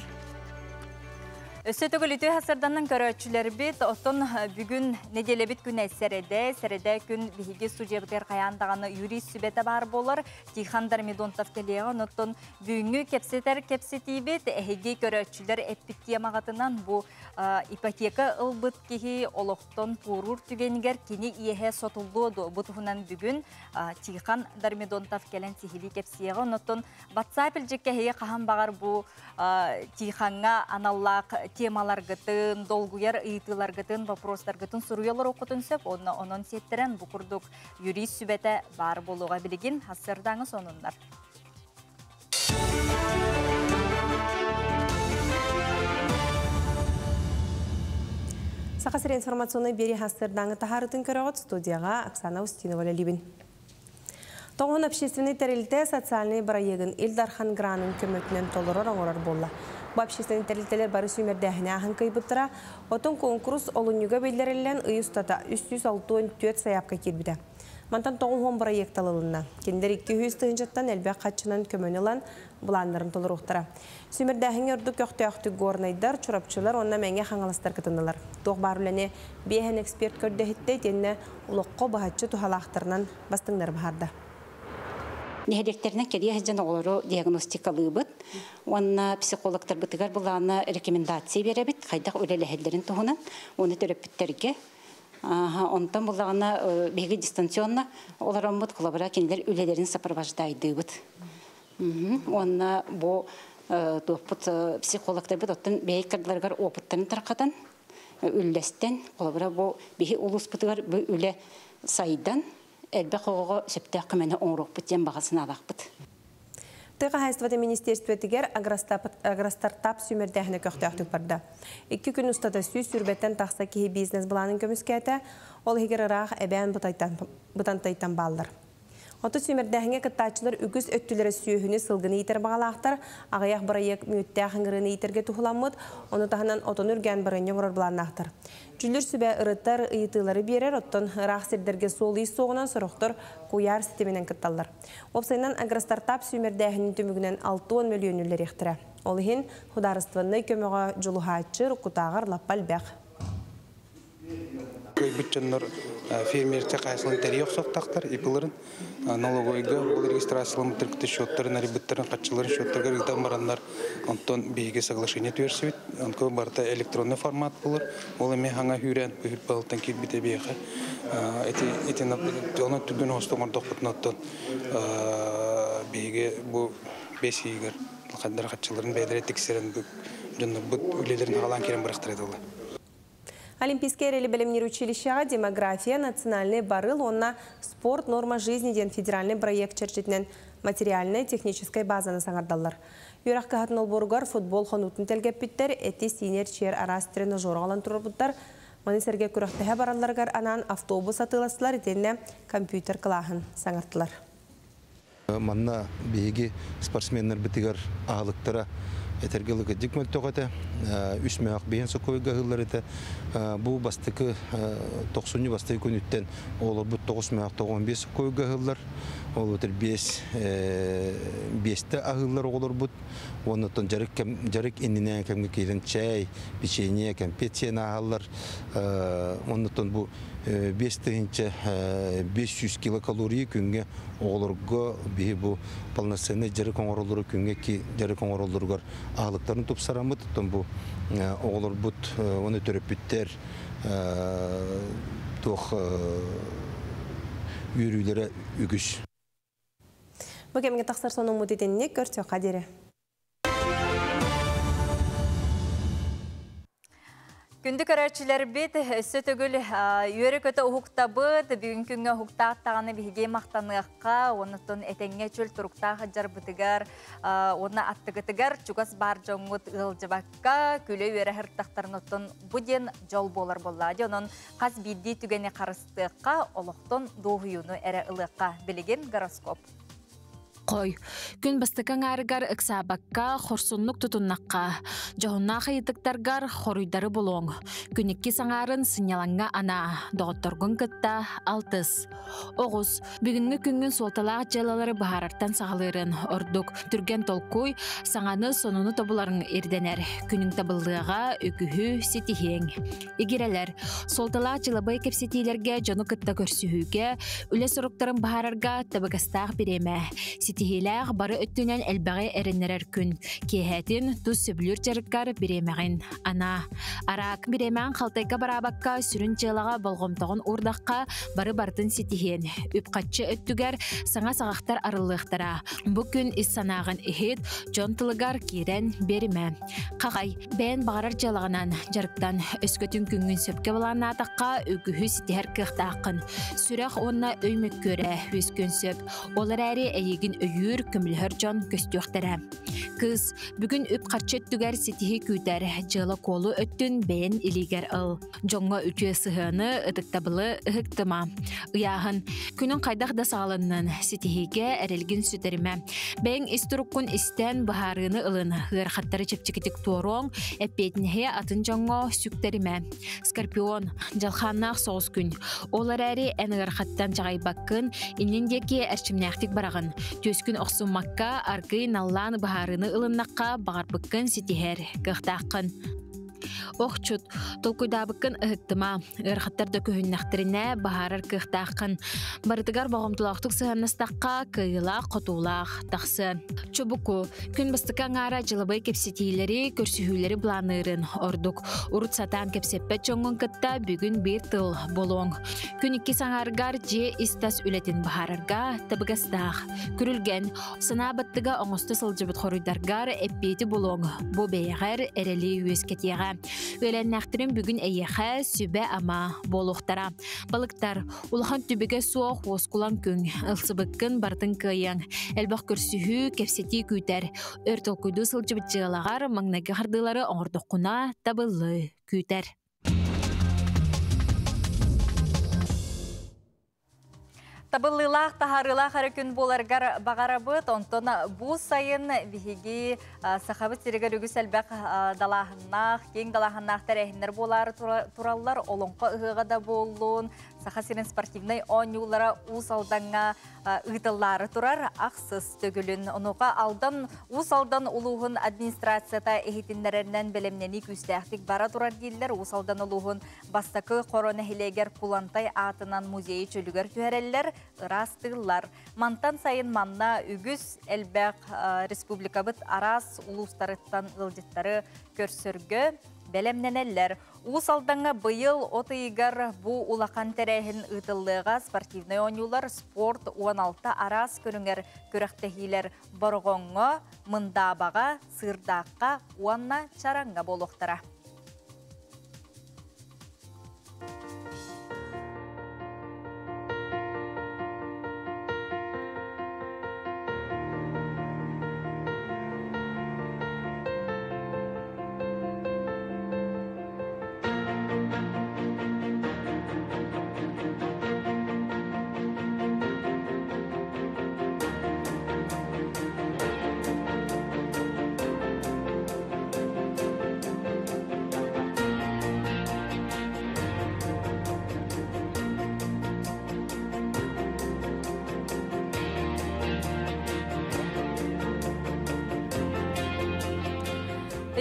Өссө төгүл үтүө сарсыарданан көрөөччүлэрбит, оттон бүгүн нэдиэлэбит күнэ сэрэдэ, сэрэдэ күн биһиги студиябытыгар хайаан даҕаны юрист сүбэтэ баар буолар, Тихон Дормидонтов кэлиэҕэ, онтон бүгүҥҥү кэпсэтэр кэпсэтиибит эһиги көрөөччүлэр эппит темаҕытынан бу ипотека ылбыт киһи олохтон туоруур түгэнигэр кини иэһэ сотуллуо дуо? Бу туһунан бүгүн Тихон Дормидонтов кэлэн сиһилии кэпсиэҕэ, онтон WhatsApp илдьиккэ эһиги хаһан баҕар бу Тихоҥҥа аналлаах темаларгытын, долгуйар ыйытыыларгытын, вопростаргытын суруйа олоруоххутун сөп. Онно онон сиэттэрэн бу курдук юрист сүбэтэ баар буолуоҕа билигин сарсыардааҥы сонуннар. Саха сирин информационнай биэрии сарсыардааҥы таһаарытын көрөҕүт студияҕа Оксана Устинова үлэлиибин. Тоҕуһун общественнай тэрилтэ социальнай бырайыагын Ил Дархан гранын көмөтүнэн толорор оҥорор буолла. Бу общественнай тэрилтэлэр бары сүүмэрдээһини ааһан кыайбыттара. Оттон куонкурус олунньуга биллэриллэн ый устата 364 сайаапка киирбитэ. Мантан 90 бырайыак талылынна. Кинилэр 200 тыһыынчаттан элбэх харчынан көмөнү ылан, былааннарын толоруохтара. Сүүмэрдээһиҥҥэ ордук көхтөөхтүк горнайдар, чурапчылар уонна мэҥэ хаҥаластар кытыннылар. Туох баар үлэни биэһэн эксперт көрдөһүттэ итиэннэ олоххо быһаччы туһалаахтарынан бастыҥнары быһаарда. Нэһилиэктэринэн кэлиэ сылдьан оҕолору диагностикалыыбыт уонна психологтарбытыгар былаана рекомендация биэрэбит, хайдах үлэлэһэллэрин туһунан уонна төрөппүттэргэ. Онтон буллаҕына биһиги дистанционно олороммут, холобура кинилэр үлэлэрин сопровождайдыыбыт. Уонна бу туохпут психологтарбыт оттон бэйэ кырдаларыгар опыттарын тарҕатан, үллэстэн, холобура бу биһи улууспутугар бу үлэ сайдан, элбэх оҕоҕо сөптөөх көмөнү оҥоруохпут диэн баҕа санаалаахпыт. Тыа хаһаайыстыбатын министиэристибэтигэр агростартап сүүмэрдээһинэ көхтөөхтүк барда. Икки күн устата 120-тэн тахса киһи бизнес-былаанын көмүскээтэ, ол иһигэр ыраах Эбээн Бытантайтан бааллар. Отут сүүмэрдээһиҥҥэ кыттааччылар үгүс өттүлэрэ сүөһүнү, сылгыны иитэр баҕалаахтар, аҕыйах бырайыак мүөттээх ыҥырыыны иитэргэ туһуламмыт, ону таһынан отону үргээн барыанньа оҥорор былааннаахтар. Дьүүллүүр сүбэ ырытар, ыйытыылары биэрэр, оттон ыраах сирдэргэ суол-иис суоҕунан сорохтор куйаар ситиминэн кытталлар. Уопсайынан агростартап сүүмэрдээһинин түмүгүнэн 60 мөлүйүөн үллэриэхтэрэ. Ол иһин судаарыстыбаннай көмөҕө дьулуһааччы уруккутааҕар лаппа элбэх. Кыайбыт дьоннор фермерчэ хаайсылын тэрийэ охсуохтаахтар, ИП-ларын налоговойга ол регистрацияламмыттар кытта счеттарын арыйбыттарын, харчыларын счеттарыгар ыытан бараннар, онтон биһиги соглашение түһэрсибит. Онко барыта электронный формат буолар. Ол эмиэ хаҥа хүүрээн үһүр баһылтан киирбитэ биһиэхэ. Ити ити онон түргэн оҥостон оҥордохпутуна оттон биһиги бу бэс ыйыгар ханнара харчыларын бэйэлэрэ тиксэрэн дьоннорбут үлэлэрин аҕалаан киирэн барахтара дылы. Олимпийскай эрэли бэлэмниир училищеҕа «Демография, национальный барыл уонна спорт норма жизни» диэн федеральнай бырайыак чэрчитинэн материальнай, техническэй базаны саҥардаллар. Үөрэх кыһатын олбуоругар футбол хонуутун тэлгэппиттэр, эти-сиини эрчийэр араас тренажер аҕалан туруорбуттар. Маны сэргэ күрэхтэһэ баралларыгар анаан автобус атыыластылар итиэннэ компьютер кылааһын саҥартылар. Манна биһиги спортсменнарбытыгар аһылыктара этэргэ лыкыдьык мөлтөх этэ. Үс мөөх биһин сокуойга ыһыллар этэ. Бу бастакы тохсунньу бастакы күнүттэн оҕолорбут тоҕус мөөх тоҕон биэс сокуойга ыһыллар. Ол өтөр биэс биэстэ аһыыллар оҕолорбут. Уонна дьарык дьарык иннинэ кэмгэ киирэн чэй, печенье, кэмпиэт сиэн ааһаллар. Оннуттан бу 5 тыһыынча 500 килокалории күҥҥэ оҕолорго биһи бу полноценный дьарык оҥороллору күҥҥэ ки дьарык оҥороллоругар аһылыктарын тупсараммыт. Оттон бу оҕолорбут оны төрөппүттэр туох үөрүүлэрэ үгүс. Бу кэмҥэ тахсар сонуммут итинник көрсүөххэ диэри. Күндү көрөөччүлэрбит, өссө төгүл үөрэ-көтө уһуктабыт, бүгүн күҥҥэ уһуктаах биһиги махтаныахха, оннуттан этэҥҥэ чөл туруктаах дьарбытыгар, уонна аттыгытыгар чугас бар дьоҥҥут ыалдьыбакка, күлэ үөрэ сырыттахтарын бу диэн дьол буолар буолла. Онон хас биирдии түгэни харыстыахха, олохтон дуоһуйууну эрэ ылыахха. Билигин гороскоп. Хой. Күн бастакы аҥаарыгар ыксаабакка, хорсуннук тутуннахха, дьоһуннаах ыйытыктаргар хоруйдары булуоҥ. Күн иккис аҥаарын сынньалаҥҥа анаа, доҕотторгун кытта алтыс. Оҕус. Бүгүҥҥү күҥҥүн суолталаах дьыалалары быһаарартан саҕалыырын ордук. Түргэн толкуй, саҥаны, сонуну тобуларыҥ ирдэнэр. Күнүҥ табыллыаҕа, үгүһү ситиһиэҥ. Игирэлэр. Суолталаах дьылабыай кэпсэтиилэргэ дьону кытта көрсүһүүгэ, үлэ соруктарын быһаарарга табыгастаах бириэмэ. Ситиһиилээх бары өттүнэн элбэҕи эрэннэрэр күн. Киэһэтин тус сөбүлүүр дьарыккар бириэмэҕин анаа. Араак бириэмэҕин халтайга бараабакка сүрүн дьыалаҕа болҕомтоҕун уурдахха бары барытын ситиһиэн. Үп-харчы өттүгэр саҥа саҕахтар арыллыахтара. Бу күн ис санааҕын иһит, дьон тылыгар киирэн биэримэ. Хахай, бэйэн баҕарар дьыалаҕынан дьарыктан, өскөтүн күҥҥүн сөпкө былааннаатахха, үгүһү ситиһэр кыахтааххын. Сүрэх уонна өй мөккүөрэ үөскүөн сөп. Ол эрээри эйигин өйүүр, көмөлөһөр дьон көстүөхтэрэ. Кыыс, бүгүн үп-харчы өттүгэр ситиһии күүтэр, дьыала-куолу өттүн бэйэн илиигэр ыл. Дьоҥҥо үтүө сыһыаны, ытыктабылы ыһыктыма. Ыйааһын. Күнүн хайдах да саҕаланнын, ситиһиигэ эрэлгин сүтэримэ. Бэйэҥ ис туруккун истэн, быһаарыыны ылын, ыарахаттары чэпчэкитик туоруоҥ, эппиэтинэһи атын дьоҥҥо сүктэримэ. Скорпион. Дьалхааннаах соҕус күн. Ол эрээри эн ыарахаттан чаҕайбаккын, иннин диэки эрчимнээхтик бараҕын. Түөскүн охсуммакка, аргыый наллаан быһаарыыны ылыннахха, баҕарбыккын ситиһэр кыахтааххын. Охчут, толкуйдаабыккын ыһыктыма, ыарахаттар да көһүннэхтэринэ баһаарар кыахтааххын. Барытыгар боҕомтолоохтук сыһыаннастахха, кыайыылаах-хотуулаах тахсыа. Чубуку, күн бастакы аҥаара дьылабай кэпсэтиилэри, көрсүһүүлэри былаанныырын ордук. Урут сатаан кэпсэппэт дьоҥҥун кытта бүгүн биир тыл буолуоҥ. Күн иккис аҥаарыгар дьиэ ис-тас үлэтин быһаарарга табыгастаах. Күрүлгэн, Санаа баттыга оҥосто сылдьыбыт хоруйдаргар эппиэти булуоҥ. Бу бэйэҕэр эрэли үөскэтиэҕэ. Үөлэннээхтэрин бүгүн эйиэхэ сүбэ-ама буолуохтара. Балыктар, улахан түбүгэ суох уоскулаҥ күн. Ылсыбыккын барытын кыайыаҥ. Элбэх көрсүһүү, кэпсэтии күүтэр. Өр толкуйдуу сылдьыбыт дьыалаҕар маҥнайгы хардыылары оҥордоххуна табыллыы күүтэр. Табыллыылаах, таһаарыылаах эрэ күн буоларгар баҕарабыт. Онтон бу сайын биһиги Сахабыт сиригэр үгүс элбэх далааһыннаах, киэҥ далааһыннаах тэрээһиннэр буолаары тураллар. Олоҥхо ыһыаҕа да буоллун, Саха сирин спортивнай оонньуулара Уус Алдаҥҥа ыытыллаары турар ахсыс төгүлүн. Онуоха Алдан Уус Алдан улууһун администрацията иһитиннэрэринэн бэлэмнэнии күүстээхтик бара турар дииллэр. Уус Алдан улууһун Бастакы Хоро нэһилиэгэр Кулантай аатынан музейы чөлүгэр түһэрэллэр, ыраастыыллар. Мантан сайын манна үгүс элбэх республикабыт араас улуустарыттан ыалдьыттары көрсөргө бэлэмнэнэллэр. Уус Алдаҥҥа быйыл от ыйыгар бу улахан тэрээһин ыытыллыаҕа спортивнай оонньуулар, спорт 16 араас көрүҥэр күрэхтэһиилэр Бороҕоҥҥо, Мындаабаҕа, Сыырдаахха уонна Чараҥҥа буолуохтара.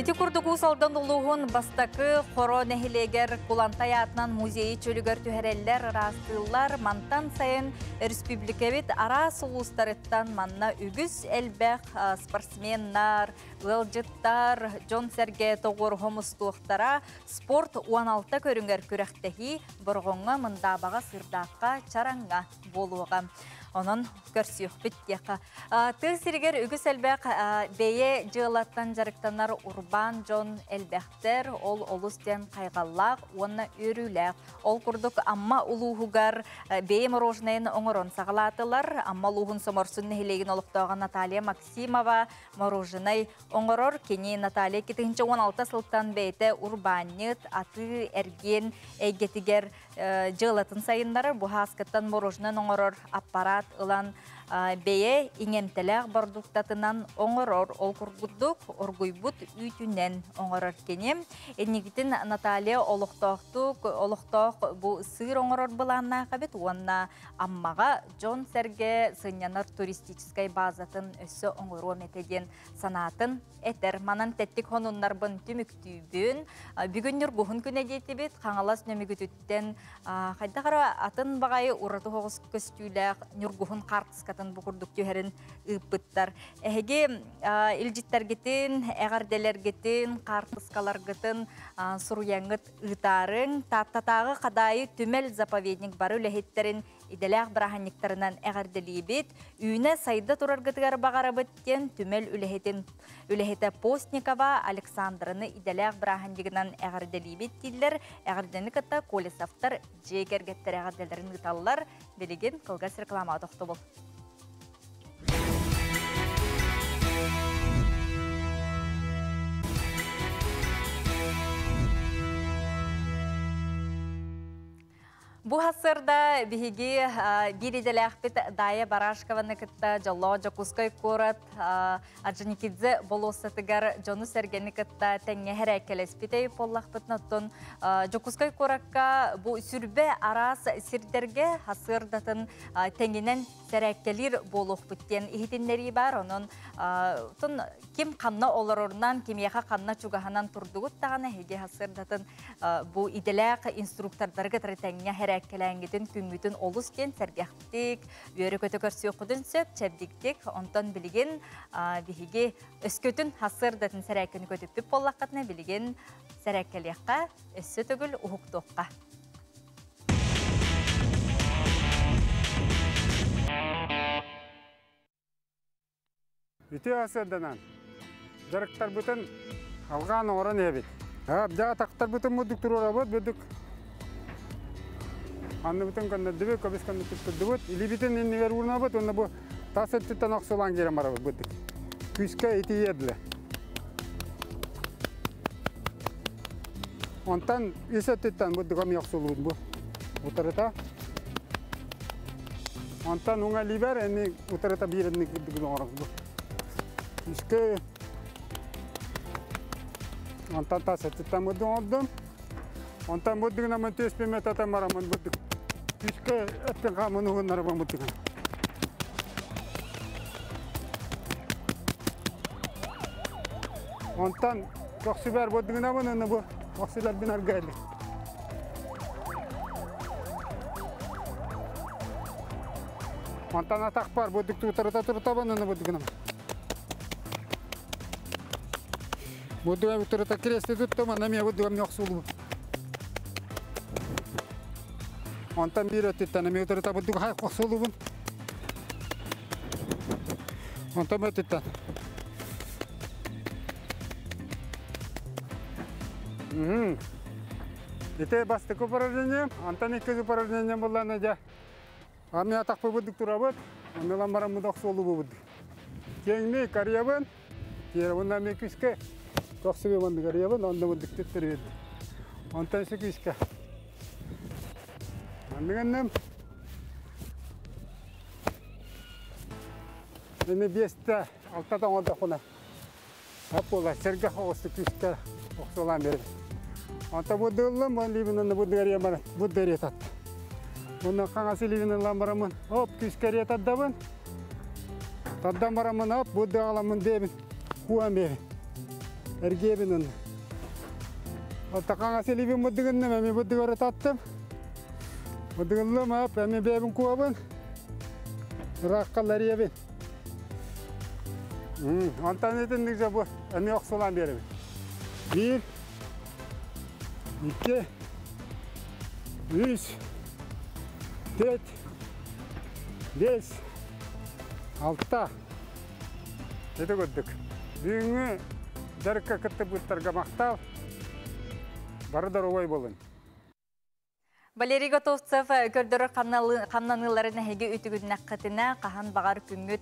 Ити курдук Уус Алдан улууһун бастакы Хоро нэһилиэгэр Кулантай аатынан музейы чөлүгэр түһэрэллэр, ыраастыыллар. Мантан сайын республикабит араас улуустарыттан манна үгүс элбэх спортсменнар, Ыалдьыттар, дьон-сэргэ тоҕуоруһа мустуохтара, спорт 16 көрүҥэр күрэхтэһии Бороҕоҥҥо, Мындаабаҕа, Сыырдаахха, Чараҥҥа буолуоҕа. Онон көрсүөхпүт диэххэ. Тыа сиригэр үгүс элбэх бэйэ дьыалаттан дьарыктанар урбаан дьон элбэхтэр. Ол олус диэн хайҕаллаах уонна үөрүүлээх. Ол курдук Амма улууһугар бэйэ мороженайын оҥорон саҕалаатылар. Амма улууһун Соморсун нэһилиэгин олохтооҕо Наталья Максимова мороженай оҥорор. Кини Наталья 2016 сылтан бэйэтэ урбаанньыт, атыы-эргиэн эйгэтигэр дьыалатын сайыннарар. Бу һааскыттан мороженай оҥорор аппарат ылан бэйэ иҥэмтэлээх бордууктатынан оҥорор. Ол курдук оргуйбут үүтүнэн оҥорор кини. Инникитин Наталья олохтоохтук олохтоох бу сыыр оҥорор былааннаах эбит уонна Аммаҕа дьон-сэргэ сынньанар туристическай базатын өссө оҥоруом этэ диэн санаатын этэр. Манан тэттик хонуннарбын түмүктүүбүн. Бүгүн Ньургуһун күнэ диэтибит. Хаҥалас Нөмүгүтүттэн хайдах эрэ атын баҕайы ураты соҕус көстүүлээх Ньургуһун хаартыскатын бу курдук түһэрин ыыппыттар. Эһиги илдьиттэргитин, эҕэрдэлэргитин, хаартыскаларгытын суруйаҥҥыт ыытаарыҥ. Тааттатааҕы Хадаайы түмэл заповедник бары үлэһиттэрин идэлээх бырааһынньыктарынан эҕэрдэлиибит, үүнэ-сайда тураргытыгар баҕарабыт диэн түмэл үлэһитин үлэһитэ Постникова Александраны идэлээх бырааһынньыгынан эҕэрдэлиибит дииллэр. Эҕэрдэни кытта Колесовтар дьиэ кэргэттэр эҕэрдэлэрин ыыталлар. Билигин кылгас рекламаҕа тохтобул. Бу сарсыарда биһиги биир идэлээхпит Дая Барашкованы кытта дьоллоох Дьокуускай куорат Орджоникидзе болуоссатыгар дьону-сэргэни кытта тэҥҥэ хэрээккэлэспит өй буоллахпытына, оттон Дьокуускай куоракка бу сүрбэ араас сирдэргэ сарсыардатын тэҥинэн сэрээккэлиир буолуохпут диэн иһитиннэрии баар. Онон ким ханна олорорунан, кимиэхэ ханна чугаһынан турдугут даҕаны эһиги сарсыардатын бу идэлээх инструктордары кытары тэҥҥэ хэрээккэлээҥҥитин күҥҥүтүн олус диэн сэргэхтик, үөрэ-көтө көрсүөххүтүн сөп, чэбдиктик. Онтон билигин биһиги өскөтүн сарсыардатын сэрээккэни көтүппүт буоллаххытына, билигин сэрээккэлиэххэ, өссө төгүл уһуктуохха. Үтүө сырданан дьарыктарбытын алҕаан оҥорон иһэбит. Дьэ атахтарбытын мудук туруорабыт, бүдүк анныбытын көннөрдүбүт, көбүс көннөрдүк турдубут. Илиибитин иннигэр уурунабыт уонна бу тас өттүттэн охсулаан киирэн барабыт быдык. Күүскэ итийиэдлэ. Онтон ис өттүттэн бу дыгам охсулуут бу. Утарыта. Онтон уҥа илиибэр эми утарыта биир энник курдук оҥорор бу. Үскэ Онтон тас өттүттэн бу оҥордум. Онтон бу дыгынан түөспүм этатан бараммын бу үскэ өттүн хаамын уһуннарабын бу дыгын. Онтон көхсүбэр бу дыгынабын уонна бу көхсүлэрбин аргайлы. Онтон атахпар бу туутарыта турутабын уонна бу дыгынам. Бу дыгын турата крести туттум, ана эмиэ бу дыгым охсулубут. Онтон биир өттүттэн эмиэ утарыта бу дыгын охсулубун. Онтон өттүттэн. Ити бастакы упражнение, онтон иккис упражнение буллана дьэ. Армия атахпыбыт турабыт, оннолан бараммыт охсуолубут. Киэҥни карьябын, киэрабын ами күскэ, тохсубы карьябын, онно буддук түттэрбит. Онтон сü күскэ. Анныганным. Эми биэстэ, алта тоҥордохуна. Аппула сэргэх оҕусту күскэ охсуолаан беребит. Онто бу дыллым, бу либинен бу дырия бар, бу дырия тат. Онно хаҥас илиибинэн ылан бараммын, оп, күскэ эрия тардабын. Тардан бараммын, оп, бу дыаламмын диэбин, куан биэбин. Эргиэбин онно. Онто хаҥас илиибин буддугунным, эми буддугары таттым. Буддугунлум, оп, эми бэбин куабын. Ыраахха лариябин. Онтон итинник же бу эми охсулаан биэрэбин. Биир, икки, үс, төрт, бес, алта. Ити курдук. Бүгүҥҥү дьарыкка кыттыбыттарга махтал. Бары доруобай буолун. Валерий Готовцев көрдөрөр хамнаныыларын эһиги үтүгүннэххитинэ хаһан баҕар күҥҥүт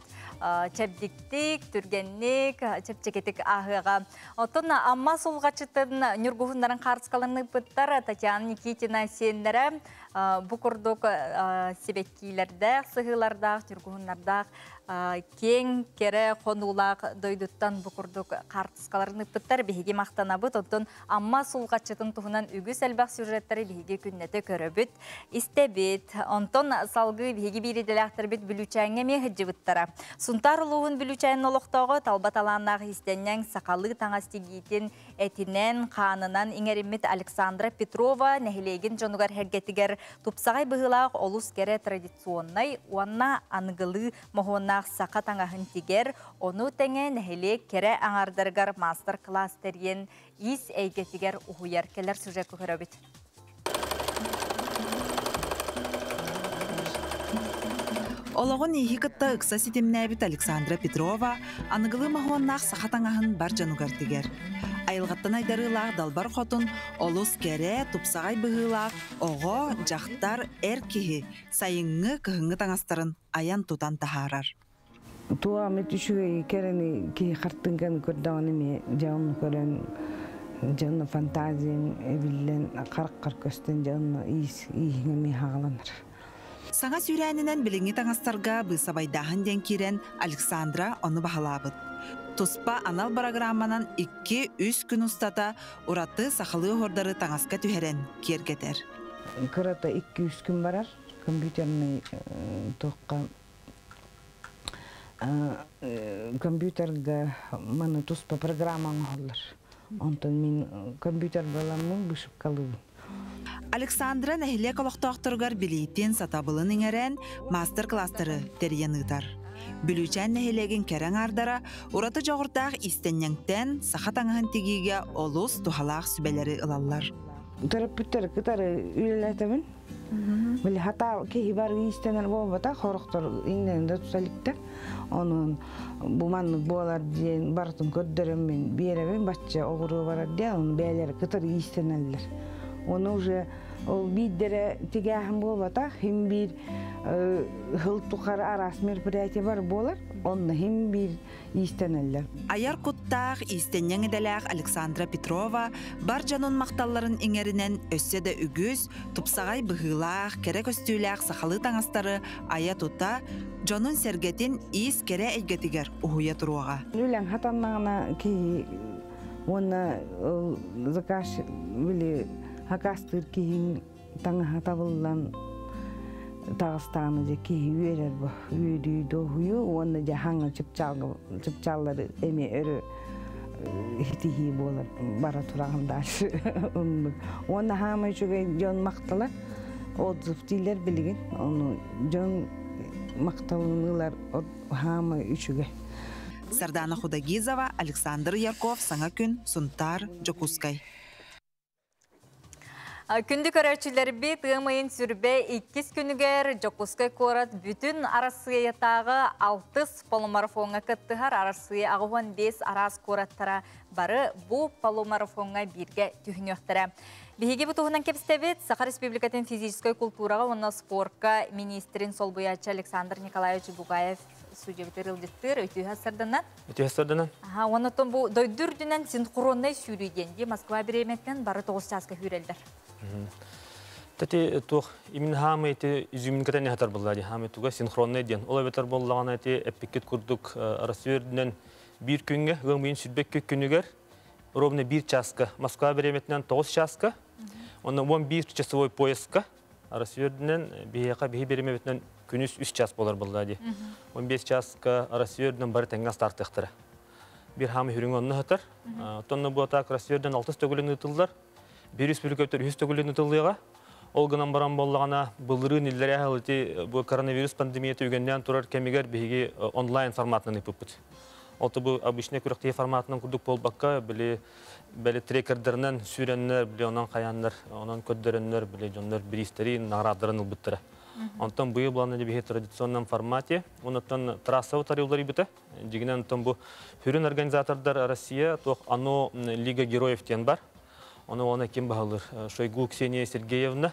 чэбдиктик, түргэнник, чэпчэкитик ааһыаҕа. Оттон Амма сулҕаччытын ньургуһуннарын хаарыскаларын ыыппыттар Татьяна Никитина сиэннэрэ. Бу курдук сибэккиилэрдээх, сыһыылардаах, ньургуһуннардаах киэҥ кэрэ хонуулаах дойдуттан бу курдук хаартыскаларын ыппыттар биһиги махтанабыт. Оттон Амма сулҕаччытын туһунан үгүс элбэх сюжеттары биһиги күннэтэ көрөбүт, истэбит. Онтон салгыы биһиги биир идэлээхтэрбит Бүлүүчээҥҥэ эмиэ сылдьыбыттара. Сунтаар улууһун Бүлүүчээнин олохтооҕо талба талааннаах иистэнньэҥ сахалыы таҥас тигиитин этинэн, хаанынан иҥэриммит Александра Петрова нэһилиэгин дьонугар сэргэтигэр тупсаҕай быһыылаах олус кэрэ традиционнай уонна аныгылыы моһуоннаах саха таҥаһын тигэр, ону тэҥэ нэһилиэк кэрэ аҥаардарыгар маастар-кылаас тэрийэн иис эйгэтигэр уһуйар кэлэр сюжекка көрөбүт. Олоҕун ииһи кытта ыкса ситимнээбит Александра Петрова аныгылыы моһуоннаах саха таҥаһын бар дьонугар тигэр. Айылҕаттан айдарыылаах далбар хотун олус кэрэ, тупсаҕай быһыылаах оҕо, дьахтар, эр киһи сайыҥҥы, кыһыҥҥы таҥастарын айан-тутан таһаарар. Туох эмит үчүгэй кэрэни киһи хартыыҥканы көрдөҕүнэ эмиэ дьэ онно көрөн дьэ онно фантазияҥ эбиллэн хараххар көстөн дьэ онно иис ииһиҥ эмиэ хаҕаланар. Саҥа сүүрээнинэн билиҥҥи таҥастарга быысабайдааһын диэн киирэн Александра ону баһылаабыт. Туспа анал бырагырааманан 2-3 күн устата ураты сахалыы оһуордары таҥаска түһэрэн киэргэтэр. Кырата 2-3 күн барар компьютерный туохха компьютерга маны туспа программа оҥоһуллар. Онтон мин компьютер баламмын вышивкалыыбын. Александра нэһилиэк олохтоохторугар билиитин, сатабылын иҥэрэн, маастар-кылаастары тэрийэн ыытар. Бүлүүчээн нэһилиэгин кэрэ аҥаардара ураты дьоҕурдаах иистэнньэҥтэн саха таҥаһын тигиигэ олус туһалаах сүбэлэри ылаллар. Төрөппүттэр кытары үлэлэтэбин. Били хата киһи бар иистэнэр буолбатах, хорохтор иҥнэрин да тута иликтэр. Онон бу маннык буолар диэн барытын көрдөрөн мин биэрэбин, бачча оҕуруо барар диэн, ону бэйэлэрэ кытары иистэнэллэр. Ону уже ол биирдэрэ тигээһин буолбатах, хим биир хыл тухары араас мероприятие бар буолар, онно хим биир иистэнэллэр. Айар куттаах, иистэнньэҥ идэлээх Александра Петрова бар дьонун махталларын иҥэринэн өссө да үгүс, тупсаҕай быһыылаах, кэрэ көстүүлээх сахалыы таҥастары айа-тута, дьонун-сэргэтин иис кэрэ эйгэтигэр уһуйа туруоҕа. Үлэҥ хатаннаҕына киһи уонна заказ били хакастыыр киһиҥ таҥаһа табыллан таҕыстаҕына дьэ киһи үөрэр бу үөрүү дуоһуйуу уонна дьэ хаҥа чыпчааллары эмиэ өрө итиһии буолар бара тураҕын дальше оннук уонна хаамай үчүгэй дьон махтала отзыв дииллэр билигин ону дьон махталын ылар хаамай үчүгэй. Сардана Худагизова, Александр Ярков, Саҥа күн, Сунтаар, Дьокуускай. Күндү көрөөччүлэрбит, ыам ыйын сүрбэ иккис күнүгэр Дьокуускай куорат бүтүн Арассыыйатааҕы алтыс полумарафоҥҥа кыттыһар Арассыыйа 85 араас куораттара бары бу полумарафоҥҥа бииргэ түһүнүөхтэрэ. Биһиги бу туһунан кэпсэтэбит Саха Республикатын физическэй култуураҕа уонна спорка министрин солбуйааччы Александр Николаевич Бугаев судьябытыр ылдьыттыыр үтүө сарданан. Үтүө сарданан. Аха, оннотон бу дойду үрдүнэн синхроннай сүүрүү диэн дии Москва бириэмэтинэн бары 9 чааска сүүрэллэр. Тати туох именно хаамы ити изюминката не хатар булла ди хаамы туга синхроннай диэн. Ол эбэтэр боллаҕына ити эппиккит курдук Россия үрдүнэн биир күҥҥэ ыам ыйын сүрбэккэ күнүгэр ровно биир чааска Москва бириэмэтинэн 9 чааска онно 11 часовой пояска Россия үрдүнэн биһиэхэ биһи бириэмэбитинэн күнүс 3 час буолар буолла дии. 15 чааска Россия үрдүнэн бары тэҥҥэ стартыахтара. Биир хаамы хүрүҥ онно сытар. Оттон бу атаак Россия үрдүнэн алтыс төгүлүн ыытыллар. Биир республика үһүс төгүлүн ыытыллыаҕа. Ол гынан баран буоллаҕына, былырыын иллэрээ ити бу коронавирус пандемията үгэннээн турар кэмигэр биһиги онлайн форматынан ыыппыппыт. Ол бу обычный күрэхтэһии форматынан курдук буолбакка, били били трекердеринэн сүүрэннэр, били онон хайааннар, онон көрдөрөннөр, били дьоннор бириистэри, наҕараадаларын ылбыттара. Онтон быйыл булан биһи традиционном формате, онуттан трассабы тарыылар Дьигинэн онтон бу хүрүн организатордар Россия туох ано Лига Героев диэн бар. Оны оны ким баһылыр? Шойгу Ксения Сергеевна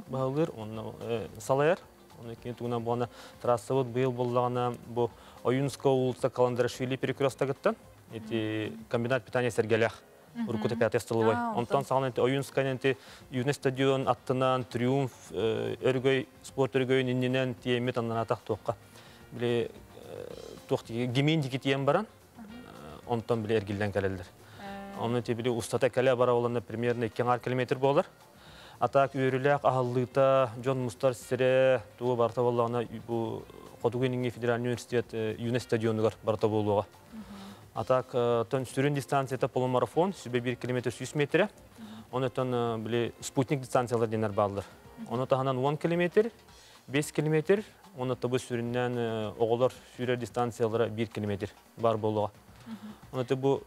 баһылыр, оны салайар. Оны кини тугунан буона трассабыт быйыл боллаҕына бу Ойунская улица Каландарашвили перекрестогыттан эти комбинат питания Сергелях. Уруккута пятый столовой. Онтон саҕаланан Ойуунскай Юный стадион аттынан Триумф өргөй спорт өргөйүн иннинэн тиэммит аннаратах туохха. Били туох гимин дики тиэн баран онтон били эргиллэн кэлэллэр. Онно ти били устата кэлэ бара боланна примерно 2 километр болар. Атак үөрүлээх аһаллыыта дьон мустар сире тугу барта боллаҕына бу Хотугу Илиҥҥи федеральный университет Юный стадионугар барта буолуоҕа. Атак тон сүрүн дистанцията полумарафон, сүбэ 1 километр 100 метрэ. Онтон били спутник дистанциялар диэннэр бааллар. Ону таһынан 10 километр, 5 километр, оны табы сүрүннээн оҕолор сүүрэр дистанциялара 1 километр бар буолуоҕа. Оны бу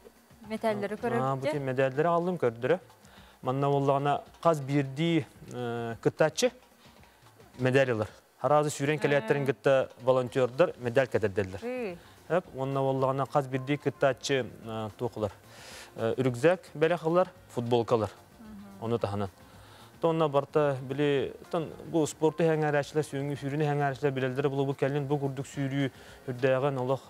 Медаллары көрөбүт. Бу медаллары алдым көрдөрө. Манна боллаҕына хас биирдии кыттааччы медаль ылар. Харазы сүүрэн кэлээттэрин кытта волонтердар медаль кэтэрдэллэр. Эп, онно боллаҕына хас биирдии кыттааччы туох ылар. Рюкзак бэлэх ылар, футболкалар. Ону таһынан. Тонна барта били тон бу спорту хэҥээрээчилэр сүүҥү сүүрүнү хэҥээрээчилэр билэллэрэ булубут кэллин бу курдук сүүрүү үрдээҕин олох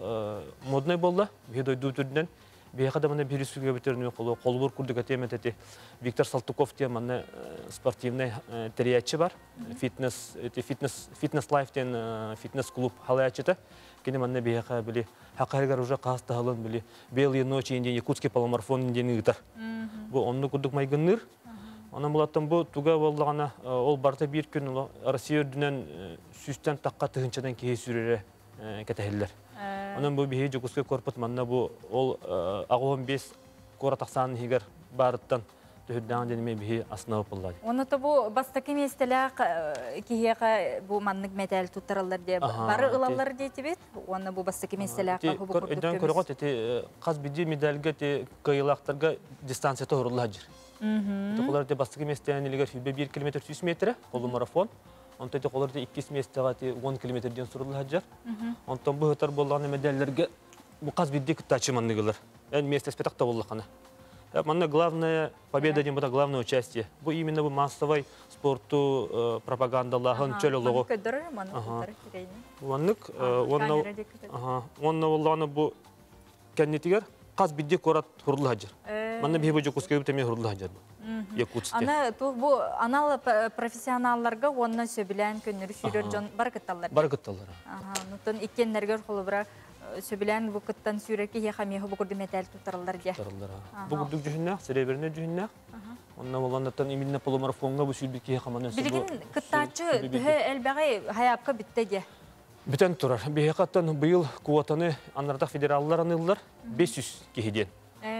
моднай болла биһи дойду түрдүнэн биһиэхэ да маны биһири сүгэбитер холобур курдук этиэм эти Виктор Салтыков диэн манна спортивный тэрийээччи бар фитнес фитнес фитнес лайф диэн фитнес клуб халаячыта кини манна биһиэхэ били хакарыгар уже хаас таһылын били белые ночи диэн якутский полумарафон диэн ыытар бу онну курдук майгынныыр. Онон булаттан бу туга боллаҕына ол барыта биир күн Россия үрдүнэн сүүстэн тахха тыһынчадан киһи сүүрэрэ кэтэһиллэр. Онон бу биһиги Дьокуускай корпус манна бу ол 85 куорат ахсаанын иһигэр баарыттан төһүрдэҕин диэн эмиэ биһи астынабыт буолла. Онно бу бастакы миэстэлээх киһиэхэ бу маннык мэтээл туттараллар диye бары ылаллар диэтибит. Уонна бу бастакы миэстэлээх бу курдук көмүс. Көрөҕөт ити хас биирдии медальга ти кыайыылаахтарга дистанция тоһурулла сылдьар. Ити те бастакы миэстээн илигэр 1 километр 100 метрэ полумарафон. Онтон ити холор иккис миэстэҕэ ти 10 километр диэн сурулла сылдьар. Онтон бу ыһытар буоллаҕына медальлэргэ бу хас биирдии кыттааччы манныгылар. Эн миэстэспэтэх да буоллаххына. Манна главное победа диэн бута главное участие. Бу именно бу массовай спорту пропагандалааһын чөл олоҕу. Маннык уонна уонна бу кэннитигэр хас биирдии куорат хурулла сылдьар. Манна биһи бу Дьокуускайбыт эмиэ хурулла сылдьар. Якутск. Аны бу анал профессионалларга уонна сөбүлээн көннөрү сүүрэр дьон бары кытталлар. Бары кытталлар. Онтон иккиэннэргэр холобура сөбүлээн бу кыттан сүүрэр киһиэхэ эмиэ бу курдук мэтээл туттараллар диye. Туттараллар. Бу курдук дьүһүннээх, серебряный дьүһүннээх. Онно болоннаттан именно полумарафонга бу сүүрбүт киһиэхэ манна Билигин кыттааччы төһө элбэҕи хайаапка бүттэ диye. Бүтэн турар. Биһиэхэ быйыл квотаны аннардах федераллар аныллар 500 киһи диэн.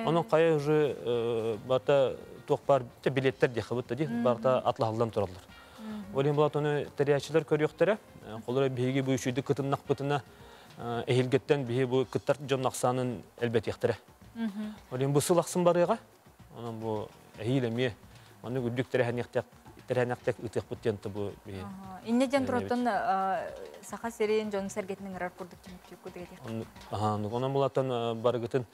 Онон хайа уже бата туох бар билеттер диэхэ бутта ди барта атлаһаллан тураллар. Олен булат оны тэрийээччилэр көрүөхтэрэ. Холоро биһиги бу үчүйдүк кытыннахпытына эһилгеттен биһи бу кыттар дьон ахсаанын элбэтиэхтэрэ. Олен бу сыл ахсын барыаҕа. Онон бу эһиил эмиэ маннык үрдүк тэрээһиннэхтэх тэрээһиннэхтэх ытыахпыт диэн бу биһи. Инне диэн туруттан Саха сирин дьон сэргэтин ыҥырар курдук түмүктүүр курдук этиэх. Онон булаттан барыгытын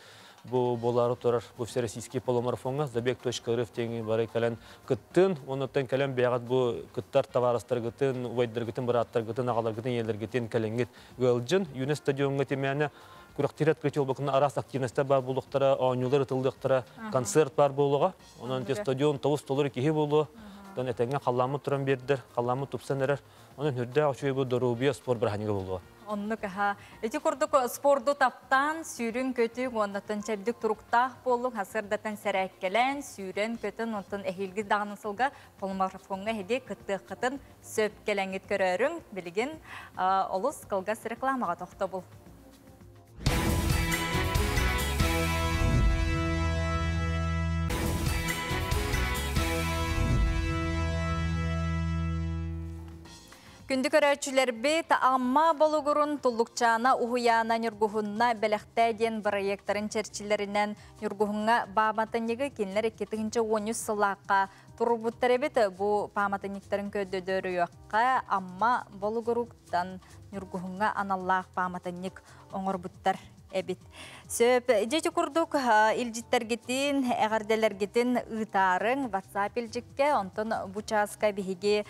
бу болары турар бу всероссийский полумарафонга забег.рф теңи бары кэлэн кыттын, оннуттан кэлэн бэйэҕит бу кыттар товарыстаргытын, убайдаргытын, бырааттаргытын, аҕаларгытын, ийэлэргитин кэлэҥҥит ыалдьын. Юнес стадионга тимээнэ күрэхтиир открытие болбакына араас активностар бар буолуохтара, оонньуулар ытыллыахтара, концерт бар буолуоҕа. Онон те стадион тобус толору киһи буолуо. Онон этэҥҥэ халлааммыт туран биэрдэр, халлааммыт тупсан эрэр. Онон үрдээх үчүгэй бу доруобуйа спорт бырааһынньыга буолуоҕа. Оннук аха. Ити курдук спорду таптаан, сүүрүн көтүг, оннаттан чэбдик туруктаах буоллуҥ, хасырдатан сэрээккэлээн, сүүрэн көтөн, онтон эһиилги даҕаны сылга полумарафоҥҥа эһиги кыттыаххытын сөп кэлэҥҥит көрөөрүҥ. Билигин олус кылгас рекламаҕа тохтобул. Күндү көрөөччүлэрбит Амма Болугурун Туллукчаана уһуйаана Ньургуһунна бэлэхтээ диэн бырайыактарын чэрчилэринэн Ньургуһуҥҥа пааматынньыгы кинилэр 2013 сыллаахха турбуттар эбит. Бу пааматынньыктарын көрдөдөрүөххэ Амма Болугуруттан Ньургуһуҥҥа аналлаах пааматынньык оҥорбуттар эбит. Сөп, дьэти курдук илдьиттэргитин, эҕэрдэлэргитин ыытаарыҥ WhatsApp илдьиккэ, онтон бу чааска биһиги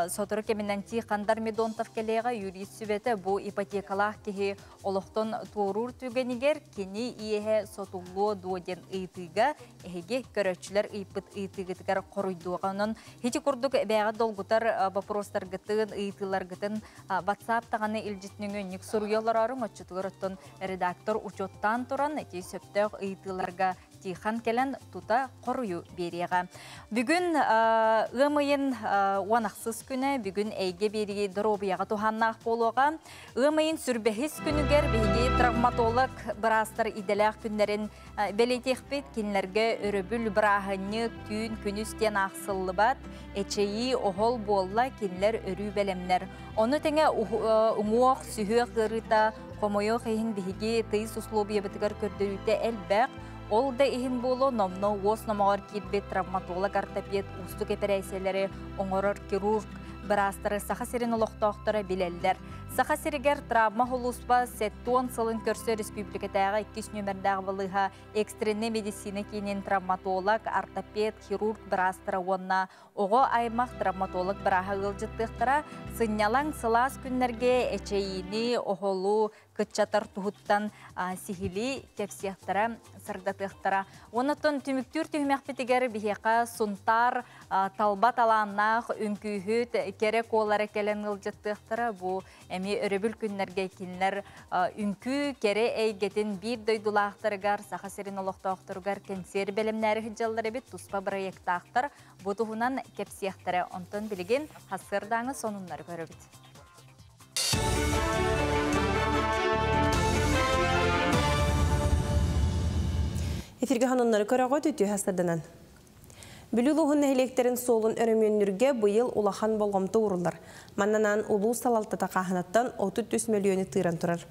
сотору кэминэн Тихон Дормидонтов кэлиэҕэ, юрист сүбэтэ бу ипотекалаах киһи олохтон туоруур түгэнигэр кини иэһэ сотуллуо дуо диэн ыйытыыга эһиги көрөөччүлэр ыйыппыт ыйытыыгытыгар хоруйдуоҕа. Онон ити курдук бэйэҕит долгутар боппуруостаргытын, ыйытыыларгытын WhatsApp даҕаны илдьитинэн өнньүк суруйа олорооруҥ, оччотугар оттон редактор учуоттаан туран ити сөптөөх ыйытыыларга Тихон кэлэн тута хоруйу биэриэҕэ. Бүгүн ыам ыйын 16 күнэ, бүгүн эйгэ биэрии доруобуйаҕа туһааннаах буолуоҕа. Ыам ыйын сүрбэһис күнүгэр биһиги травматолог быраастар идэлээх күннэрин бэлиэтиэхпит. Кинилэргэ өрөбүл, бырааһынньык, түүн, күнүс диэн аахсыллыбат. Эчэйии, оһол буолла, кинилэр өрүү бэлэмнэр. Ону тэҥэ уҥуох, сүһүөх ыарыыта, хомойуох иһин биһиги тыйыс условиябытыгар көрдөрүүтэ элбэх. Ол да иһин буолуо, номно уос номоҕор киирбит травматолог-ортопед уустук эпэрээссийэлэри оҥорор хирург быраастары Саха сирин олохтоохторо билэллэр. Саха сиригэр травма сулууспа 70 сылын көрсө республикатааҕы иккис нүөмэрдээх балыыһа экстреннэй медицина киинин травматолог, ортопед, хирург быраастара уонна оҕо аймах травматолог бырааһа ыалдьыттыахтара. Сынньалаҥ сылаас күннэргэ эчэйиини, оһолу кыччатар туһуттан сиһилии кэпсиэхтэрэ, сырдатыахтара. Оннуттан түмүктүүр түһүмэхпитигэр биһиэхэ Сунтаар талба талааннаах үҥкүүһүт кэрэ куолара кэлэн ыалдьыттыахтара. Бу эмиэ өрөбүл күннэргэ кинилэр үҥкүү кэрэ эйгэтин биир дойдулаахтарыгар, Саха сирин олохтоохторугар кэнсиэр бэлэмнээри сылдьаллар эбит, туспа бырайыактаахтар. Бу туһунан кэпсиэхтэрэ. Онтон билигин сарсыардааҥы сонуннары көрөбүт. Эфирге ханоннары көрөҕө үтүө сарданан. Бүлүү улууһун нэһилиэктэрин суолун өрөмүөннүүргэ быйыл улахан болҕомто ууруллар. Маннанан улуус салалтата хааһынаттан 33 мөлүйүөнү тыыран турар.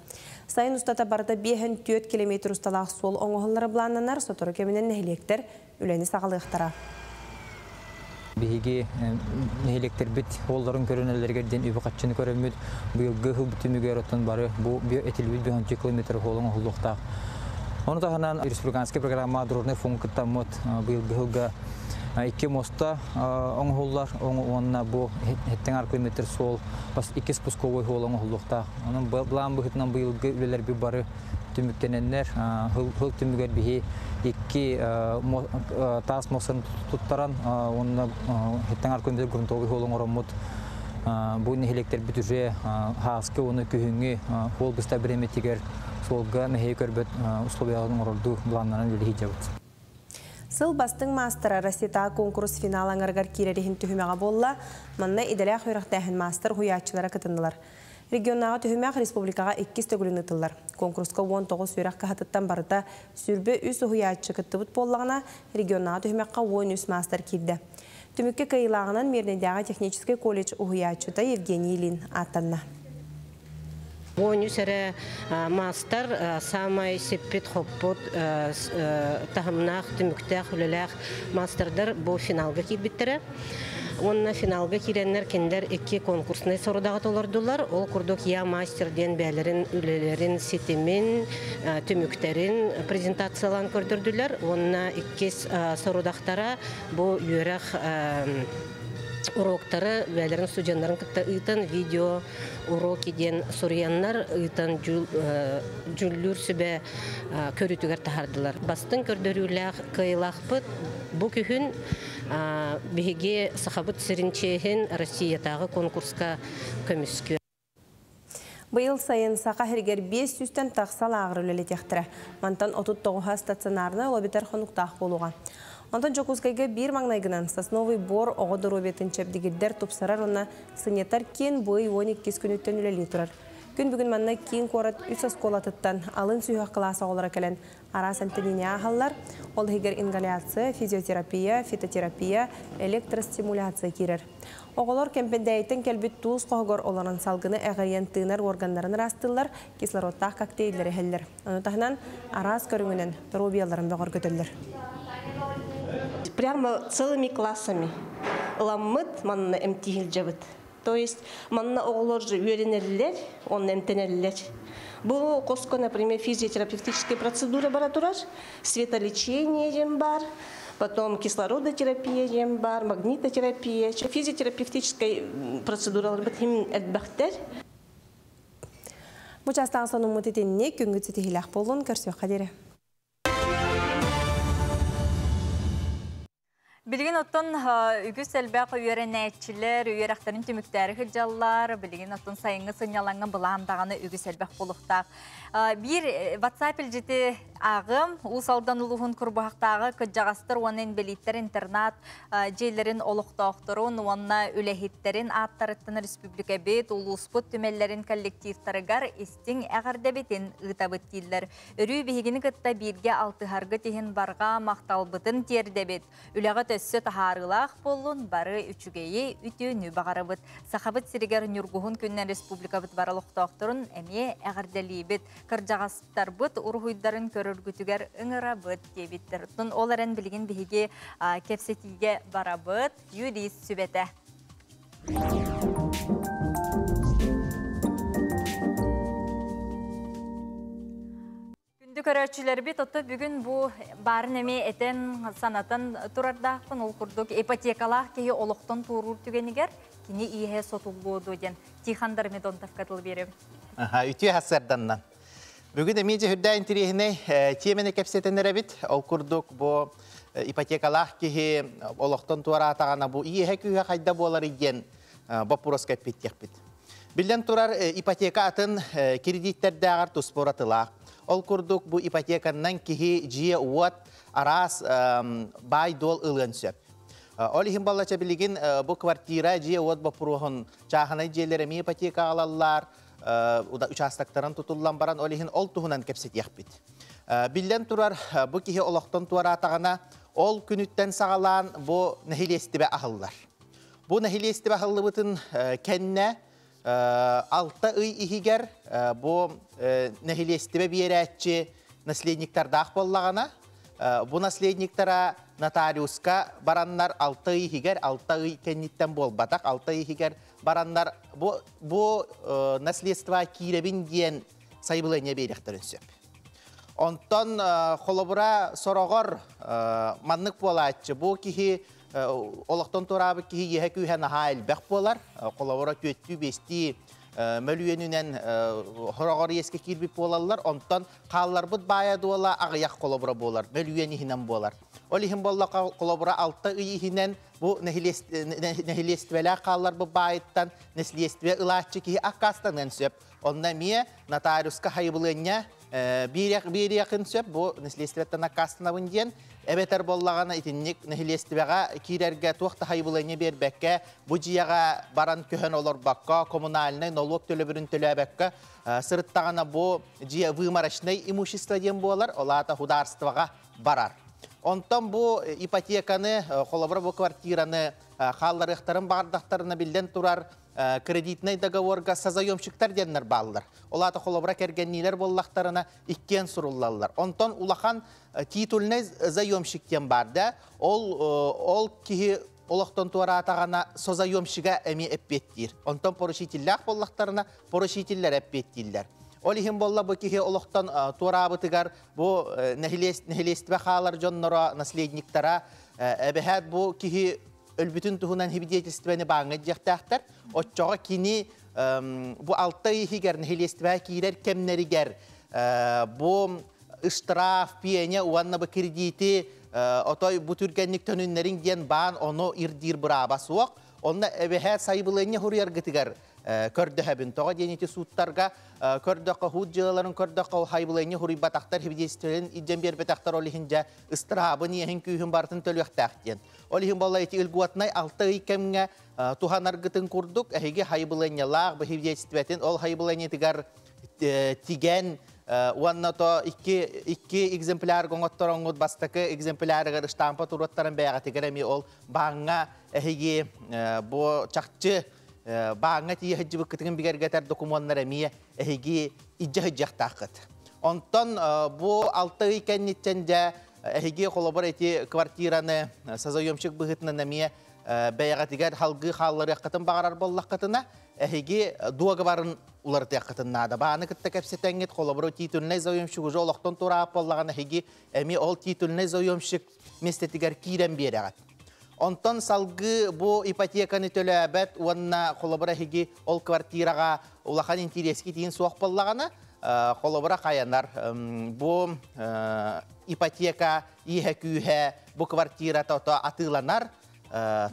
Сайын устата барыта 54 километр усталаах суол оҥоһуллара былааннанар, сотору кэминэн нэһилиэктэр үлэни саҕалыахтара. Биһиги нэһилиэктэрбит уолларын көрүнэллэригэр диэн үбү-харчыны көрөммүт, быйылгы сыл түмүгэр оттон бары бу этилбит 5 километр суолун оҥоһуллуохтаах. Ону таһынан республиканскай программа дорожный фонд кыттаммыт быйылгы сылга икки моста оҥоһуллар уонна бу хэттэн километр суол икки спусковой суол оҥоһуллуохтаах. Онон былаан быһыытынан быйылгы үлэлэрбит бары түмүктэнэннэр сыл түмүгэр биһи икки таас мостарын туттаран уонна хэттэн километр грунтовый суол оҥороммут бу нэһилиэктэрбит уже хааскы уонна күһүҥҥү суол быста бириэмэтигэр суолга мэһэйи көрбөт условияларын оҥорордуу былааннанан үлэлии сылдьабыт. Сыл бастыҥ маастара Россиятааҕы куонкурус финал аҥарыгар киирэр иһин түһүмэҕэ буолла. Манна идэлээх үөрэхтээһин маастар уһуйааччылара кытыннылар. Регионнааҕы түһүмэх республикаҕа иккис төгүлүн ыытыллар. Куонкуруска 19 үөрэх кыһатыттан барыта 23 уһуйааччы кыттыбыт буоллаҕына, регионнааҕы түһүмэххэ 13 маастар киирдэ. Түмүккэ кыайыылааҕынан Мирнэйдээҕи техническэй колледж уһуйааччыта Евгений Ильин ааттанна. 13 эрэ маастар саамай сиппит-хоппут таһымнаах, түмүктээх, үлэлээх маастардар бу финалга киирбиттэрэ. Уонна финалга киирэннэр кинилэр икки конкурснай сорудаҕы толордулар. Ол курдук «Я мастер» диэн бэйэлэрин үлэлэрин ситимин, түмүктэрин презентациялаан көрдөрдүлэр. Уонна иккис сорудахтара бу үөрэх уроктары бэйэлэрин студеннарын кытта ыытан видео уроки диэн суруйаннар ыытан дьүүллүүр сүбэ көрүүтүгэр таһаардылар. Бастыҥ көрдөрүүлээх кыайыылаахпыт бу күһүн биһиги Сахабыт сирин чиэһин Россиятааҕы конкурска көмүскүө. Быйыл сайын Саха сиригэр 500-тэн тахса лааҕыр үлэлэтиэхтэрэ. Мантан 39-а стационарнай ол эбэтэр хонуктаах буолуоҕа. Онтон Дьокуускайга биир маҥнайгынан Сосновый бор оҕо доруобуйатын чэбдигирдэр, тупсарар уонна сынньатар киин бу ый 12 күнүттэн үлэлии турар. Күн бүгүн манна киин куорат үс оскуолатыттан алын сүһүөх кылаас оҕолоро кэлэн араас эмтэниини ааһаллар. Ол иһигэр ингаляция, физиотерапия, фитотерапия, электростимуляция киирэр. Оҕолор Кэмпэндээйиттэн кэлбит туус хоһугар олорон салгыны эҕирийэн тыынар уорганнарын ыраастыыллар, кислородтаах коктейллэри иһэллэр. Ону таһынан араас көрүҥүнэн доруобуйаларын бөҕөргөтөллөр. Прямо целыми классами ыламмыт манна эмтии сылдьабыт. То есть манна оҕолор үөрэнэллэр, онно эмтэнэллэр. Бу хоско, например, физиотерапевтическая процедура бара турар, светолечение диэн баар, потом кислородотерапия диэн баар, магнитотерапия, физиотерапевтическай процедураларбыт хим элбэхтэр. Бу чаастааҕы сонуммут итинник, күҥҥүт ситиһиилээх буоллун, көрсүөххэ диэри. Билигин оттон үгүс элбэх үөрэнээччилэр үөрэхтэрин түмүктээри сылдьаллар. Билигин оттон сайыҥҥы сынньалаҥҥа былаан даҕаны үгүс элбэх буолуохтаах. Биир WhatsApp илдьити ааҕым. Уус Алдан улууһун Курбуһахтааҕы кырдьаҕастар уонна инбэлииттэр интернат дьиэлэрин олохтоохторун уонна үлэһиттэрин ааттарыттан республикабыт, улууспут түмэллэрин коллективтарыгар истиҥ эҕэрдэбитин ыытабыт дииллэр. Өрүү биһигини кытта бииргэ алтыһаргыт иһин барҕа махталбытын тиэрдэбит. Үлэҕит өссө таһаарыылаах буоллун, бары үчүгэйи, үтүөнү баҕарабыт. Сахабыт сиригэр Ньургуһун күнүнэн республикабыт бары олохтоохторун эмиэ эҕэрдэлиибит. Кырдьаҕастарбыт уруһуйдарын көрөргүтүгэр ыҥырабыт диэбиттэр. Оттон ол эрэн билигин биһиги кэпсэтиигэ барабыт. Юрист сүбэтэ. Күндү көрөөччүлэрбит, отто бүгүн бу баарын эмиэ этэн, санатан турардаахпын. Ол курдук ипотекалаах киһи олохтон туоруур түгэнигэр кини иэһэ сотуллуо дуо диэн Тихон Дормидонтовка тыл биэрэбин. Үтүө сарсыарданнан. Бүгүн эмиэ дьэ интириэһинэй тиэмэни кэпсэтэн эрэбит. Ол курдук бу ипотекалаах киһи олохтон туораатаҕына бу иэһэ күүһэ хайда буолар диэн боппуруоска эппиттиэхпит. Биллэн турар, ипотека атын кредиттэрдээҕэр туспа уратылаах. Ол курдук бу ипотеканнан киһи дьиэ-уот араас баай-дуол ылыан сөп. Ол иһин баллача билигин бу квартира, дьиэ-уот боппуруоһун чааһынай дьиэлэр эмиэ ипотека алаллар, участоктарын тутуллан баран, ол иһин ол туһунан кэпсэтиэхпит. Биллэн турар, бу киһи олохтон туораатаҕына, ол күнүттэн саҕалаан бу нэһилиэстибэ аһыллар. Бу нэһилиэстибэ аһыллыбытын кэннэ 6 ый иһигэр бу нэһилиэстибэ биэрээччи наследниктардаах буоллаҕына, бу наследниктара нотариуска бараннар 6 ый иһигэр, 6 ый кэнниттэн буолбатах, 6 ый иһигэр бараннар бу, бу наследство киирэбин диэн сайабылыанньа биэриэхтэрин сөп. Онтон холобура сороҕор маннык буолааччы, бу киһи олохтон туораабыт киһи иэһэ күүһэ наһаа элбэх буолар. Холобура түөттүү биэстии мөлүйүөнүнэн хороҕор иэскэ киирбит буолаллар. Онтон хаалларбыт баайа дуола аҕыйах холобура буолар, мөлүйүөн иһинэн буолар. Ол иһин буолла холобура 6 ый иһинэн бу нэһилиэстибэлээх хаалларбыт баайыттан нэслиэстибэ ылааччы киһи аккаастаныан сөп. Онно эмиэ нотариуска хайыбылыанньа биэриэхин сөп, бу нэһилиэстибэттэн аккаастанабын диэн, эбэтэр буоллаҕына итинник нэһилиэстибэҕэ киирэргэ туох да хайыбылыанньа биэрбэккэ, бу дьиэҕэ баран көһөн олорбокко, коммунальнай нолуок төлөбүрүн төлөөбөккө сырыттаҕына бу дьиэ выморочнай имущество диэн буолар, ол аата худаарствоҕа барар. Онтон бу ипотеканы, холобура бу квартираны хаалларыахтарын баҕардахтарына биллэн турар кредитнай договорга созаемщиктар диэннэр бааллар. Ол аата холобура кэргэнниилэр буоллахтарына иккиэн суруллаллар. Онтон улахан титульнай заемщик диэн бар да, ол ол киһи олохтон туораатаҕына созаемщига эмиэ эппиэттиир. Онтон поручителлээх буоллахтарына поручителлэр эппиэттииллэр. Ол иһин буолла бу киһи олохтон туораабытыгар бу нэһилиэстибэ хаалар дьонноро, наследниктара эбэһээт бу киһи өлбүтүн туһунан свидетельствоны бааҥҥа диэхтээхтэр. Оччоҕо кини бу 6 ый иһигэр нэһилиэстибэҕэ киирэр кэмнэригэр бу штраф, пеня уонна бу кредити отой бу түргэнник төнүннэриҥ диэн баан ону ирдиир бырааба суох. Онно эбэһээт сайыбылыанньа хуруйаргытыгар көрдөһөбүн. Тоҕо диэн ити сууттарга көрдөххө, хуут дьыалаларын көрдөххө, хайбылыанньа хуруйбатахтар, свидетельстволарын илдьэн биэрбэтэхтэр, ол иһин дьэ ыстыраабын, иэһин күүһүн барытын төлүөхтээх диэн. Ол иһин буолла ити льготнай 6 ый кэмҥэ туһанаргытын курдук, эһиги хайбылыанньалаах свидетельствотын ол хайбылыанньатыгар тигэн уонна то икки экземпляр оҥоттороҥҥут бастакы экземплярыгар штампа туруоттаран бэйэҕитигэр эмиэ ол бааҥҥа эһиги бу чахчы бааҥҥа тиийэ сылдьыбыккытын бигэргэтэр докумуоннар эмиэ эһиги илдьэ сылдьыахтааххыт. Онтон бу 6 ый кэнниттэн дьэ эһиги холобур эти квартираны созаемщик быһыытынан эмиэ бэйэҕитигэр халгыы хаалларыаххытын баҕарар буоллаххытына, эһиги дуогабарын уларытыаххытын наада. Бааны кытта кэпсэтэҥҥит, холобуру титульнай заемщик уже олохтон туораабыт буоллаҕына, эһиги эмиэ ол титульнай заемщик миэстэтигэр киирэн биэрэҕит. Онтон салгыы бу ипотеканы төлөөбөт уонна холобура эһиги ол квартираҕа улахан интириэскит иин суох буоллаҕына, холобура хайанар бу ипотека ииһэ-күүһэ бу квартира тото атыыланар,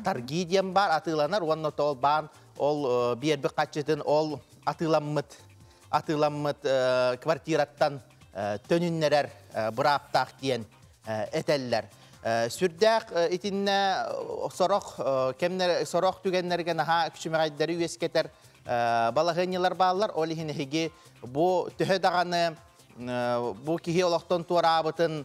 торги диэн бар атыыланар уонна ол баан ол биэрбит хаччытын ол атыыламмыт атыыламмыт квартираттан төнүннэрэр бырааптаах диэн этэллэр. Сүрдээх итиннэ сорох кэмнэр сорох түгэннэргэ наһаа күчүмэҕэйдэри үөскэтэр балаһыанньалар бааллар. Ол иһин эһиги бу төһө даҕаны бу киһи олохтон туораабытын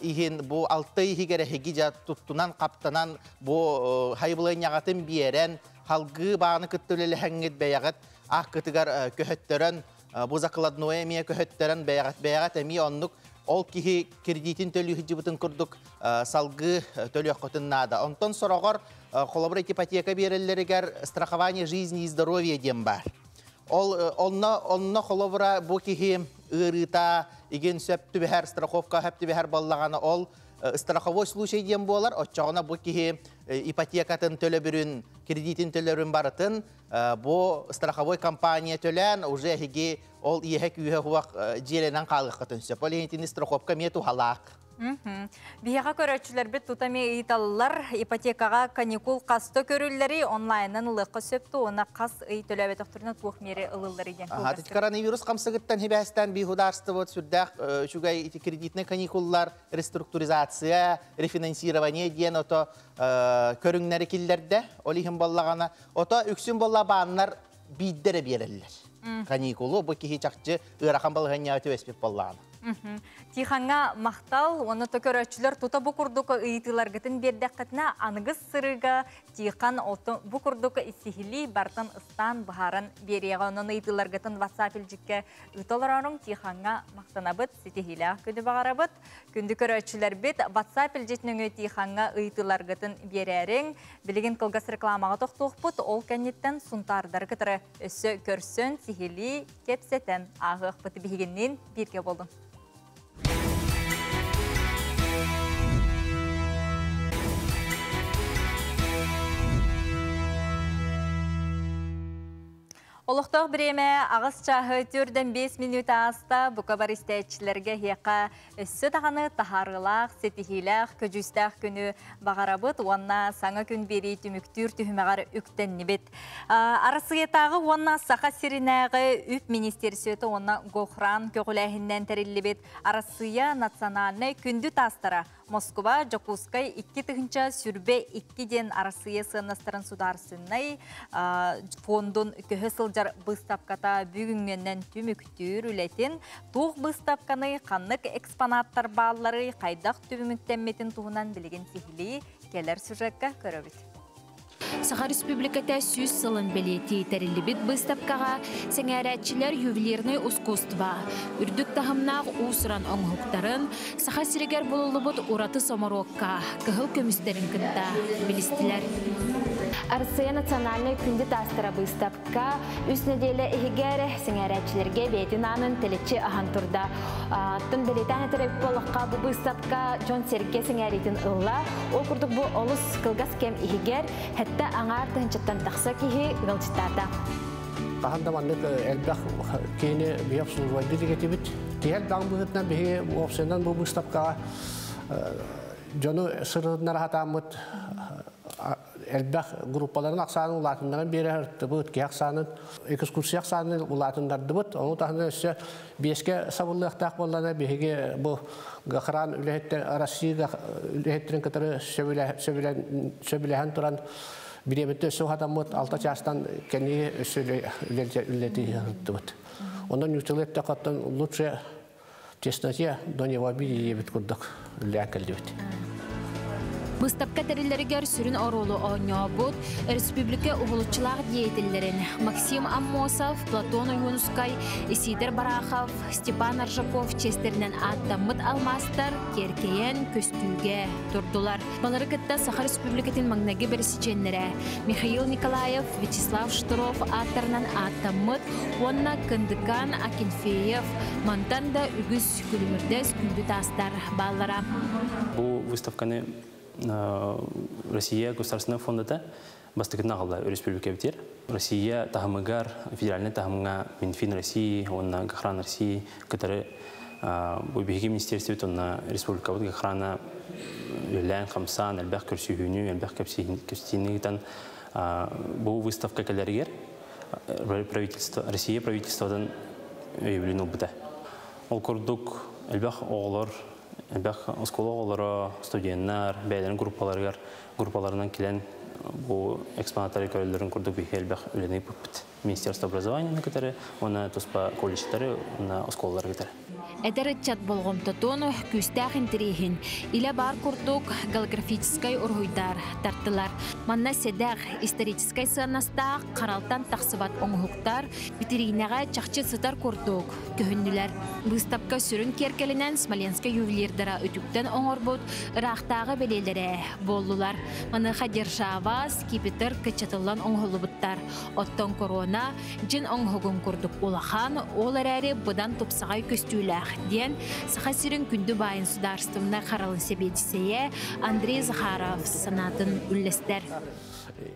иһин бу алта иһигэр эһиги дьа туттунан хаптанан бу хайбылыанньаҕатын биэрэн халгыы бааны кытта үлэлэһэҥҥит бэйэҕит ааккытыгар көһөттөрөн бу закладное эмиэ көһөттөрөн бэйэҕит бэйэҕит эмиэ оннук ол киһи кредитин төлүүһүдьыбытын курдук салгыы төлүөххүтүн наада. Онтон сороҕор холобура ипотека биэрэллэригэр страхование жизни и здоровья диэн баар. Ол онно онно холобура бу киһи ыарыыта игин сөп түбэһэр страховка хөп түбэһэр буоллаҕына ол страховой случай диэн буолар. Оччоҕуна бу киһи ипотекатын төлөбүрүн, кредитин төлөрүн барытын бу страховой компания төлөөн уже эһиги ол иэһэ күүһэ хуах дьиэлэнэн хаалыаххытын сөп. Ол иһин страховка эмиэ туһалаах. Биһиэхэ көрөөччүлэрбит тута эмиэ ыйыталлар, ипотекаҕа каникул хаста көрүллэри онлайнынан ылыахха сөп дуо уонна хас ый төлөөбөтөхтөрүнэ туох миэрэ ылылларый диэн кылгастык. Коронавирус хамсыгыттан хибээстэн би государствот сүрдээх үчүгэй ити кредитный каникуллар, реструктуризация, рефинансирование диэн ото көрүҥнэри киллэрдэ. Ол иһин боллаҕана ото үксүн болла бааннар биирдэрэ биэрэллэр. Каникулу бу киһи чахчы ыарахан балаһыанньаҕа түбэспит боллаҕана. Тихаҥҥа махтал, уонна то көрөөччүлэр тута бу курдук ыйытыыларгытын биэрдэххитинэ, аныгыс сырыыга Тихан бу курдук сиһилии бартан ыстаан быһааран биэриэҕэ. Онон ыйытыыларгытын WhatsApp илдьиккэ ыыта олороруҥ. Тихаҥҥа махтанабыт, ситиһиилээх күнү баҕарабыт. Күндү көрөөччүлэрбит, WhatsApp илдьит нөҥүө Тихаҥҥа ыйытыыларгытын биэрээриҥ. Билигин кылгас рекламаҕа тохтуохпут, ол кэнниттэн сунтаардары кытары өссө көрсөн, сиһилии кэпсэтэн ааһыахпыт. Биһигинниин бииргэ буолун. Олохтоох бириэмэ аҕыс чааһы төрдөн 5 мүнүүтэ ааста. Бука бар истээччилэргэ эһиэхэ өссө даҕаны таһаарыылаах, ситиһиилээх, көдьүүстээх күнү баҕарабыт уонна саҥа күн биэрии түмүктүүр түһүмэҕэр үктэннибит. Арассыыйатааҕы уонна Саха сиринээҕи үп министиэристибэтэ уонна Гохран көҕүлээһининэн тэриллибит Арассыыйа национальнай күндү таастара Москуба, Дьокуускай 2022 диэн Арассыыйа сыаннастарын судаарыстыбаннай фондун көһө сылдьар быыстапката бүгүҥҥүнэн түмүктүүр үлэтин туох быыстапканы, ханнык экспонаттар баалларый, хайдах түмүктэммитин туһунан билигин сиһилии кэлэр сюжекка көрөбүт. Саха Республиката 100 сылын бэлиэтии тэриллибит быыстапкаҕа сэҥээрээччилэр ювелирнай ускуустуба үрдүк таһымнаах уус-уран оҥоһуктарын, Саха сиригэр булуллубут ураты соморуокка кыһыл көмүстэрин кытта билистилэр. Арассыыйа национальнай күндү таастара быыстапка үс нэдиэлэ иһигэр сэҥээрээччилэргэ бэйэтин аанын тэлэччи аһан турда. Оттон бэлиэтээн этэр эбит буоллахха, бу быыстапка дьон-сэргэ сэҥээриитин ылла. Ол курдук бу олус кылгас кэм иһигэр сэттэ аҥаар тыһыынчаттан тахса киһи ыалдьыттаата. Хаһан да маннык элбэх киһини биһи обслуживайдык этибит. Киһи элбэҕин быһыытынан биһи уопсайынан бу быыстапкаҕа дьону сырытыннара сатааммыт элбэх группаларын ахсаанын улаатыннаран биэрэ сырыттыбыт, киһи ахсаанын, экскурсия ахсаанын улаатыннардыбыт. Ону таһынан өссө биэскэ сабыллыахтаах буоллана биһиги бу Гохран үлэһиттэр Россия үлэһиттэрин кытары сөбүлэһэн туран бириэмэтэ өссө уһатаммыт алта чаастан кэнниги өссө үлэлэтии сырыттыбыт. Онон ньууччалыы эттэххэ оттон лучше в тесноте до него обидели диэбит курдук үлэлээн кэллибит. Быыстапка тэриллэригэр сүрүн оруолу оонньообут республика уһулуччулаах деятеллэрин Максим Аммосов, Платон Ойуунускай, Исидор Барахов, Степан Аржаков чиэстэринэн ааттаммыт алмаастар киэркэйэн көстүүгэ турдулар. Балары кытта Саха Республикатын маҥнайгы бэрэсидьиэннэрэ Михаил Николаев, Вячеслав Штыров ааттарынан ааттаммыт уонна Кындыкан Акинфеев мантан да үгүс күлүмүрдэс күндү таастар бааллара. Бу выставканы Россия Государственный фондата бастакытын аҕалла өрөспүүбүлүкэбитигэр. Россия таһымыгар, федеральнай таһымҥа Минфин России уонна Гохран России кытары бу биһиги министерствобыт уонна республикабыт Гохрана үлэлээн-хамсаан, элбэх көрсүһүүнү, элбэх кэпсэтиини ыытан бу выставка кэлэригэр правительство, Россия правительствотын өйөбүлүн ылбыта. Ол курдук элбэх оҕолор Элбэх оскуола оҕолоро, студеннар бэйэлэрин группаларыгар группаларынан кэлэн бу экспонаттары көрөллөрүн курдук биһиги элбэх үлэни ыыппыппыт. Министерство образования кытары уонна туспа колледжтары уонна оскуолалары кытары. Эдэр ыччат болҕомтотун, күүстээх интэриэһин илэ баар курдук голографическай уруһуйдар тартылар. Манна сэдэх, историческай сыаннастаах харалтан тахсыбат оҥоһуктар витриинэҕэ чахчы сытар курдук көһүннүлэр. Быыстапка сүрүн киэргэлинэн Смоленскай ювелирдара үтүктэн оҥорбут ыраахтааҕы бэлиэлэрэ буоллулар. Маныаха держава, скипетр кыччатыллан оҥоһуллубуттар. Оттон корона дьин оҥоһугун курдук улахан, ол эрээри быдан тупсаҕай көстүүлээх, диэн Саха сирин күндү баайын судаарыстыбаннай харалын сэбиэдиссэйэ Андрей Захаров санаатын үллэстэр.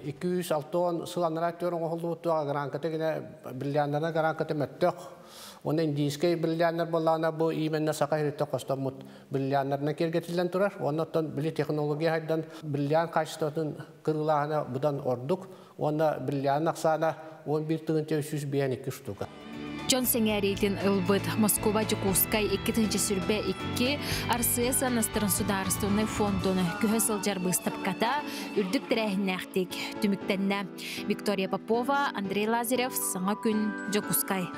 260 сыл анараа өттүгэр оҥоһуллубут туох гранката гинэ бриллианнарына гранката мөттөх. Уонна индийскэй бриллианнар буоллаҕына бу именно саха сириттэн хостоммут бриллианнарынан киэргэтиллэн турар. Уонна оттон били технология хайдан бриллиант качествотын кырыылааһына быдан ордук. Уонна бриллиант ахсаана 11 тыһыынча 352 штука. Дьон сэҥээриитин ылбыт Москуба Дьокуускай 2022 Арсыйа сыаннастарын судаарыстыбаннай фондун көһө сылдьар быыстапката үрдүк тэрээһиннээхтик түмүктэннэ. Виктория Попова, Андрей Лазарев, Саҥа күн, Дьокуускай.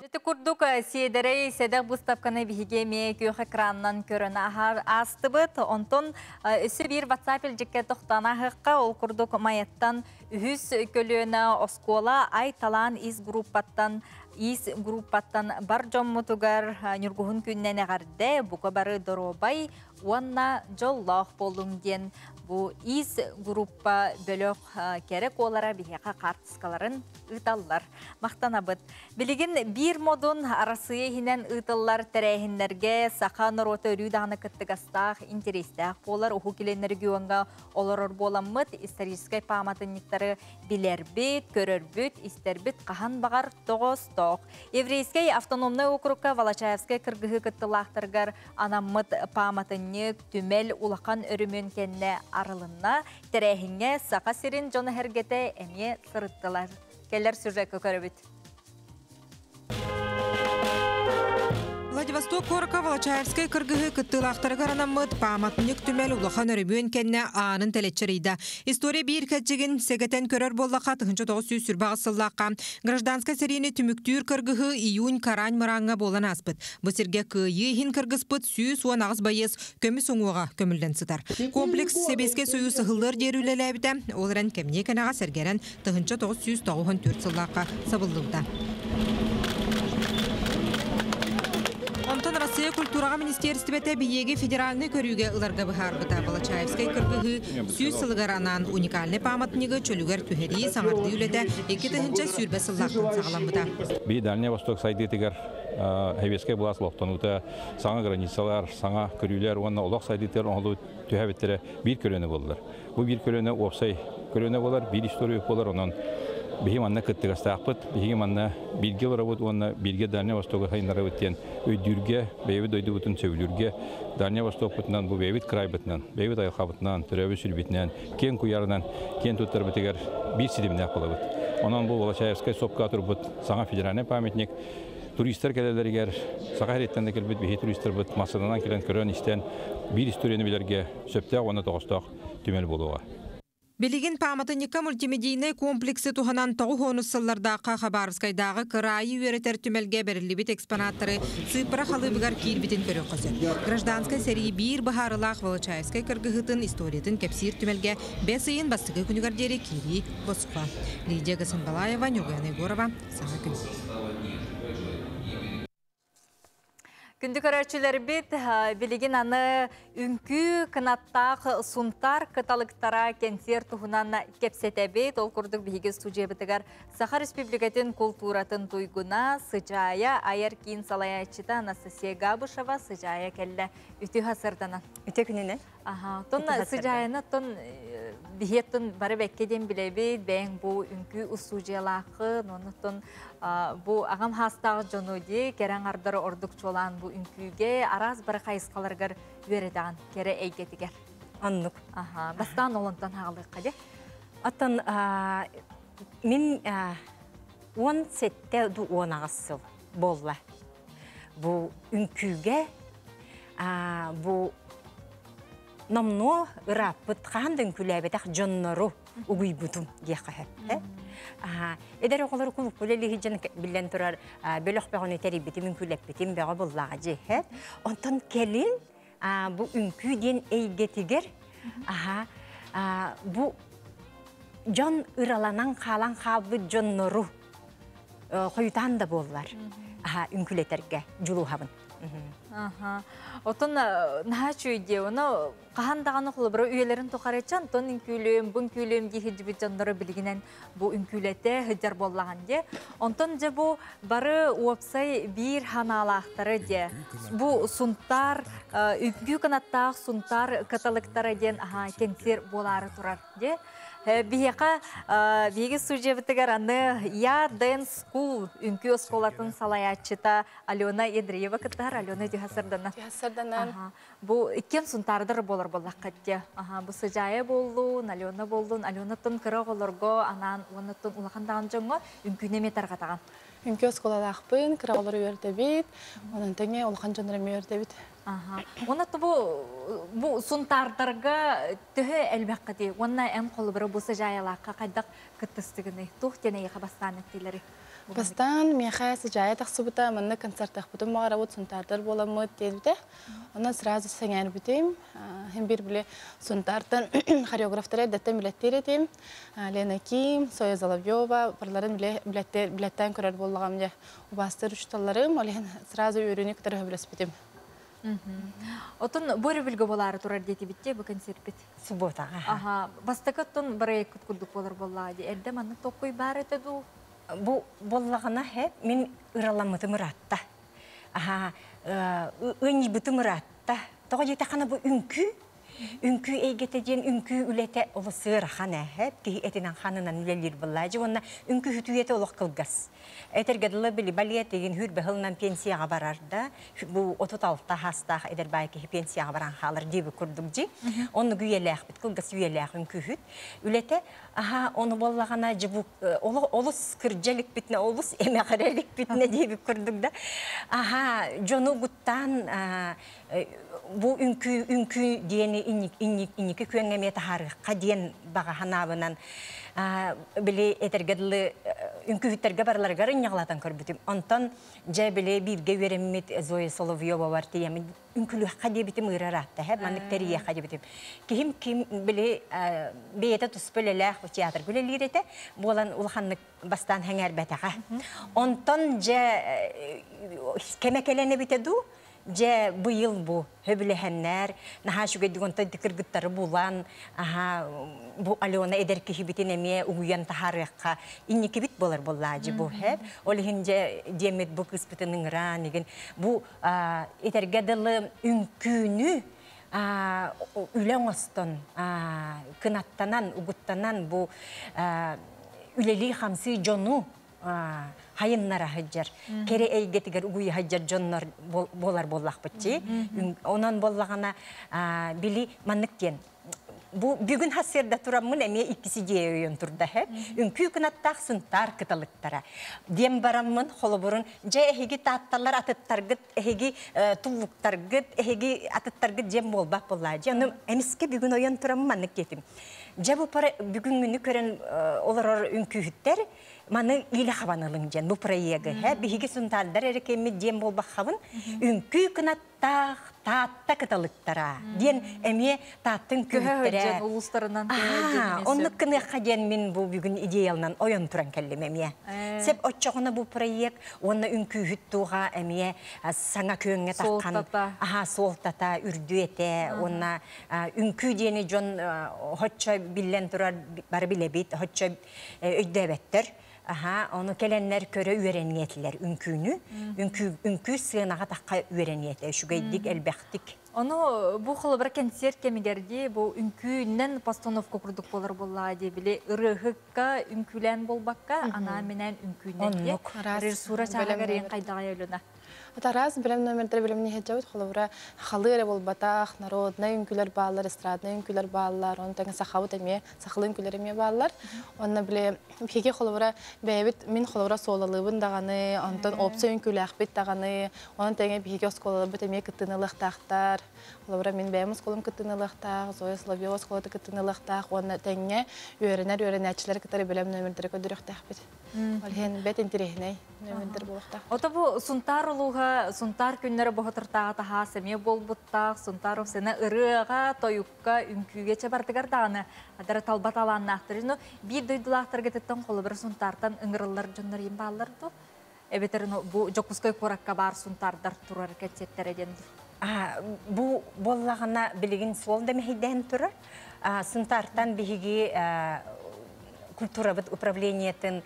Ити курдук сиэдэрэй сэдэх быыстапканы биһиги эмиэ күөх экранынан көрөн аастыбыт. Онтон өссө биир WhatsApp илдьиккэ тохтоон ааһыахха, ол курдук Майаттан үһүс көлүөнэ оскуола Ай талаан ис группаттан ис группаттан бар дьоммутугар Ньургуһун күннэн эҕэрдэ, бука бары доруобай уонна дьоллоох буолуҥ диэн бу ис группа бөлөх кэрэ куолара биһиэхэ хаартыскаларын ыыталлар. Махтанабыт. Билигин биир модун Арассыыйа иһинэн ыытыллар тэрээһиннэргэ саха норуота өрүү даҕаны кыттыгастаах, интэриэстээх буолар Уһук Илин региоҥҥа олорор буоламмыт историческай пааматынньыктары билэрбит, көрөрбүт, истэрбит хаһан баҕар тоҕоостоох. Еврейскэй автономнай округка Волочаевскай кыргыһыы кыттылаахтарыгар анаммыт пааматынньык түмэл улахан өрөмүөн кэннэ арылынна. Тэрээһиҥҥэ Саха сирин дьоно-сэргэтэ эмиэ сырыттылар. Кэлэр сюжекка көрөбүт. Владивосток куоракка Волочаевскай кыргыһыы кыттыылаахтарыгар анаммыт пааматынньык түмэл улахан өрөмүөн кэннэ аанын тэлэччэрийдэ. История биир кэрчигин сэгэтэн көрөр буоллахха 1928 сыллаахха гражданскай сэриини түмүктүүр кыргыһыы июнь Карань мырааҥҥа буолан ааспыт. Бу сиргэ кыайыы иһин кыргыспыт 118 байыас көмүс уҥуоҕа көмүллэн сытар. Комплекс Сэбиэскэй Союз ыһыллыар диэри үлэлээбитэ, ол эрэн кэмниэ кэнэҕэс эргэрэн 1994 сыллаахха сабыллыбыта. Онтон Россия культураҕа министиэристибэтэ биһиги федеральнай көрүүгэ ыларга быһаарбыта. Волочаевскай кыргыһыы 100 сылыгар анаан уникальнай пааматынньыгы чөлүгэр түһэрии, саҥардыы үлэтэ 2020 сыллаахтан саҕаламмыта. Би Дальний Восток сайдыытыгар Сэбиэскэй былаас олохтонуута саҥа границалар, саҥа көрүүлэр уонна олох сайдыытыгар оҥоһуллубут түһэбиттэрэ биир көлүөнэ буоллар. Бу биир көлүөнэ уопсай көлүөнэ буолар, биир история буолар, онон биһиги манна кыттыгастаахпыт, биһиги манна бииргэ олоробут уонна бииргэ Дальний Востогу сайыннарабыт диэн өйдүүргэ, бэйэбит дойдубутун сөбүлүүргэ, Дальний Востокпутунан, бу бэйэбит крайбытынан, бэйэбит айылҕабытынан, төрөөбүт сүрбүтүнэн, киэҥ куйаарынан киэн туттарбытыгар биир ситимнээх буолабыт. Онон бу Волочаевскай сопка турбут саҥа федеральнай памятник туристар кэлэлэригэр Саха сириттэн да кэлбит биһи туристарбыт массыынанан кэлэн көрөн-истэн биир историяны билэргэ сөптөөх уонна тоҕостоох түмэл буолуоҕа. Билигин пааматынньыкка мультимедийнай комплексы туһанан тоҕус сыллардаахха Хабаровскайдааҕы кыраайы үөрэтэр түмэлгэ бэриллибит экспонаттары сыыппара халыыбыгар киирбитин көрүөххэ сөп. Гражданскай сэрии биир быһаарылаах Волочаевскай кыргыһыытын историятын кэпсиир түмэлгэ бэс ыйын бастакы күнүгэр диэри киирии босхо. Лидия Гасанбалаева, Нюргуяна Егорова, Саҥа күн. Күндү көрөөччүлэрбит, билигин аны үҥкүү кынаттаах Сунтаар кыталыктара кэнсиэр туһунан кэпсэтэбит. Ол курдук биһиги студиябытыгар Саха Республикатын култууратын туйгуна Сыдьаайа айар киин салайааччыта Анастасия Габышева Сыдьаайа кэллэ. Үтүө сарсыарданан. Үтүө күнүнэн. Аха, тон Сыдьаайаны тон биһиэттэн бары бэккэ диэн билэбит, бэйэҥ бу үҥкүү устуудьуйалааххын, оннуттан бу аҕам хаастаах дьону дии, кэрэ аҥардары ордук чуолаан бу үҥкүүгэ араас бары хайысхаларыгар үөрэтэҕин кэрэ эйгэтигэр. Оннук. Аха, бастаан олонтон хаалыахха дии. Оттон мин 17 ду 18 сыл буолла. Бу үҥкүүгэ бу номнуо ырааппыт хаһан да үҥкүүлээбэтэх дьоннору угуйбутум диэххэ сөп. Эдэр оҕолору кулуппу үлэлиһи биллэн турар бөлөх бөҕөнү тэрийбитим, үҥкүүлэппитим бөҕө буллаҕа дьиэһэ. Онтон кэлин бу үҥкүү диэн эйгэтигэр бу дьон ыраланан хаалан хаалбыт дьоннору хойутаан да буоллар үҥкүүлэтэргэ дьулуһабын. Отон наһаа үчүгэй дии. Ону хаһан даҕаны холобура үйэлэрин тухары чантон үҥкүүлүөм, бу үҥкүүлүөм дии сылдьыбыт дьоннору билигинэн бу үҥкүүлэтэ сылдьар буоллаҕын дии. Онтон дьэ бу бары уопсай биир ханаалаахтары дии. Бу Сунтаар үҥкүү кынаттаах Сунтаар каталыктара диэн аһаа кэнсиэр буолаары турар дии. Биһиэхэ биһиги студиябытыгар аны Я Dance School үҥкүү оскуолатын салайааччыта Алена Ядреева кыттыһар. Алена Дюхасарданан. Дюхасарданан. Бу иккиэн сунтаардар буолар буоллахха дии. Бу Сыдьаайа буоллун, Алена буоллун, Аленаттан кыра оҕолорго анаан уоннаттан улахан даҕан дьоҥҥо үҥкүүнү эмиэ тарҕатаҕын. Үҥкүү оскуолалаахпын, кыра оҕолору үөрдэбит, онон тэҥэ улахан дьоннору эмиэ үөрдэбит. Уонна бу бу сунтаардарга төһө элбэххитий? Уонна эн холобура бу сыдьаайалаахха хайдах кыттыстыгыный? Туох диэн эйиэхэ бастаан эттилэри? Бастаан миэхэ сыдьаайа тахсыбыта, манна концертахпытын баҕарабыт, сунтаардар буоламмыт диэбитэ. Онон сразу сэҥээрбитим. Хим бир били Сунтаартан хореографтары эрдэттэн билэттиир этим. Лена Ким, Соя Соловьева барларын билэттээн көрөр буоллаҕым дьэ. Убаастыыр учууталларым, ол иһин сразу үөрүүнү кытары сөбүлэспитим. Отон бу өрөбүлгэ буолаары турар диэтибит бу концертпит. Субботаҕа. Аха, бастакы оттон проекткыт курдук буолар буоллаҕа дии. Эрдэ маннык толкуй баар этэ дуу? Бу буоллаҕына хэ мин ыраламмытым ыраатта. Аха, ыанньыйбытым ыраатта. Тоҕо диэтэххинэ бу үҥкүү Үҥкүү эйгэтэ диэн үҥкүү үлэтэ олус ыарахан ээ, киһи этинэн-ханынан үлэлиир буоллаачы уонна үҥкүүһүт үйэтэ олох кылгас. Этэргэ дылы били балет игин хүрбэ сылынан пенсияҕа барар да, бу 36 хаастаах эдэр баай киһи пенсияҕа баран хаалар диэбит курдук дьи. Оннук үйэлээхпит, кылгас үйэлээх үҥкүүһүт үлэтэ. Аха, ону буоллаҕына дьи бу олус кырдьа иликпитинэ, олус эмэҕирэ иликпитинэ диэбит курдук да. Аха, дьону гуттаан бу үҥкүү үҥкүү диэни инники күөҥҥэ эмиэ таһаарыахха диэн баҕа санаабынан били этэргэ дылы үҥкүүһүттэргэ барыларыгар ынньаҕалатан көрбүтүм. Онтон дьэ били бииргэ үөрэммит Зоя Соловьева бар тиийэммит үҥкүүлүөххэ диэбитим ыыра ыраатта һэ маннык тэрийиэххэ диэбитим. Киһим ким били бэйэтэ туспа үлэлээх театрга үлэлиир этэ буолан улаханнык бастаан сэҥээрбэтэҕэ. Онтон дьэ кэмэ кэлэн эбитэ дуу Дьэ, быйыл бу сөбүлэһэннэр, наһаа үчүгэйдик онтон кыргыттары булан, аха, бу Алена эдэр киһибитин эмиэ угуйан таһаарыахха инникибит буолар буоллаадьы бу һэп. Ол иһин дьэ диэммит бу кыыспытын ыҥыраан игин бу этэргэ дылы үҥкүүнү үлэ оҥостон, кынаттанан, угуттанан бу үлэлии-хамсыы дьону хайыннара сылдьар, кэрэ эйгэтигэр угуйа сылдьар дьоннор буолар буоллахпыт дии. Онон буоллаҕына били маннык диэн Бу бүгүн хасырда тураммын эмиэ иккис идея өйөн турда хэп. Үҥкүү кынаттаах Сунтаар кыталыктара. Диэн бараммын холобурун дьэ эһиги таатталар атыттаргыт, эһиги туллуктаргыт, эһиги атыттаргыт диэн буолбат буоллаа. Дьэ ону эмискэ бүгүн ойон тураммын маннык диэтим. Дьэ бу бүгүҥҥүнү көрөн олорор үҥкүүһүттэр маны илэ хабан ылыҥ диэн бу проегы. Биһиги сунтаардар эрэ кэммит диэн буолбаххабын. Үҥкүү кынат таах Таатта кыталыктара диэн эмиэ Тааттын күһүттэрэ улуустарынан. Оннук кыныахха диэн мин бу бүгүн идеялынан ойон туран кэллим эмиэ. Сеп оччоҕуна бу проект уонна үҥкүүһүт туоҕа эмиэ саҥа күөҥҥэ таххан аха суолтата үрдү этэ уонна үҥкүү диэни дьон хоччо биллэн турар бары билэбит хоччо өйдөөбөттөр. Аха, ону кэлэннэр көрө үөрэниэтилэр үҥкүүнү. Үҥкүү, үҥкүү сыанаҕа тахха үөрэниэтэ, үчүгэйдик, элбэхтик. Ону бу холобура кэнсиэр кэмигэр дии бу үҥкүүнэн постановка курдук буолар буоллаҕа дии били ырыаһыкка үҥкүүлээн буолбакка анаан-минээн үҥкүүнэн дии. Режиссура чааһыгар ең хайдаҕай Өлүнэ? Араас бэлэм номердары бэлэмни иһэдьэбит холобура халы эрэ буолбатах, народнай үҥкүүлэр бааллар, эстраднай үҥкүүлэр бааллар, онон тэҥэ сахабыт эмиэ, сахалыы үҥкүүлэр эмиэ бааллар. Онно били биһиги холобура бэйэбит мин холобура суолалыыбын даҕаны, онтон опция үҥкүүлээхпит даҕаны, онон тэҥэ биһиги оскуолаларбыт эмиэ кыттыыны ылыахтаахтар. Холобура мин бэйэм оскуолам кыттыыны ылыахтаах, Зоя Соловьева оскуолата кыттыыны ылыахтаах уонна тэҥҥэ үөрэнэр үөрэнээччилэри кытары бэлэм номердары көрдөрүөхтээхпит. Ол иһин бэт интэриэһинэй нөмүрдэр буолуохтаах. Ото бу Сунтаар улууһа Сунтаар күннэрэ боһотуртааҕы таһаас эмиэ буолбуттаах. Сунтаар сына ырыаҕа, тойукка, үҥкүүгэ чабардыгар даҕаны адара талба талааннаахтар. Ну, биир дойдулаахтаргытыттан холобура Сунтаартан ыҥырыллар дьоннор им бааллар ду? Эбэтэр бу Дьокуускай куоракка баар Сунтаардар турар кэнсиэттэрэ диэн Бу буоллаҕына билигин суол да мэһэйдээн турар. Сунтаартан биһиги культурабыт управлениетын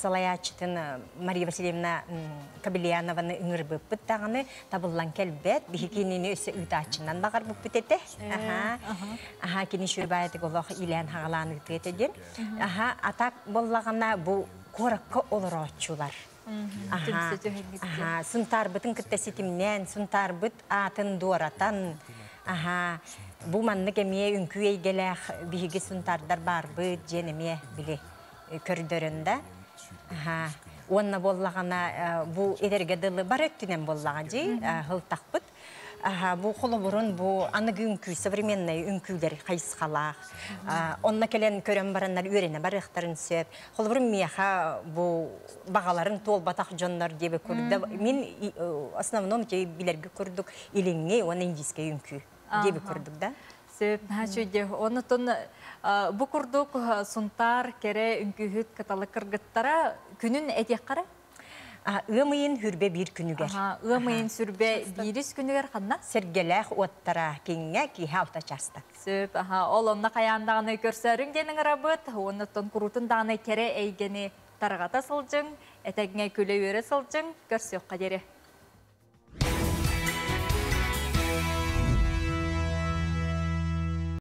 салайааччытын Мария Васильевна Кабельянованы ыҥырбыппыт даҕаны табыллан кэлбэт. Биһиги кинини өссө ыытааччынан баҕарбыппыт этэ. Аха, кини шүрбаайытык олох илээн хаҕалаан ыытыа этэ диэн. Аха, атак буоллаҕына бу куоракка олорооччулар. Аха, Сунтаарбытын кытта ситимнээн, Сунтаарбыт аатын дуоратан, аха, бу маннык эмиэ үҥкүү эйгэлээх биһиги сунтаардар баарбыт диэн эмиэ били көрдөрөн да. Аха, уонна буоллаҕына бу эдэргэ дылы бар өттүнэн буоллаҕа дии һылтахпыт. Аха, бу холобурун бу аныгы үҥкүү, современный үҥкүүлэр хайысхалаах. Онно кэлэн көрөн бараннар үөрэнэ барыахтарын сөп. Холобурун миэхэ бу баҕаларын туолбатах дьоннор диэби курда мин основном те билэргэ курдук илиҥҥи уонна индийскэй үҥкүү диэби курдук да. Сөп, наһаа Онутун бу курдук Сунтаар кэрэ үҥкүүһүт кыталык кыргыттара күнүн этиэххэрэ? Ыам ыйын хүрбэ биир күнүгэр. Ыам ыйын сүрбэ биирис күнүгэр ханна? Сэргэлээх уоттара кингэ киһи алта часта. Сөп, аха, ол онно хайаан даҕаны көрсөрүҥ диэн ыҥырабыт, уоннаттан куруутун даҕаны кэрэ эйгэни тарҕата сылдьыҥ, этэҥҥэ күлэ-үөрэ сылдьыҥ, көрсүөххэ диэри.